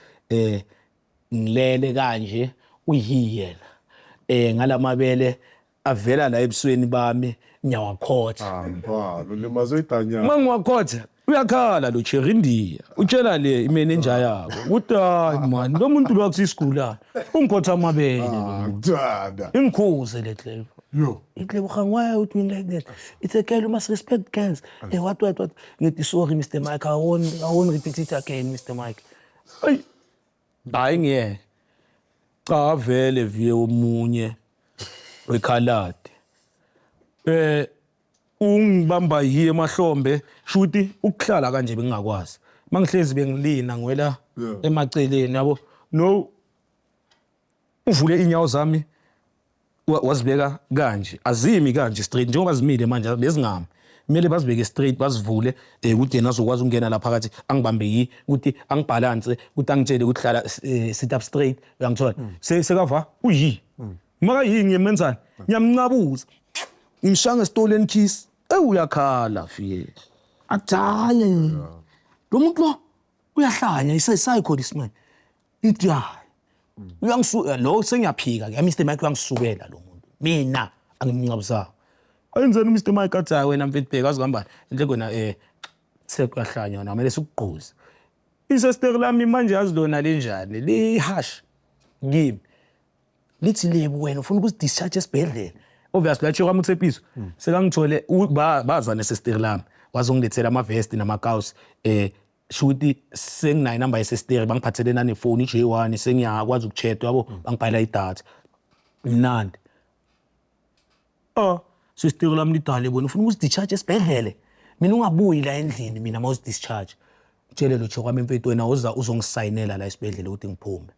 ngilele kanje, uyiyena ngalamabele avela la ebusweni bami, ngiyawakhotha. Mbalo limazwe idanyana. Uma ngiwakhotha uyakhala lo cherry India, utshela le imenenja yabo ukuthi hayi man, lo muntu lo akusisigulane, ungikhotha amabele lo muntu. Dada. Ingikhuze le clever. Yo. Lebogang, why are you doing like that? It's a girl, you must respect girls. Hey, what, what, what? Ngithi sorry, Mr. Mike, I won't repeat it again, Mr. Mike. Ayi. Hayi ngiyeke. Cha vele viye omunye wekhaladi. Ungibamba yiye emahlombe, shuthi ukuhlala kanje bengingakwazi. Mangihlezi bengilina ngiwela emaceleni, yabo. No, uvule inyawo zami. Wazibeka kanje, azimi kanje straight njengoba zimile manje, bezingami. Kumele bazibeke straight, bazivule ukuthi yena azokwazi ukungena la phakathi, angibambe yi ukuthi angibalance, ukuthi angitshele ukuthi hlala, sit up straight, uyangithola? Sekava uyi maka yi ngiyemenzani, ngiyamncabuza, ngimshaya ngesitoleni kiss. Uyakhala fiye, athi hayi, lo muntu lo uyahlanya, ise-psycho this man. Ithi hayi, uyangisuka lo, sengiyaphika ke, Mr Mike uyangisukela lo muntu, mina angimncabuzanga. Ayenzeni Mr Mike? Athi hayi wena mfethu, bheka azi kuhambani enhle kona, sekuyahlanya wena, kumele sikugquze. Isesteri lami manje yazi lona linjani, lihash kimi, lithi lebu wena ufuna ukuzidischarge esibhedlela. Obviously latsho kwami uTsepiso sekangithole, baza nesesteri lami, wazongilethela amavesti namakawusi, shuthi senginayo inamba yesesteri, bangiphathele nanefoni i-J1, sengiyakwazi ukuchat yabo, bangibhalela idatha mnandi. Oh, sesteri lami lidale bona ufuna ukuzidischarge esibhedlele, mina ungabuyi la endlini mina uma uzidischarge. Tshele lo kwami mfethu, wena uza uzongisayinela la esibhedlela ukuthi ngiphume,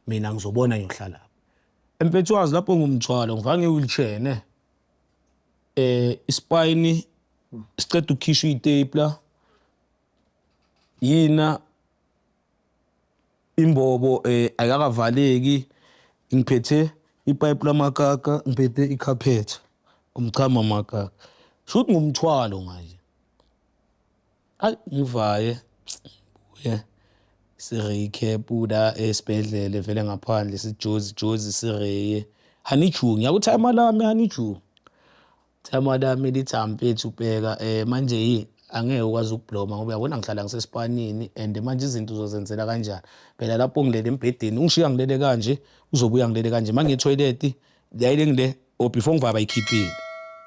mina ngizobona ngiyohlala lapho. Mfethu, wazi lapho ngumthwalo, ngivanga nge-wheelchair ne, ispine siceda ukukhishwa i-stapler yina, imbobo ayikakavaleki, ngiphethe ipipe lamakaka, ngiphethe icarpet, umchamo amakaka, shuthi ngumthwalo manje. Ayi, ngivaye buye sirecap la esibhedlele vele ngaphandle, sijozi jozi sireye honeydew, ngiyakuthayima lami honeydew, timer lami lithi mfethu ubheka, manje yi angeke ukwazi ukubloma ngoba uyabona ngihlala ngisesipanini and manje izinto uzozenzela kanjani phela lapho ngilele embhedeni, ungishiya ngilele kanje, uzobuya ngilele kanje, uma ngiye etoilet layile ngile or before ngivaya bayikhiphile,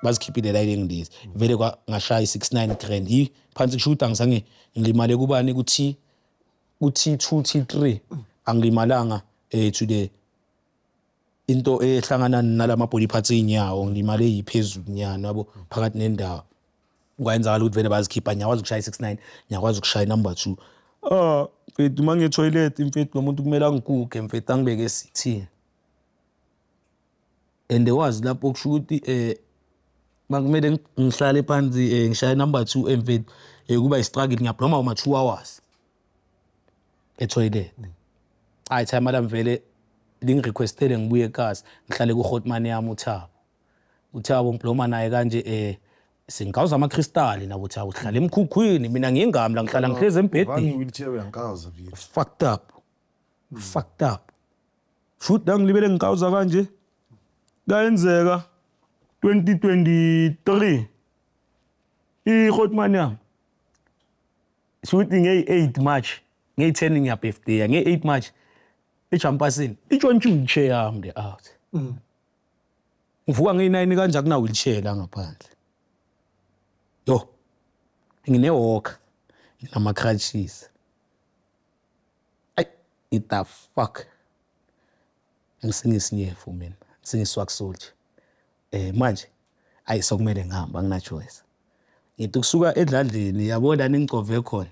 bazikhiphile layile ngilezi vele ngashaya i-69 grand yi phansi, kusho ukuthi angizange ngilimale kubani, ku-T, ku-T2 T3 angilimalanga, to the into ehlangana nalama body parts ey'nyawo, ngilimale yiphezulu nyana yabo, phakathi nendawo. Kwayenzakala ukuthi vele bazikhipha, ngiyakwazi ukushaya i-69, ngiyakwazi ukushaya number 2. Ah mfethu, uma ngiye toilet mfethu, lo muntu kumele angiguge mfethu, angibeke esithini and wazi lapho kusho ukuthi makumele ngihlale phansi, ngishaye number 2 mfethu, kuba i-struggle, ngiyabloma uma 2 hours etoilet. Hayi, timer lami vele lingirequestele ngibuye ekasi, ngihlale ku-hotman yami uThabo. UThabo ngibloma naye kanje, singawuza ama-crystal nabo Thabo, sihlala emkhukhwini, mina ngingami la ngihlala ngihlezi embhedeni. Wheelchair uyankawuza vile. Fucked up, fucked up. Shoot la ngilibele ngikawuza kanje, kayenzeka 2023 i-hotman yami shuthi ngeyi-8 March, ngeyi-10 ngiyabirthday, ngeyi-8 March ejampasini itshontshe i-wheelchair yami le out. Ngivuka ngeyi-9 kanje, akuna wheelchair la ngaphandle. Yo, ngine-walker, nginama-crutches. Ayi, it the fuck, ngisingesinyefu mina, ngisingeswag soldier manje. Ayi, sokumele ngihambe, angina choice. Ngithi kusuka edladleni yabo la ningicove khona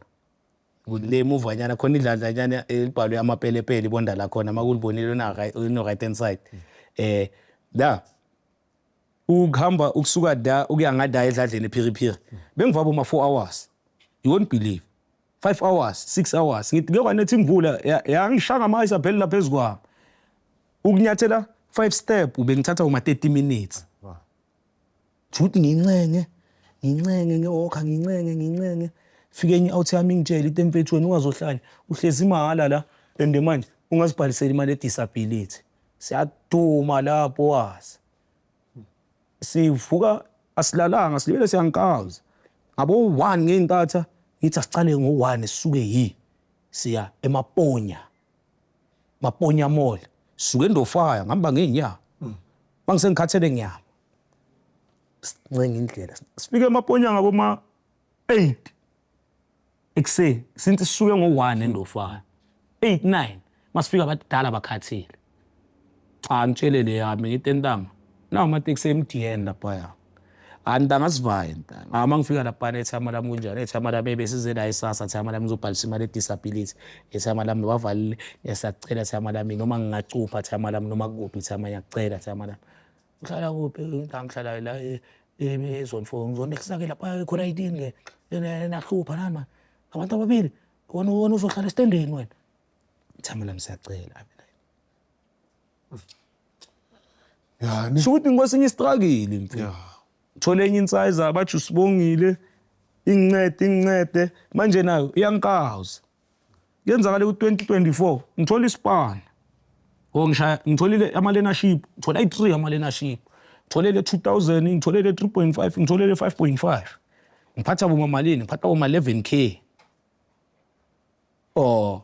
le emuvanyana khona, idladlanyana elibhalwe amapelepele, ibonda lakhona makulibonile no right hand side, la ukuhamba ukusuka da ukuya ngada edladleni ephiriphiri, bengivaba uma 4 hours, you won't believe, 5 hours, 6 hours. Ngithi kuye kwanethi imvula yangishaya ngamayisa phela lapha phezu kwami, ukunyathela 5 step ubengithatha uma 30 minutes. Futhi ngincenge, ngincenge nge-walker, ngincenge, ngincenge, fike enye i-out yami ingitshele into, mfethu wena ungazohlanya, uhlezi mahhala la and manje ungazibhalisela imali ye-disability. Siyaduma lapho, wazi sivuka asilalanga, silibele siyankawuza ngabo-1 ngey'ntatha. Ngithi asicale ngo-1, sisuke yi siya eMaponya, Maponya Mall, suke eNdofaya, ngihamba ngey'nyawo, mangisengikhathele ngiyama, sincenga indlela, sifike eMaponya ngaboma 8 ekuseni, since sisuke ngo-1 eNdofaya, 8 9 masifika abadala bakhathile. Cha, ngitshele le yami, ngithi ntanga nawo amateksi MTN laphaya. Hayi ntanga, sivaye ntanga. Ah, mangifika laphana, ethama lami kunjani, ethama lami besize la esasa, thama lami ngizobhalisa imali ye-disability, ethama lami bavalile, ngiyasakucela thama lami, noma ngingacupha thama lami, noma kuphi thama, ngiyakucela thama lami. Uhlala kuphi? Ngihlala la e-zone 4. Ngizonehlisa-ke lapha khona 18 ke. Nahlupha nani man. Abantu ababili. Wena uzohlala esitendeni wena. Ithama lami siyacela. Yani. Sho ukuthi ngikwesinye istruggle mfethu. Thole enye insiza bathi usibongile ingincede ingincede manje nayo iyankawuza. Kuyenzakala ku-2024 ngithola isipana. Oh ngishaya ngitholile ama-learnership, ngithola i-3 ama-learnership. Ngitholele 2000, ngitholele 3.5, ngitholele 5.5. Ngiphatha boma malini? Ngiphatha boma 11K. Oh.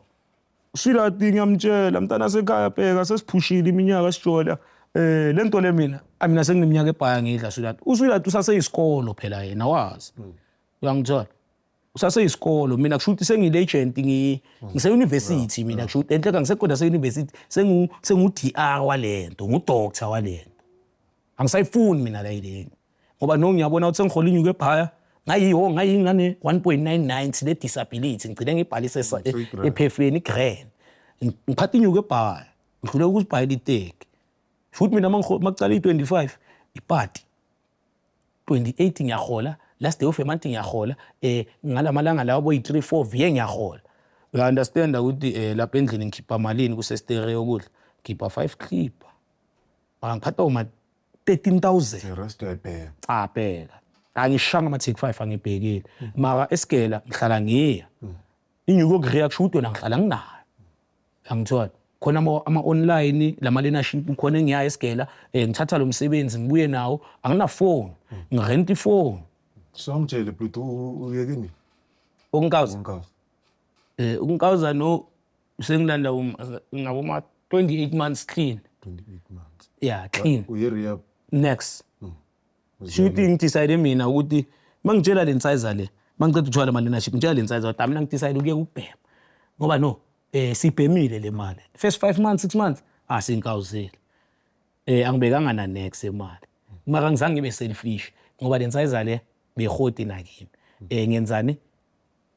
Sweetheart ngiyamtshela mntana sekhaya bheka sesiphushile iminyaka sijola. Lento le mina, mina sengineminyaka ebhaya ngidla sweetheart. Usweetheart usaseyisikolo phela yena wazi. Uyangithola? Usaseyisikolo mina kusho ukuthi sengiyi-legend ngise-university mina kusho ukuthi enhleka ngisekhona se-university sengu-DR walento, ngu-doctor walento. Angisayifuni mina la ile ngoba no ngiyabona ukuthi sengihola inyuku ebhaya ngayiyo ngayingane 1.99 le disability ngigcine ngibhalise ephefeni i-grand ngiphatha inyuku ebhaya ngihluleka ukuzibhayela iteki futhi mina makucala i-25 ipati 28 ngiyahola, last day of a month ngiyahola, ngalamalanga lawa boyi 3 4 viye ngiyahola. You understand ukuthi lapha endlini ngikhipha malini kusestereo kudla, ngikhipha 5 clip. Angiphatha uma 13,000. The rest uyayibheka. Cha phela. Angishanga ama take 5 angibhekile. Mara esigela ngihlala ngiya. Inyuko kureya kusho ukuthi wena ngihlala nginayo. Angithola. Khona ama online lama learnership khona engiya esigela ngithatha lo msebenzi ngibuye nawo angina phone ngirent iphone. So ngitshele bhuti uyeke nini? Unkawuza. Unkawuza. Unkawuza no sengilanda ngabo ma 28 months clean. 28 months. Yeah, clean. Uye rehab. Next. Shuthi ngidecide mina ukuthi mangitshela le nsiza le, mangiceda ukuthola ama learnership ngitshela le nsiza ukuthi mina ngidecide ukuyeka ukubhema. Ngoba no sibhemile le mali. First 5 months, 6 months asinkawuzile. Angibekanga na next imali. Mara ngizange ngibe selfish ngoba le nsiza le behoti nakimi. Ngenzani?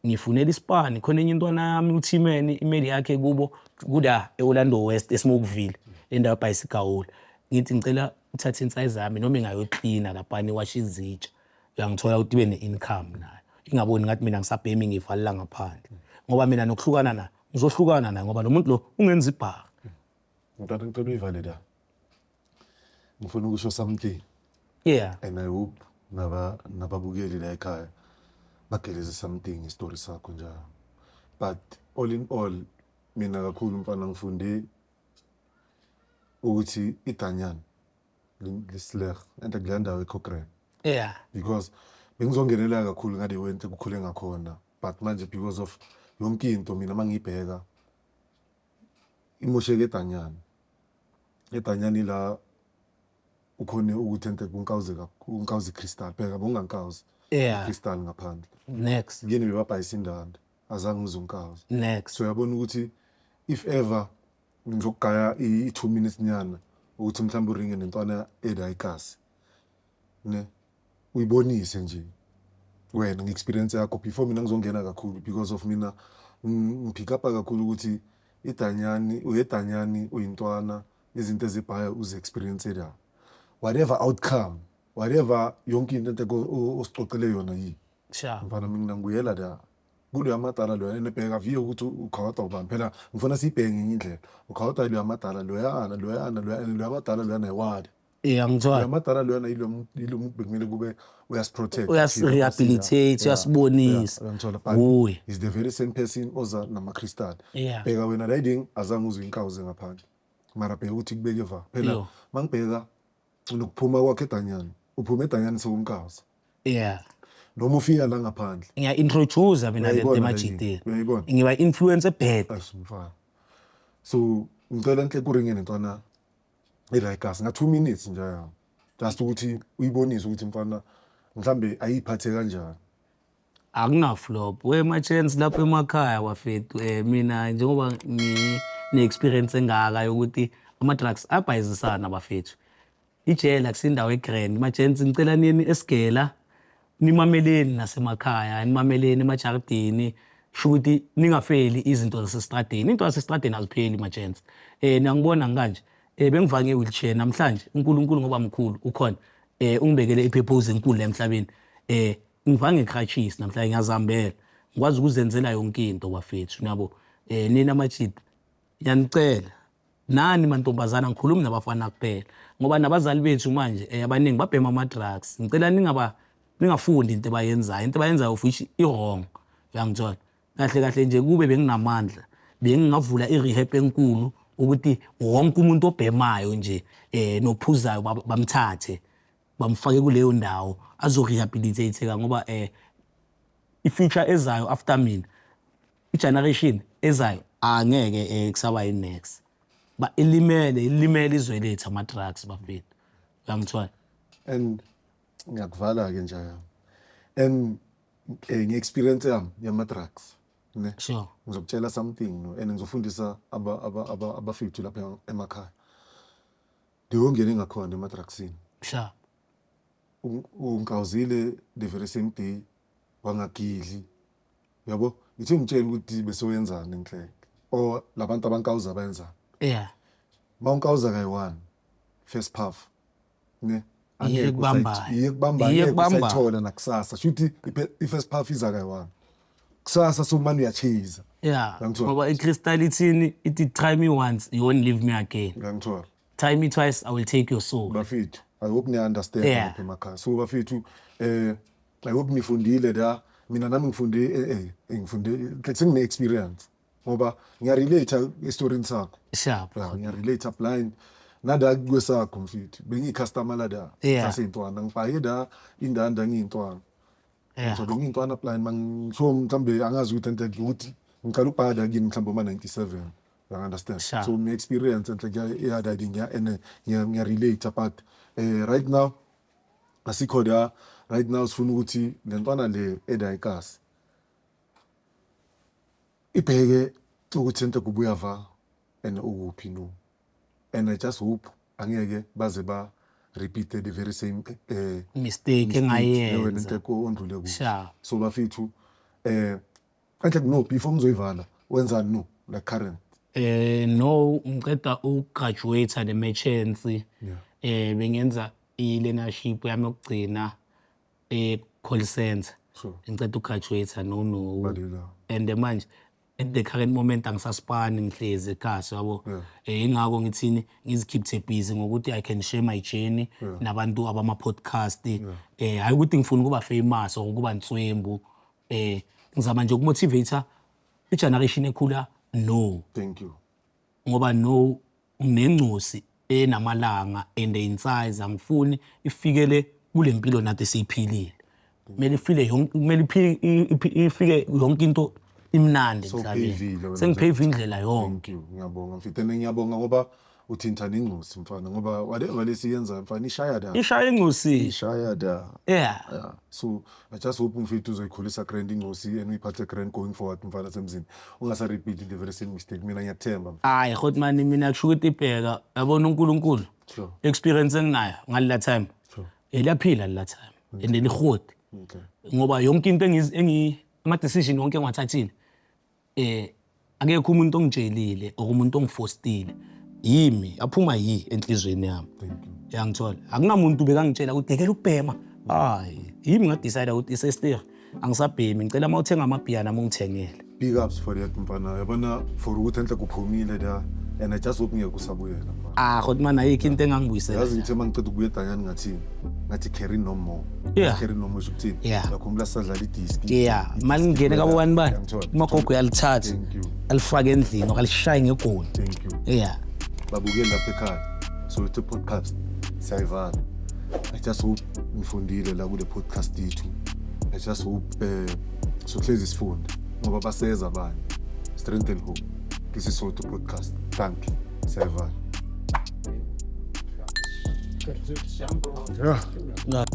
Ngifunela isipani khona enye intwana yami uThimeni imeli yakhe kubo kuda eOrlando West eSmokeville endawo ebhayisigawula. Ngithi ngicela uthathe insize yami noma ingayoklina lapha niwashe izitsha. Uyangithola ukuthi ibe ne-income nayo. Ingaboni ngathi mina ngisabhemi ngivalela ngaphandle. Ngoba mina nokuhlukana naye ngizohlukana naye ngoba lo muntu lo ungenza ibhaka. Mntwana ngicela uyivale la. Ngifuna ukusho something. Yeah. And I hope nababukeli la ekhaya bageleze something isitori sakho njalo. But all in all mina kakhulu mfana ngifunde ukuthi idanyana lisleg enta kule ndawo eCochrane. Yeah. Because bengizongenela kakhulu ngale wento ekukhule ngakhona but manje because of yonke into mina mangibheka imosheke edanyana. Edanyana la ukhone ukuthi ente kunkawuze unkawuze crystal bheka bongankawuze. Yeah. Crystal ngaphandle. Next. Ngene bebabhayisa indanda azange uzunkawuze. Next. So uyabona ukuthi if ever ngizokugaya i-2 minutes nyana ukuthi mhlawumbe uringe nentwana ela ikasi. Ne uyibonise nje wena nge-experience yakho before mina ngizongena kakhulu because of mina ngipick up kakhulu ukuthi idanyani uyedanyani uyintwana izinto ezibhaya uze experience la whatever outcome whatever yonke into ento osixoxele yona yi. Sure. Mfana mina ngiyela la kulo yamadala lo yana ebheka viyo ukuthi ukhawata ubani phela ngifuna sibheke ngenye indlela ukhawata lo yamadala lo yana lo yana lo yana lo yamadala lo yana yiwale. Yeah, ngithola. Yamadala lo yana yilo muntu bekumele kube uyasiprotect, uyasirehabilitate, uyasibonisa. Ngithola. Uye. Is the very same person oza nama crystal. Yeah. Bheka wena riding azange uzwe inkawuze ngaphandle. Mara bheka ukuthi kubeke va. Phela mangibheka nokuphuma kwakhe edanyana, uphuma edanyana sekunkawuza. Yeah. Noma ufika la ngaphandle. Ngiya introduce mina le emajiteni. Uyayibona. Ngiba influence bad. Asimfana. So ngicela enhle kuringe nentwana eRikas nga 2 minutes nje yami. Just ukuthi uyibonise ukuthi mfana mhlambe ayiphathe kanjani. Akuna flop. We ma chance lapha emakhaya wafethu mina njengoba ngine experience engaka yokuthi ama drugs abhayizisana bafethu. Ijele akusindawo egrand. Ma chance ngicela nini esigela nimameleni nasemakhaya, nimameleni emajardini. Sho ukuthi ningafeli izinto zasestradeni. Into zasestradeni azipheli ma chance. Niyangibona ngikanje. Bengiva nge-wheelchair namhlanje, uNkulunkulu ngoba mkhulu ukhona, ungibekele i-purpose enkulu la emhlabeni. Ngiva nge-crutches namhlanje, ngiyazihambela, ngikwazi ukuzenzela yonke into bafethu, niyabo. Nina majita ngiyanicela, nani mantombazana, ngikhulumi nabafana kuphela ngoba nabazali bethu manje abaningi babhema ama-drugs. Ngicela ningafundi into abayenzayo, into abayenzayo of which i-wrong, uyangithola. Kahle kahle nje kube benginamandla bengingavula i-rehab enkulu ukuthi wonke umuntu obhemayo nje nophuzayo bamthathe bamfake kuleyo ndawo azo-rehabilitate-ka, ngoba i-future ezayo after mina, i-generation ezayo angeke kusaba yi-next ba ilimele izwe lethu ama-drugs bafethu, uyangithola. And ngiyakuvala-ke nje yami and nge-experience yami yama-drugs ne, ngizokutshela something no, and ngizofundisa abafethu lapha emakhaya ndiyongena ngakhona ema-drugsini. Ungikawuzile the very same day wangagidli, uyabo, ngithi ngitshela ukuthi bese wenzani enhleke or labantu abankawuza bayenzani. Mawunkawuza kayi-one first puff ne, Iye ekubambayo. Iye kubambayo. Iye angeke ekubambayo. usayithola nakusasa, shuthi i-first puff iza kayi-one, kusasa somane uyachiza. Uyangithola? Ngoba i-crystal ithini? Ithi, "Try me once, you won't leave me again. Uyangithola? Try me twice, I will take your soul." Bafethu, I hope niya-understand lapha emakhaya. So bafethu, I hope nifundile la. Mina nami ngifunde, ngifunde like sengine-experience ngoba ngiya-relate esitorini sakho. Ya, ngiya-relate blind nada kwesakho mfethu, bengiyi-customer lada. Saseyintwana ngibhaye da indanda, ngiyintwana. So bengiyintwana blind mangisho mhlambe angazi ukuthi enhle ukuthi ngiqala ukubhaya kini mhlambe uma 97, you understand? So ngi-experience enhle iyadadi ngiya and ngiya-relate, but right now asikho la. Right now sifuna ukuthi le ntwana le eda ikasi ibheke ukuthi into kubuya va and ukuphi no, and I just hope angeke baze ba repeat the very same mistake wena engayenza. Into ondlule kuyo. So bafethu, enhle no, before ngizoyivala, wenzani no, like current? No, ngiceda ukugraduate ne-merchants. Bengenza i-learnership yami yokugcina e-call center. Ngiceda ukugraduate no. Balila. And manje at the current moment angisaspani, ngihlezi ekhaya, yabo. Ingakho ngithini, ngizikhiphe busy ngokuthi I can share my journey nabantu abama podcast. Hayi ukuthi ngifuna ukuba famous or ukuba nswembu, ngizama nje ukumotivate i-generation ekhula no. Thank you. Ngoba no nginengcosi enamalanga and insize, angifuni ifikele kule mpilo nathi esiyiphilile. Kumele ifile yonke, kumele ifike yonke into imnandi So emhlabeni. upavile wena. Sengipave indlela yonke. Thank you, ngiyabonga mfethu, and ngiyabonga ngoba uthinta nengcosi mfana, ngoba whatever lesiyenza mfana ishaya da. Ishaya ingcosi. Ishaya da. Yeah. So I just hope mfethu uzoyikhulisa grand ingcosi and uyiphathe grand going forward mfana semzini, ungasa repeat the very same mistake. Mina ngiyakuthemba mfana. Hayi hotman, mina kusho ukuthi ibheka, yabona uNkulunkulu, experience enginayo ngalila time, liyaphila lela time and lihoti. Ngoba yonke into ama decision wonke engiwathathile, akekho umuntu ongitshelile or umuntu ongifostile, yimi aphuma yi enhlizweni yami. Thank you. Yangithola, akunamuntu bekangitshela ukuthi dekela ukubhema. Hayi, yimi ngadecide ukuthi isestir angisabhemi, ngicela uma uthenga amabhiya nami ungithengele. Big ups for that mfana, yabona, for ukuthi enhle kuphumile da, and I just hope ngeke usabuyela mfana. Ah hotman, ayikho into engangibuyisela. Yazi ngithe uma ngiceda ukubuya edanyani ngathini? Ngathi carry no more. Carry no more sho ukuthini? Ngakhumbula sadlala idiski. Yeah, mali ngingene kabo bani bani. Ngiyangithola. Umagogo uyalithatha Thank you. alifake endlini or alishaye ngegoli. Thank you. Babukeli lapha ekhaya, so it's a podcast, siyayivala. I just hope nifundile la kule podcast yethu. I just hope sohlezi sifunde ngoba baseza abanye. Strength and hope, this is Soweto Podcast. Thank you, siyayivala. Yeah. Yeah.